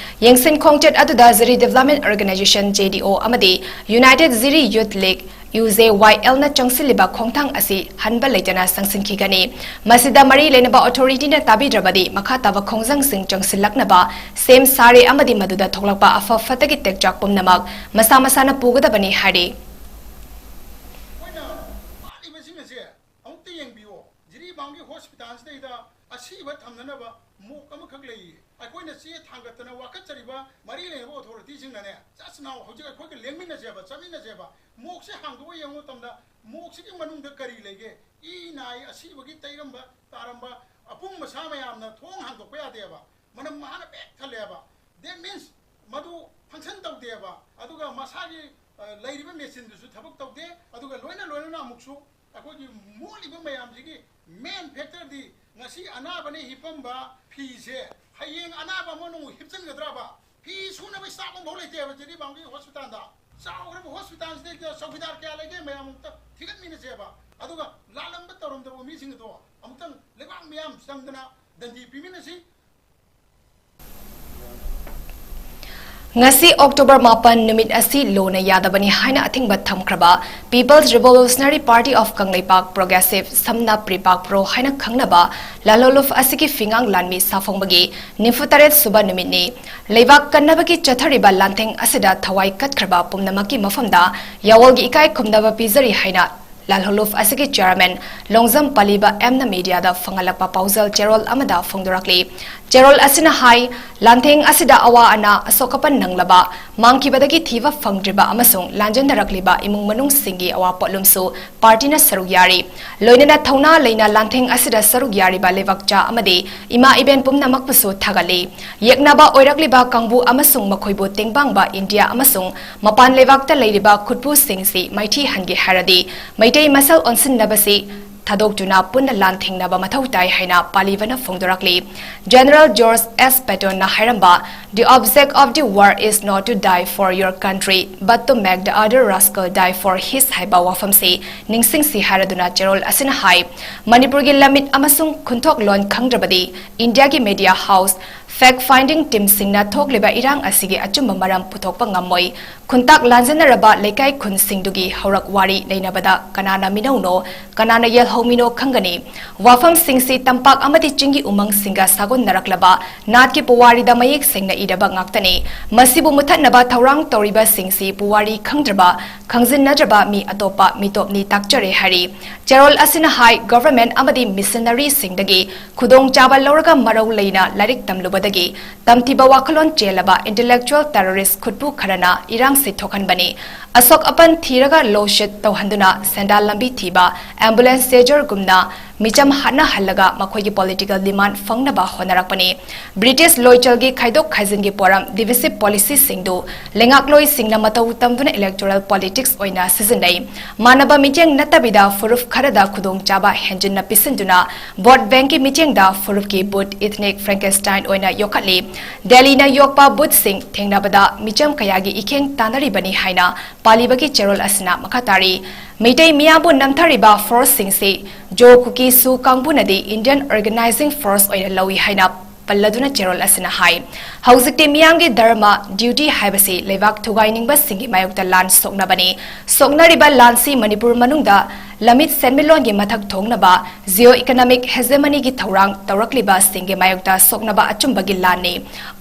ꯌꯦꯡꯁꯤꯟ ꯈꯣꯡꯆꯠ ꯑꯗꯨꯗ Ziri Development Organisation, JDO, ꯑꯃꯗꯤ United Ziri Youth League, UJYLꯅ ꯆꯪꯁꯤꯜꯂꯤꯕ ꯈꯣꯡꯊꯥꯡ ꯑꯁꯤ ꯍꯟꯕ ꯂꯩꯇꯅ ꯆꯪꯁꯤꯟꯈꯤꯒꯅꯤ꯫ ꯃꯁꯤꯗ ꯃꯔꯤ ꯂꯩꯅꯕ authorityꯅ ꯇꯥꯕꯤꯗ꯭ꯔꯕꯗꯤ ꯃꯈꯥ ꯇꯥꯕ ꯈꯣꯡꯖꯪꯁꯤꯡ ꯆꯪꯁꯤꯜꯂꯛꯅꯕ ꯁꯦꯝ ꯁꯥꯔꯦ ꯑꯃꯗꯤ ꯃꯗꯨꯗ ꯊꯣꯛꯂꯛꯄ ꯑꯐ ꯐꯠꯇꯒꯤ ꯇꯦꯛꯆꯥꯛ ꯄꯨꯝꯅꯃꯛ ꯃꯁꯥ ꯃꯁꯥꯅ ꯄꯨꯒꯗꯕꯅꯤ ꯍꯥꯏꯔꯤ꯫ ꯑꯩꯈꯣꯏꯅ ꯋꯥꯠꯂꯤꯕꯁꯤꯡ ꯑꯁꯦ ꯑꯃꯨꯛꯇ ꯌꯦꯡꯕꯤꯌꯣ꯫ ꯖꯤꯔꯤꯕꯥꯝꯒꯤ hospitalꯁꯤꯗꯩꯗ ꯑꯁꯤꯕ ꯊꯝꯅꯅꯕ ꯃꯣꯛ ꯑꯃꯈꯛ ꯂꯩꯌꯦ꯫ ꯑꯩꯈꯣꯏꯅ ꯆꯦ ꯊꯥꯡꯒꯠꯇꯅ ꯋꯥꯀꯠꯆꯔꯤꯕ ꯃꯔꯤ ꯂꯩꯅꯕ authorityꯁꯤꯡꯅꯅꯦ, just now ꯍꯧꯖꯤꯛ ꯑꯩꯈꯣꯏꯒ ꯂꯦꯡꯃꯤꯟꯅꯁꯦꯕ, ꯆꯠꯃꯤꯟꯅꯁꯦꯕ꯫ ꯃꯣꯛꯁꯦ ꯍꯥꯡꯗꯣꯛꯑ ꯌꯦꯡꯕ ꯃꯇꯝꯗ ꯃꯣꯛꯁꯤꯒꯤ ꯃꯅꯨꯡꯗ ꯀꯔꯤ ꯂꯩꯒꯦ? ꯏ ꯅꯥꯏ, ꯑꯁꯤꯕꯒꯤ ꯇꯩꯔꯝꯕ ꯇꯥꯔꯝꯕ ꯑꯄꯨꯝ ꯃꯁꯥ ꯃꯌꯥꯝꯅ ꯊꯣꯡ ꯍꯥꯡꯗꯣꯛꯄ ꯌꯥꯗꯦꯕ꯫ ꯃꯅꯝ ꯃꯍꯥꯅ ꯄꯦꯛ ꯊꯜꯂꯦꯕ꯫ That means ꯃꯗꯨ function ꯇꯧꯗꯦꯕ꯫ ꯑꯗꯨꯒ ꯃꯁꯥꯒꯤ, ꯑ, ꯂꯩꯔꯤꯕ machineꯗꯨꯁꯨ ꯊꯕꯛ ꯇꯧꯗꯦ꯫ ꯑꯗꯨꯒ ꯂꯣꯏꯅ ꯂꯣꯏꯅꯅ ꯑꯃꯨꯛꯁꯨ ꯑꯩꯈꯣꯏꯒꯤ ꯃꯣꯠꯂꯤꯕ ꯃꯌꯥꯝꯁꯤꯒꯤ main factorꯗꯤ ꯉꯁꯤ ꯑꯅꯥꯕꯅ ꯍꯤꯞꯄꯝꯕ ꯐꯤꯁꯦ ꯍꯌꯦꯡ ꯑꯅꯥꯕ ꯑꯃꯅ ꯑꯃꯨꯛ ꯍꯤꯞꯆꯤꯟꯒꯗ꯭ꯔꯕ? ꯐꯤ ꯁꯨꯅꯕ staff ꯑꯃꯐꯥꯎ ꯂꯩꯇꯦꯕ ꯖꯤꯔꯤꯕꯥꯝꯒꯤ hospitalꯗ꯫ ꯆꯥꯎꯈ꯭ꯔꯕ hospitalꯁꯤꯗꯩꯗ ꯆꯧꯀꯤꯗꯥꯔ ꯀꯌꯥ ꯂꯩꯒꯦ? ꯃꯌꯥꯝ ꯑꯃꯨꯛꯇ ꯊꯤꯒꯠꯃꯤꯟꯅꯁꯦꯕ꯫ ꯑꯗꯨꯒ ꯂꯥꯜꯂꯝꯕ ꯇꯧꯔꯝꯗꯕ ꯃꯤꯁꯤꯡ ꯑꯗꯣ ꯑꯃꯨꯛꯇꯪ ꯂꯩꯕꯥꯛ ꯃꯤꯌꯥꯝ ꯆꯪꯗꯅ ꯗꯟꯗꯤ ꯄꯤꯃꯤꯟꯅꯁꯤ꯫ ꯉꯁꯤ October ꯃꯥꯄꯟ ꯅꯨꯃꯤꯠ ꯑꯁꯤ ꯂꯣꯅ ꯌꯥꯗꯕꯅꯤ ꯍꯥꯏꯅ ꯑꯊꯤꯡꯕ ꯊꯝꯈ꯭ꯔꯕ People's Revolutionary Party of Kangleipak Progressive, ꯁꯝꯅ ꯄ꯭ꯔꯤꯄꯥꯛ ꯄ꯭ꯔꯣ ꯍꯥꯏꯅ ꯈꯪꯅꯕ ꯂꯥꯜꯍꯧꯂꯨꯞ ꯑꯁꯤꯒꯤ ꯐꯤꯉꯥꯡ ꯂꯥꯟꯃꯤ ꯁꯥꯐꯣꯡꯕꯒꯤ ꯅꯤꯐꯨ ꯇꯔꯦꯠ ꯁꯨꯕ ꯅꯨꯃꯤꯠꯅꯤ꯫ ꯂꯩꯕꯥꯛ ꯀꯟꯅꯕꯒꯤ ꯆꯠꯊꯔꯤꯕ ꯂꯥꯟꯊꯦꯡ ꯑꯁꯤꯗ ꯊꯋꯥꯏ ꯀꯠꯈ꯭ꯔꯕ ꯄꯨꯝꯅꯃꯛꯀꯤ ꯃꯐꯝꯗ ꯌꯥꯑꯣꯜꯒꯤ ꯏꯀꯥꯏ ꯈꯨꯝꯅꯕ ꯄꯤꯖꯔꯤ ꯍꯥꯏꯅ ꯂꯥꯜꯍꯧꯂꯨꯞ ꯑꯁꯤꯒꯤ chairman ꯂꯣꯡꯖꯝ ꯄꯥꯂꯤꯕ ꯑꯦꯝꯅ mediaꯗ ꯐꯪꯍꯜꯂꯛꯄ ꯄꯥꯎꯖꯦꯜ ꯆꯦꯔꯣꯜ ꯑꯃꯗ ꯐꯣꯡꯗꯣꯔꯛꯂꯤ꯫ ꯆꯦꯔꯣꯜ ꯑꯁꯤꯅ ꯍꯥꯏ, ꯂꯥꯟꯊꯦꯡ ꯑꯁꯤꯗ ꯑꯋꯥ ꯑꯅꯥ, ꯑꯁꯣꯛ ꯑꯄꯟ ꯅꯪꯂꯕ, ꯃꯥꯡꯈꯤꯕꯗꯒꯤ ꯊꯤꯕ ꯐꯪꯗ꯭ꯔꯤꯕ ꯑꯃꯁꯨꯡ ꯂꯥꯟꯖꯦꯟꯅꯔꯛꯂꯤꯕ ꯏꯃꯨꯡ ꯃꯅꯨꯡꯁꯤꯡꯒꯤ ꯑꯋꯥ ꯄꯣꯠꯂꯨꯝꯁꯨ partyꯅ ꯁꯔꯨꯛ ꯌꯥꯔꯤ꯫ ꯂꯣꯏꯅꯅ ꯊꯧꯅꯥ ꯂꯩꯅ ꯂꯥꯟꯊꯦꯡ ꯑꯁꯤꯗ ꯁꯔꯨꯛ ꯌꯥꯔꯤꯕ ꯂꯩꯕꯥꯛꯆꯥ ꯑꯃꯗꯤ ꯏꯃꯥ ꯏꯕꯦꯟ ꯄꯨꯝꯅꯃꯛꯄꯨꯁꯨ ꯊꯥꯒꯠꯂꯤ꯫ ꯌꯦꯛꯅꯕ ꯑꯣꯏꯔꯛꯂꯤꯕ ꯀꯥꯡꯕꯨ ꯑꯃꯁꯨꯡ ꯃꯈꯣꯏꯕꯨ ꯇꯦꯡꯕꯥꯡꯕ ꯏꯟꯗꯤꯌꯥ ꯑꯃꯁꯨꯡ ꯃꯄꯥꯟ ꯂꯩꯕꯥꯛꯇ ꯂꯩꯔꯤꯕ ꯈꯨꯠꯄꯨꯁꯤꯡꯁꯤ ꯃꯥꯏꯊꯤꯍꯟꯒꯦ ꯍꯥꯏꯔꯗꯤ ꯃꯩꯇꯩ ꯃꯁꯦꯜ ꯑꯣꯟꯁꯤꯟꯅꯕꯁꯤ ꯊꯥꯗꯣꯛꯇꯨꯅ ꯄꯨꯟꯅ ꯂꯥꯟꯊꯦꯡꯅꯕ ꯃꯊꯧ ꯇꯥꯏ ꯍꯥꯏꯅ ꯄꯥꯂꯤꯕꯅ ꯐꯣꯡꯗꯣꯔꯛꯂꯤ꯫ General George S Pattonꯅ ꯍꯥꯏꯔꯝꯕ, "The object of the war is not to die for your country, but to make the other rascal die for his" ꯍꯥꯏꯕ ꯋꯥꯐꯝꯁꯤ ꯅꯤꯡꯁꯤꯡꯁꯤ ꯍꯥꯏꯔꯗꯨꯅ ꯆꯦꯔꯣꯜ ꯑꯁꯤꯅ ꯍꯥꯏ꯫ ꯃꯅꯤꯄꯨꯔꯒꯤ ꯂꯝꯃꯤꯠ ꯑꯃꯁꯨꯡ ꯈꯨꯟꯊꯣꯛ ꯂꯣꯟ ꯈꯪꯗ꯭ꯔꯕꯗꯤ ꯏꯟꯗꯤꯌꯥꯒꯤ media house, fact finding teamꯁꯤꯡꯅ ꯊꯣꯛꯂꯤꯕ ꯏꯔꯥꯡ ꯑꯁꯤꯒꯤ ꯑꯆꯨꯝꯕ ꯃꯔꯝ ꯄꯨꯊꯣꯛꯄ ꯉꯝꯃꯣꯏ꯫ ꯈꯨꯟꯇꯥꯛ ꯂꯥꯟꯖꯦꯟꯅꯔꯕ ꯂꯩꯀꯥꯏ ꯈꯨꯟꯁꯤꯡꯗꯨꯒꯤ ꯍꯧꯔꯛ ꯋꯥꯔꯤ ꯅꯩꯅꯕꯗ ꯀꯅꯥꯅ ꯃꯤꯅꯧꯅꯣ, ꯀꯅꯥꯅ ꯌꯦꯜꯍꯧꯃꯤꯅꯣ ꯈꯪꯒꯅꯤ꯫ ꯋꯥꯐꯝꯁꯤꯡꯁꯤ ꯇꯝꯄꯥꯛ ꯑꯃꯗꯤ ꯆꯤꯡꯒꯤ ꯎꯃꯪꯁꯤꯡꯒ ꯁꯥꯒꯣꯟꯅꯔꯛꯂꯕ ꯅꯥꯠꯀꯤ ꯄꯨꯋꯥꯔꯤꯗ ꯃꯌꯦꯛ ꯁꯦꯡꯅ ꯏꯔꯕ ꯉꯥꯛꯇꯅꯤ꯫ ꯃꯁꯤꯕꯨ ꯃꯨꯊꯠꯅꯕ ꯊꯧꯔꯥꯡ ꯇꯧꯔꯤꯕꯁꯤꯡꯁꯤ ꯄꯨꯋꯥꯔꯤ ꯈꯪꯗ꯭ꯔꯕ, ꯈꯪꯖꯤꯟꯅꯗ꯭ꯔꯕ ꯃꯤ ꯑꯇꯣꯞꯄ ꯃꯤꯇꯣꯞꯅꯤ ꯇꯥꯛꯆꯔꯦ ꯍꯥꯏꯔꯤ꯫ ꯆꯦꯔꯣꯜ ꯑꯁꯤꯅ ꯍꯥꯏ, government ꯑꯃꯗꯤ missionaryꯁꯤꯡꯗꯒꯤ ꯈꯨꯗꯣꯡꯆꯥꯕ ꯂꯧꯔꯒ ꯃꯔꯧ ꯂꯩꯅ ꯂꯥꯏꯔꯤꯛ ꯇꯝꯂꯨꯕꯗꯒꯤ ꯇꯝꯊꯤꯕ ꯋꯥꯈꯜꯂꯣꯟ ꯆꯦꯜꯂꯕ intellectual terrorist ꯈꯨꯠꯄꯨ ꯈꯔꯅ ꯏꯔꯥꯡꯁꯤ ꯊꯣꯛꯍꯟꯕꯅꯤ꯫ ꯑꯁꯣꯛ ꯑꯄꯟ ꯊꯤꯔꯒ ꯂꯧꯁꯤꯠ ꯇꯧꯍꯟꯗꯨꯅ ꯁꯦꯟꯗꯥꯟ ꯂꯝꯕꯤ ꯊꯤꯕ, ambulance chaserꯒꯨꯝꯅ ꯃꯤꯆꯝ ꯍꯥꯠꯅꯍꯜꯂꯒ ꯃꯈꯣꯏꯒꯤ political demand ꯐꯪꯅꯕ ꯍꯣꯠꯅꯔꯛꯄꯅꯤ꯫ British ꯂꯣꯏꯆꯜꯒꯤ ꯈꯥꯏꯗꯣꯛ ꯈꯥꯏꯖꯤꯟꯒꯤ ꯄꯣꯔꯝ, divisive policyꯁꯤꯡꯗꯨ ꯂꯩꯉꯥꯛꯂꯣꯏꯁꯤꯡꯅ ꯃꯇꯧ ꯇꯝꯗꯨꯅ electoral politics ꯑꯣꯏꯅ ꯁꯤꯖꯤꯟꯅꯩ꯫ ꯃꯥꯟꯅꯕ ꯃꯤꯠꯌꯦꯡ ꯅꯠꯇꯕꯤꯗ ꯐꯨꯔꯨꯞ ꯈꯔꯗ ꯈꯨꯗꯣꯡꯆꯥꯕ ꯍꯦꯟꯖꯤꯟꯅ ꯄꯤꯁꯤꯟꯗꯨꯅ vote bankꯀꯤ ꯃꯤꯠꯌꯦꯡꯗ ꯐꯨꯔꯨꯞꯀꯤ booth ethnic Frankenstein ꯑꯣꯏꯅ ꯌꯣꯛꯈꯠꯂꯤ꯫ ꯗꯦꯜꯂꯤꯅ ꯌꯣꯛꯄ boothꯁꯤꯡ ꯊꯦꯡꯅꯕꯗ ꯃꯤꯆꯝ ꯀꯌꯥꯒꯤ ꯏꯈꯦꯡ ꯇꯥꯟꯅꯔꯤꯕꯅꯤ ꯍꯥꯏꯅ ꯄꯥꯜꯂꯤꯕꯒꯤ ꯆꯦꯔꯣꯜ ꯑꯁꯤꯅ ꯃꯈꯥ ꯇꯥꯔꯤ꯫ ꯃꯤꯇꯩ ꯃꯤꯌꯥꯝꯕꯨ ꯅꯝꯊꯔꯤꯕ forceꯁꯤꯡꯁꯤ ꯖꯣ ꯀꯨꯀꯤ ꯁꯨ ꯀꯥꯡꯕꯨꯅꯗꯤ Indian organizing force ꯑꯣꯏꯅ ꯂꯧꯏ ꯍꯥꯏꯅ ꯄꯜꯂꯗꯨꯅ ꯆꯦꯔꯣꯜ ꯑꯁꯤꯅ ꯍꯥꯏ, ꯍꯧꯖꯤꯛꯇꯤ ꯃꯤꯌꯥꯝꯒꯤ ꯙꯔꯃ, duty ꯍꯥꯏꯕꯁꯤ ꯂꯩꯕꯥꯛ ꯊꯨꯒꯥꯏꯅꯤꯡꯕꯁꯤꯡꯒꯤ ꯃꯥꯌꯣꯛꯇ ꯂꯥꯟ ꯁꯣꯛꯅꯕꯅꯤ꯫ ꯁꯣꯛꯅꯔꯤꯕ ꯂꯥꯟꯁꯤ ꯃꯅꯤꯄꯨꯔ ꯃꯅꯨꯡꯗ ꯂꯝꯃꯤꯠ ꯁꯦꯟꯃꯤꯠꯂꯣꯟꯒꯤ ꯃꯊꯛ ꯊꯣꯡꯅꯕ, geo economic hegemonyꯒꯤ ꯊꯧꯔꯥꯡ ꯇꯧꯔꯛꯂꯤꯕꯁꯤꯡꯒꯤ ꯃꯥꯌꯣꯛꯇ ꯁꯣꯛꯅꯕ ꯑꯆꯨꯝꯕꯒꯤ ꯂꯥꯟꯅꯤ꯫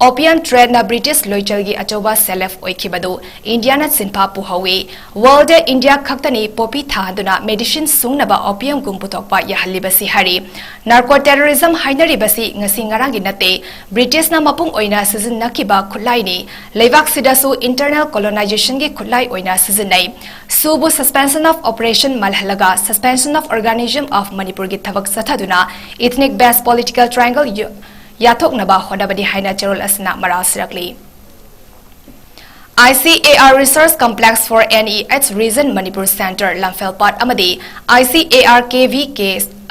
Opium tradeꯅ British ꯂꯣꯏꯆꯜꯒꯤ ꯑꯆꯧꯕ ꯁꯦꯜꯐ ꯑꯣꯏꯈꯤꯕꯗꯨ ꯏꯟꯗꯤꯌꯥꯅ ꯁꯤꯟꯐꯥ ꯄꯨꯍꯧꯏ꯫ Worldꯗ ꯏꯟꯗꯤꯌꯥ ꯈꯛꯇꯅꯤ poppy ꯊꯥꯍꯟꯗꯨꯅ medicine ꯁꯨꯡꯅꯕ opiumꯒꯨꯝ ꯄꯨꯊꯣꯛꯄ ꯌꯥꯍꯜꯂꯤꯕꯁꯤ ꯍꯥꯏꯔꯤ꯫ Narco terrorism ꯍꯥꯏꯅꯔꯤꯕꯁꯤ ꯉꯁꯤ ꯉꯔꯥꯡꯒꯤ ꯅꯠꯇꯦ꯫ Britishꯅ ꯃꯄꯨꯡ ꯑꯣꯏꯅ ꯁꯤꯖꯤꯟꯅꯈꯤꯕ ꯈꯨꯠꯂꯥꯏꯅꯤ꯫ ꯂꯩꯕꯥꯛꯁꯤꯗꯁꯨ internal colonizationꯒꯤ ꯈꯨꯠꯂꯥꯏ ꯑꯣꯏꯅ ꯁꯤꯖꯤꯟꯅꯩ꯫ ꯁꯨꯕꯨ suspension of operation ꯃꯥꯜꯍꯜꯂꯒ suspension of organism of Manipurꯒꯤ ꯊꯕꯛ ꯆꯠꯊꯗꯨꯅ ethnic based political triangle ꯌ-, ꯌꯥꯊꯣꯛꯅꯕ ꯍꯣꯠꯅꯕꯅꯤ ꯍꯥꯏꯅ ꯆꯦꯔꯣꯜ ꯑꯁꯤꯅ ꯃꯔꯥꯜ ꯁꯤꯔꯛꯂꯤ꯫ ICAR Research Complex for NEH Region Manipur Center ꯂꯝꯐꯦꯜꯄꯥꯠ ꯑꯃꯗꯤ ICAR KVK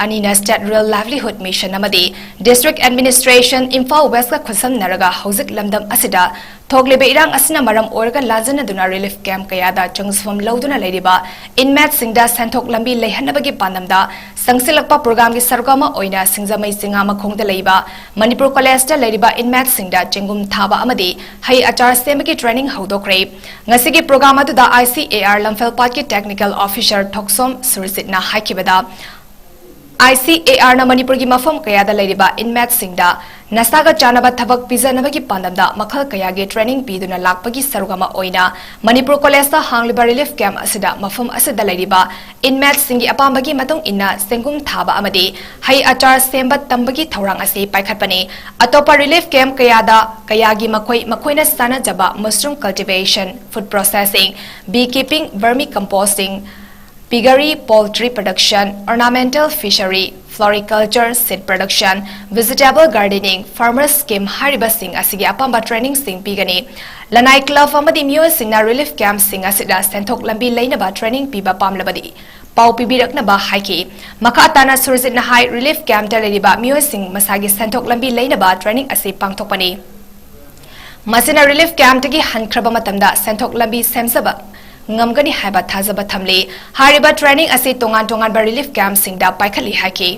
ꯑꯅꯤꯅ State Rural Livelihood Mission ꯑꯃꯗꯤ District Administration ꯏꯝꯐꯥꯜ Westꯀ ꯈꯨꯠꯁꯝꯅꯔꯒ ꯍꯧꯖꯤꯛ ꯂꯝꯗꯝ ꯑꯁꯤꯗ ꯊꯣꯛꯂꯤꯕ ꯏꯔꯥꯡ ꯑꯁꯤꯅ ꯃꯔꯝ ꯑꯣꯏꯔꯒ ꯂꯥꯟꯖꯦꯟꯅꯗꯨꯅ relief camp ꯀꯌꯥꯗ ꯆꯪꯖꯐꯝ ꯂꯧꯗꯨꯅ ꯂꯩꯔꯤꯕ inmateꯁꯤꯡꯗ ꯁꯦꯟꯊꯣꯛ ꯂꯝꯕꯤ ꯂꯩꯍꯟꯅꯕꯒꯤ ꯄꯥꯟꯗꯝꯗ ꯆꯪꯁꯤꯜꯂꯛꯄ programꯒꯤ ꯁꯔꯨꯛ ꯑꯃ ꯑꯣꯏꯅ ꯁꯤꯡꯖꯃꯩ ꯆꯤꯉꯥꯃꯈꯣꯡꯗ ꯂꯩꯕ ꯃꯅꯤꯄꯨꯔ collegeꯇ ꯂꯩꯔꯤꯕ inmateꯁꯤꯡꯗ ꯆꯦꯡꯒꯨꯝ ꯊꯥꯕ ꯑꯃꯗꯤ ꯍꯩ ꯑꯆꯥꯔ ꯁꯦꯝꯕꯒꯤ training ꯍꯧꯗꯣꯛꯈ꯭ꯔꯦ꯫ ꯉꯁꯤꯒꯤ program ꯑꯗꯨꯗ ICAR ꯂꯝꯐꯦꯜꯄꯥꯠꯀꯤ technical officer ꯊꯣꯛꯁꯣꯝ ꯁꯨꯔꯖꯤꯠꯅ ꯍꯥꯏꯈꯤꯕꯗ, ICARꯅ ꯃꯅꯤꯄꯨꯔꯒꯤ ꯃꯐꯝ ꯀꯌꯥꯗ ꯂꯩꯔꯤꯕ inmateꯁꯤꯡꯗ ꯅꯁꯥꯒ ꯆꯥꯟꯅꯕ ꯊꯕꯛ ꯄꯤꯖꯅꯕꯒꯤ ꯄꯥꯟꯗꯝꯗ ꯃꯈꯜ ꯀꯌꯥꯒꯤ training ꯄꯤꯗꯨꯅ ꯂꯥꯛꯄꯒꯤ ꯁꯔꯨꯛ ꯑꯃ ꯑꯣꯏꯅ ꯃꯅꯤꯄꯨꯔ collegeꯇ ꯍꯥꯡꯂꯤꯕ relief camp ꯑꯁꯤꯗ ꯃꯐꯝ ꯑꯁꯤꯗ ꯂꯩꯔꯤꯕ inmateꯁꯤꯡꯒꯤ ꯑꯄꯥꯝꯕꯒꯤ ꯃꯇꯨꯡ ꯏꯟꯅ ꯆꯦꯡꯒꯨꯝ ꯊꯥꯕ ꯑꯃꯗꯤ ꯍꯩ ꯑꯆꯥꯔ ꯁꯦꯝꯕ ꯇꯝꯕꯒꯤ ꯊꯧꯔꯥꯡ ꯑꯁꯤ ꯄꯥꯏꯈꯠꯄꯅꯤ꯫ ꯑꯇꯣꯞꯄ relief camp ꯀꯌꯥꯗ, ꯀꯌꯥꯒꯤ ꯃꯈꯣꯏ ꯃꯈꯣꯏꯅ ꯆꯥꯅꯖꯕ mushroom cultivation, food processing, beekeeping, vermicomposting, piggery, poultry production, ornamental fishery, floriculture, seed production, vegetable gardening, farmer scheme ꯍꯥꯏꯔꯤꯕꯁꯤꯡ ꯑꯁꯤꯒꯤ ꯑꯄꯥꯝꯕ trainingꯁꯤꯡ ꯄꯤꯒꯅꯤ꯫ ꯂꯅꯥꯏ club ꯑꯃꯗꯤ ꯃꯤꯑꯣꯏꯁꯤꯡꯅ relief campꯁꯤꯡ ꯑꯁꯤꯗ ꯁꯦꯟꯊꯣꯛ ꯂꯝꯕꯤ ꯂꯩꯅꯕ training ꯄꯤꯕ ꯄꯥꯝꯂꯕꯗꯤ ꯄꯥꯎ ꯄꯤꯕꯤꯔꯛꯅꯕ ꯍꯥꯏꯈꯤ꯫ ꯃꯈꯥ ꯇꯥꯅ ꯁꯨꯔꯖꯤꯠꯅ ꯍꯥꯏ, relief campꯇ ꯂꯩꯔꯤꯕ ꯃꯤꯑꯣꯏꯁꯤꯡ ꯃꯁꯥꯒꯤ ꯁꯦꯟꯊꯣꯛ ꯂꯝꯕꯤ ꯂꯩꯅꯕ training ꯑꯁꯤ ꯄꯥꯡꯊꯣꯛꯄꯅꯤ꯫ ꯃꯁꯤꯅ relief campꯇꯒꯤ ꯍꯟꯈ꯭ꯔꯕ ꯃꯇꯝꯗ ꯁꯦꯟꯊꯣꯛ ꯂꯝꯕꯤ ꯁꯦꯝꯖꯕ ꯉꯝꯒꯅꯤ ꯍꯥꯏꯕ ꯊꯥꯖꯕ ꯊꯝꯂꯤ꯫ ꯍꯥꯏꯔꯤꯕ training ꯑꯁꯤ ꯇꯣꯉꯥꯟ ꯇꯣꯉꯥꯟꯕ relief campꯁꯤꯡꯗ ꯄꯥꯏꯈꯠꯂꯤ ꯍꯥꯏꯈꯤ꯫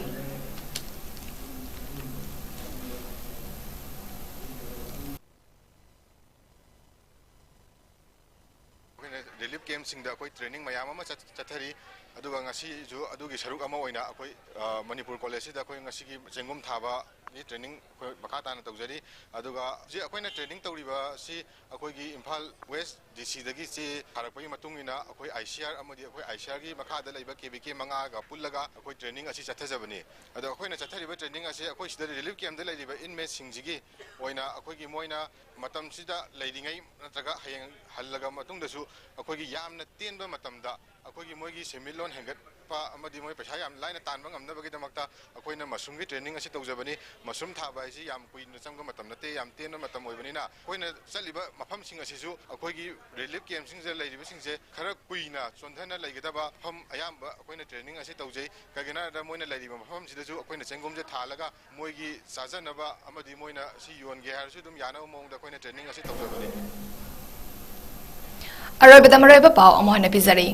ꯁꯤꯡꯗ ꯑꯩꯈꯣꯏ ꯇ꯭ꯔꯦꯅꯤꯡ ꯃꯌꯥꯝ ꯑꯃ ꯆꯠ- ꯆꯠꯊꯔꯤ꯫ ꯑꯗꯨꯒ ꯉꯁꯤꯁꯨ ꯑꯗꯨꯒꯤ ꯁꯔꯨꯛ ꯑꯃ ꯑꯣꯏꯅ ꯑꯩꯈꯣꯏ, ꯑ, ꯃꯅꯤꯄꯨꯔ ꯀꯣꯂꯦꯖꯁꯤꯗ ꯑꯩꯈꯣꯏ ꯉꯁꯤꯒꯤ ꯆꯦꯡꯒꯨꯝ ꯊꯥꯕꯒꯤ ꯇ꯭ꯔꯦꯅꯤꯡ ꯑꯩꯈꯣꯏ ꯃꯈꯥ ꯇꯥꯅ ꯇꯧꯖꯔꯤ꯫ ꯑꯗꯨꯒ ꯍꯧꯖꯤꯛ ꯑꯩꯈꯣꯏꯅ ꯇ꯭ꯔꯦꯅꯤꯡ ꯇꯧꯔꯤꯕ ꯑꯁꯤ ꯑꯩꯈꯣꯏꯒꯤ ꯏꯝꯐꯥꯜ ꯋꯦꯁ ꯗꯤ ꯁꯤꯗꯒꯤ ꯆꯦ ꯊꯥꯔꯛꯄꯒꯤ ꯃꯇꯨꯡ ꯏꯟꯅ ꯑꯩꯈꯣꯏ ꯑꯥꯏ ꯁꯤ ꯑꯥꯔ ꯑꯃꯗꯤ ꯑꯩꯈꯣꯏ ꯑꯥꯏ ꯁꯤ ꯑꯥꯔꯒꯤ ꯃꯈꯥꯗ ꯂꯩꯕ ꯀꯦ ꯚꯤ ꯀꯦ ꯃꯉꯥꯒ ꯄꯨꯜꯂꯒ ꯑꯩꯈꯣꯏ ꯇ꯭ꯔꯦꯅꯤꯡ ꯑꯁꯤ ꯆꯠꯊꯖꯕꯅꯤ꯫ ꯑꯗꯣ ꯑꯩꯈꯣꯏꯅ ꯆꯠꯊꯔꯤꯕ ꯇ꯭ꯔꯦꯅꯤꯡ ꯑꯁꯤ ꯑꯩꯈꯣꯏ ꯁꯤꯗ ꯔꯤꯂꯤꯐ ꯀꯦꯝꯗ ꯂꯩꯔꯤꯕ ꯏꯟꯃꯦꯠꯁꯤꯡꯁꯤꯒꯤ ꯑꯣꯏꯅ ꯑꯩꯈꯣꯏꯒꯤ ꯃꯣꯏꯅ ꯃꯇꯝꯁꯤꯗ ꯂꯩꯔꯤꯉꯩ ꯅꯠꯇ꯭ꯔꯒ ꯍꯌꯦꯡ ꯍꯜꯂꯒ ꯃꯇꯨꯡꯗꯁꯨ ꯑꯩꯈꯣꯏꯒꯤ ꯌꯥꯝꯅ ꯇꯦꯟꯕ ꯃꯇꯝꯗ ꯑꯩꯈꯣꯏꯒꯤ ꯃꯣꯏꯒꯤ ꯁꯦꯟꯃꯤꯠꯂꯣꯟ ꯍꯦꯟꯒꯠꯄ ꯑꯃꯗꯤ ꯃꯣꯏ ꯄꯩꯁꯥ ꯌꯥꯝ ꯂꯥꯏꯅ ꯇꯥꯟꯕ ꯉꯝꯅꯕꯒꯤꯗꯃꯛꯇ ꯑꯩꯈꯣꯏꯅ ꯃꯁꯔꯨꯝꯒꯤ ꯇ꯭ꯔꯦꯅꯤꯡ ꯑꯁꯤ ꯇꯧꯖꯕꯅꯤ꯫ ꯃꯁꯔꯨꯝ ꯊꯥꯕ ꯍꯥꯏꯁꯤ ꯌꯥꯝ ꯀꯨꯏꯅ ꯆꯪꯕ ꯃꯇꯝ ꯅꯠꯇꯦ, ꯌꯥꯝ ꯇꯦꯟꯕ ꯃꯇꯝ ꯑꯣꯏꯕꯅꯤꯅ ꯑꯩꯈꯣꯏꯅ ꯆꯠꯂꯤꯕ ꯃꯐꯝꯁꯤꯡ ꯑꯁꯤꯁꯨ ꯑꯩꯈꯣꯏꯒꯤ ꯔꯤꯂꯤꯐ ꯀꯦꯝꯁꯤꯡꯁꯤꯗ ꯂꯩꯔꯤꯕꯁꯤꯡꯁꯦ ꯈꯔ ꯀꯨꯏꯅ ꯆꯣꯟꯊꯅ ꯂꯩꯒꯗꯕ ꯃꯐꯝ ꯑꯌꯥꯝꯕ ꯑꯩꯈꯣꯏꯅ ꯇ꯭ꯔꯦꯅꯤꯡ ꯑꯁꯤ ꯇꯧꯖꯩ꯫ ꯀꯩꯒꯤꯅꯣ ꯍꯥꯏꯔꯕꯗ ꯃꯣꯏꯅ ꯂꯩꯔꯤꯕ ꯃꯐꯝꯁꯤꯗꯁꯨ ꯑꯩꯈꯣꯏꯅ ꯆꯦꯡꯒꯨꯝꯁꯦ ꯊꯥꯜꯂꯒ ꯃꯣꯏꯒꯤ ꯆꯥꯖꯅꯕ ꯑꯃꯗꯤ ꯃꯣꯏꯅ ꯁꯤ ꯌꯣꯟꯒꯦ ꯍꯥꯏꯔꯁꯨ ꯑꯗꯨꯝ ꯌꯥꯅꯕ ꯃꯑꯣꯡꯗ ꯑꯩꯈꯣꯏꯅ ꯇ꯭ꯔꯦꯅꯤꯡ ꯑꯁꯤ ꯇꯧꯖꯕꯅꯤ꯫ ꯑꯔꯣꯏꯕꯗ ꯃꯔꯨꯑꯣꯏꯕ ꯄꯥꯎ ꯑꯃꯨꯛ ꯍꯟꯅ ꯄꯤꯖꯔꯤ꯫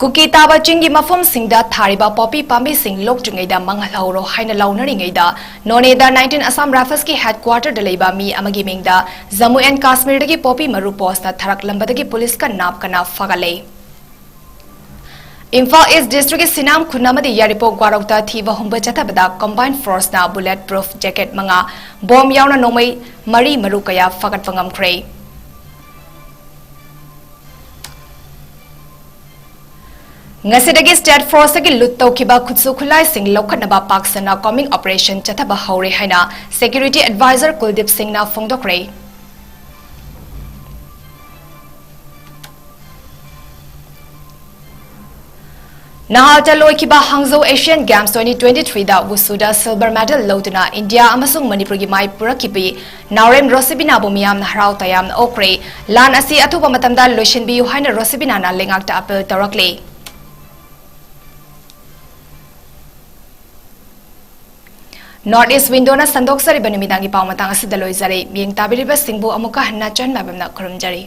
ꯀꯨꯀꯤ ꯇꯥꯕ ꯆꯤꯡꯒꯤ ꯃꯐꯝꯁꯤꯡꯗ ꯊꯥꯔꯤꯕ ꯄꯣꯄꯤ ꯄꯥꯝꯕꯤꯁꯤꯡ ꯂꯣꯛꯇ꯭ꯔꯤꯉꯩꯗ ꯃꯥꯡꯍꯜꯍꯧꯔꯣ ꯍꯥꯏꯅ ꯂꯥꯎꯅꯔꯤꯉꯩꯗ, ꯅꯣꯅꯦꯗ nineteen Assam Riflesꯀꯤ headquarterꯗ ꯂꯩꯕ ꯃꯤ ꯑꯃꯒꯤ ꯃꯤꯡꯗ ꯖꯝꯃꯨ ꯑꯦꯟ ꯀꯥꯁꯃꯤꯔꯗꯒꯤ ꯄꯣꯄꯤ ꯃꯔꯨ post ꯊꯥꯔꯛꯂꯝꯕꯗꯒꯤ ꯄꯨꯂꯤꯁ ꯀꯟꯅ ꯀꯟꯅ ꯐꯒꯠꯂꯦ꯫ ꯏꯝꯐꯥꯜ East Districtꯀꯤ ꯁꯤꯅꯥꯝ ꯈꯨꯟ ꯑꯃꯗꯤ ꯌꯥꯏꯔꯤꯄꯣꯛ ꯒ꯭ꯋꯥꯔꯧꯗ ꯊꯤꯕ ꯍꯨꯝꯕ ꯆꯠꯊꯕꯗ combined forceꯅ bullet proof jacket ꯃꯉꯥ, bomb ꯌꯥꯎꯅ ꯅꯣꯡꯃꯩ ꯃꯔꯤ ꯃꯔꯨ ꯀꯌꯥ ꯐꯒꯠꯄ ꯉꯝꯈ꯭ꯔꯦ꯫ ꯉꯁꯤꯗꯒꯤ state forceꯇꯒꯤ loot ꯇꯧꯈꯤꯕ ꯈꯨꯠꯁꯨ ꯈꯨꯠꯂꯥꯏꯁꯤꯡ ꯂꯧꯈꯠꯅꯕ ꯄꯥꯛ ꯁꯟꯅ combing operation ꯆꯠꯊꯕ ꯍꯧꯔꯦ ꯍꯥꯏꯅ security advisor ꯀꯨꯜꯗꯤꯞ ꯁꯤꯡꯅ ꯐꯣꯡꯗꯣꯛꯈ꯭ꯔꯦ꯫ ꯅꯍꯥꯜꯇ ꯂꯣꯏꯈꯤꯕ ꯍꯥꯡꯖꯧ Asian Games twenty twenty-threeꯗ ꯋꯨꯁꯨꯗ silver medal ꯂꯧꯗꯨꯅ ꯏꯟꯗꯤꯌꯥ ꯑꯃꯁꯨꯡ ꯃꯅꯤꯄꯨꯔꯒꯤ ꯃꯥꯏ ꯄꯨꯔꯛꯈꯤꯕꯤ ꯅꯥꯎꯔꯦꯝ ꯔꯣꯁꯤꯕꯤꯅꯥꯕꯨ ꯃꯤꯌꯥꯝꯅ ꯍꯔꯥꯎ ꯇꯌꯥꯝꯅ ꯑꯣꯛꯈ꯭ꯔꯦ꯫ ꯂꯥꯟ ꯑꯁꯤ ꯑꯊꯨꯕ ꯃꯇꯝꯗ ꯂꯣꯏꯁꯤꯟꯕꯤꯌꯨ ꯍꯥꯏꯅ ꯔꯣꯁꯤꯕꯤꯅꯥꯅ ꯂꯩꯉꯥꯛꯇ appeal ꯇꯧꯔꯛꯂꯤ꯫ North East Windowꯅ ꯁꯟꯗꯣꯛꯆꯔꯤꯕ ꯅꯨꯃꯤꯗꯥꯡꯒꯤ ꯄꯥꯎ ꯃꯇꯥꯡ ꯑꯁꯤꯗ ꯂꯣꯏꯖꯔꯦ꯫ ꯃꯤꯠꯌꯦꯡ ꯇꯥꯕꯤꯔꯤꯕꯁꯤꯡꯕꯨ ꯑꯃꯨꯛꯀ ꯍꯟꯅ ꯆꯟꯕ ꯈꯨꯔꯨꯝꯖꯔꯤ꯫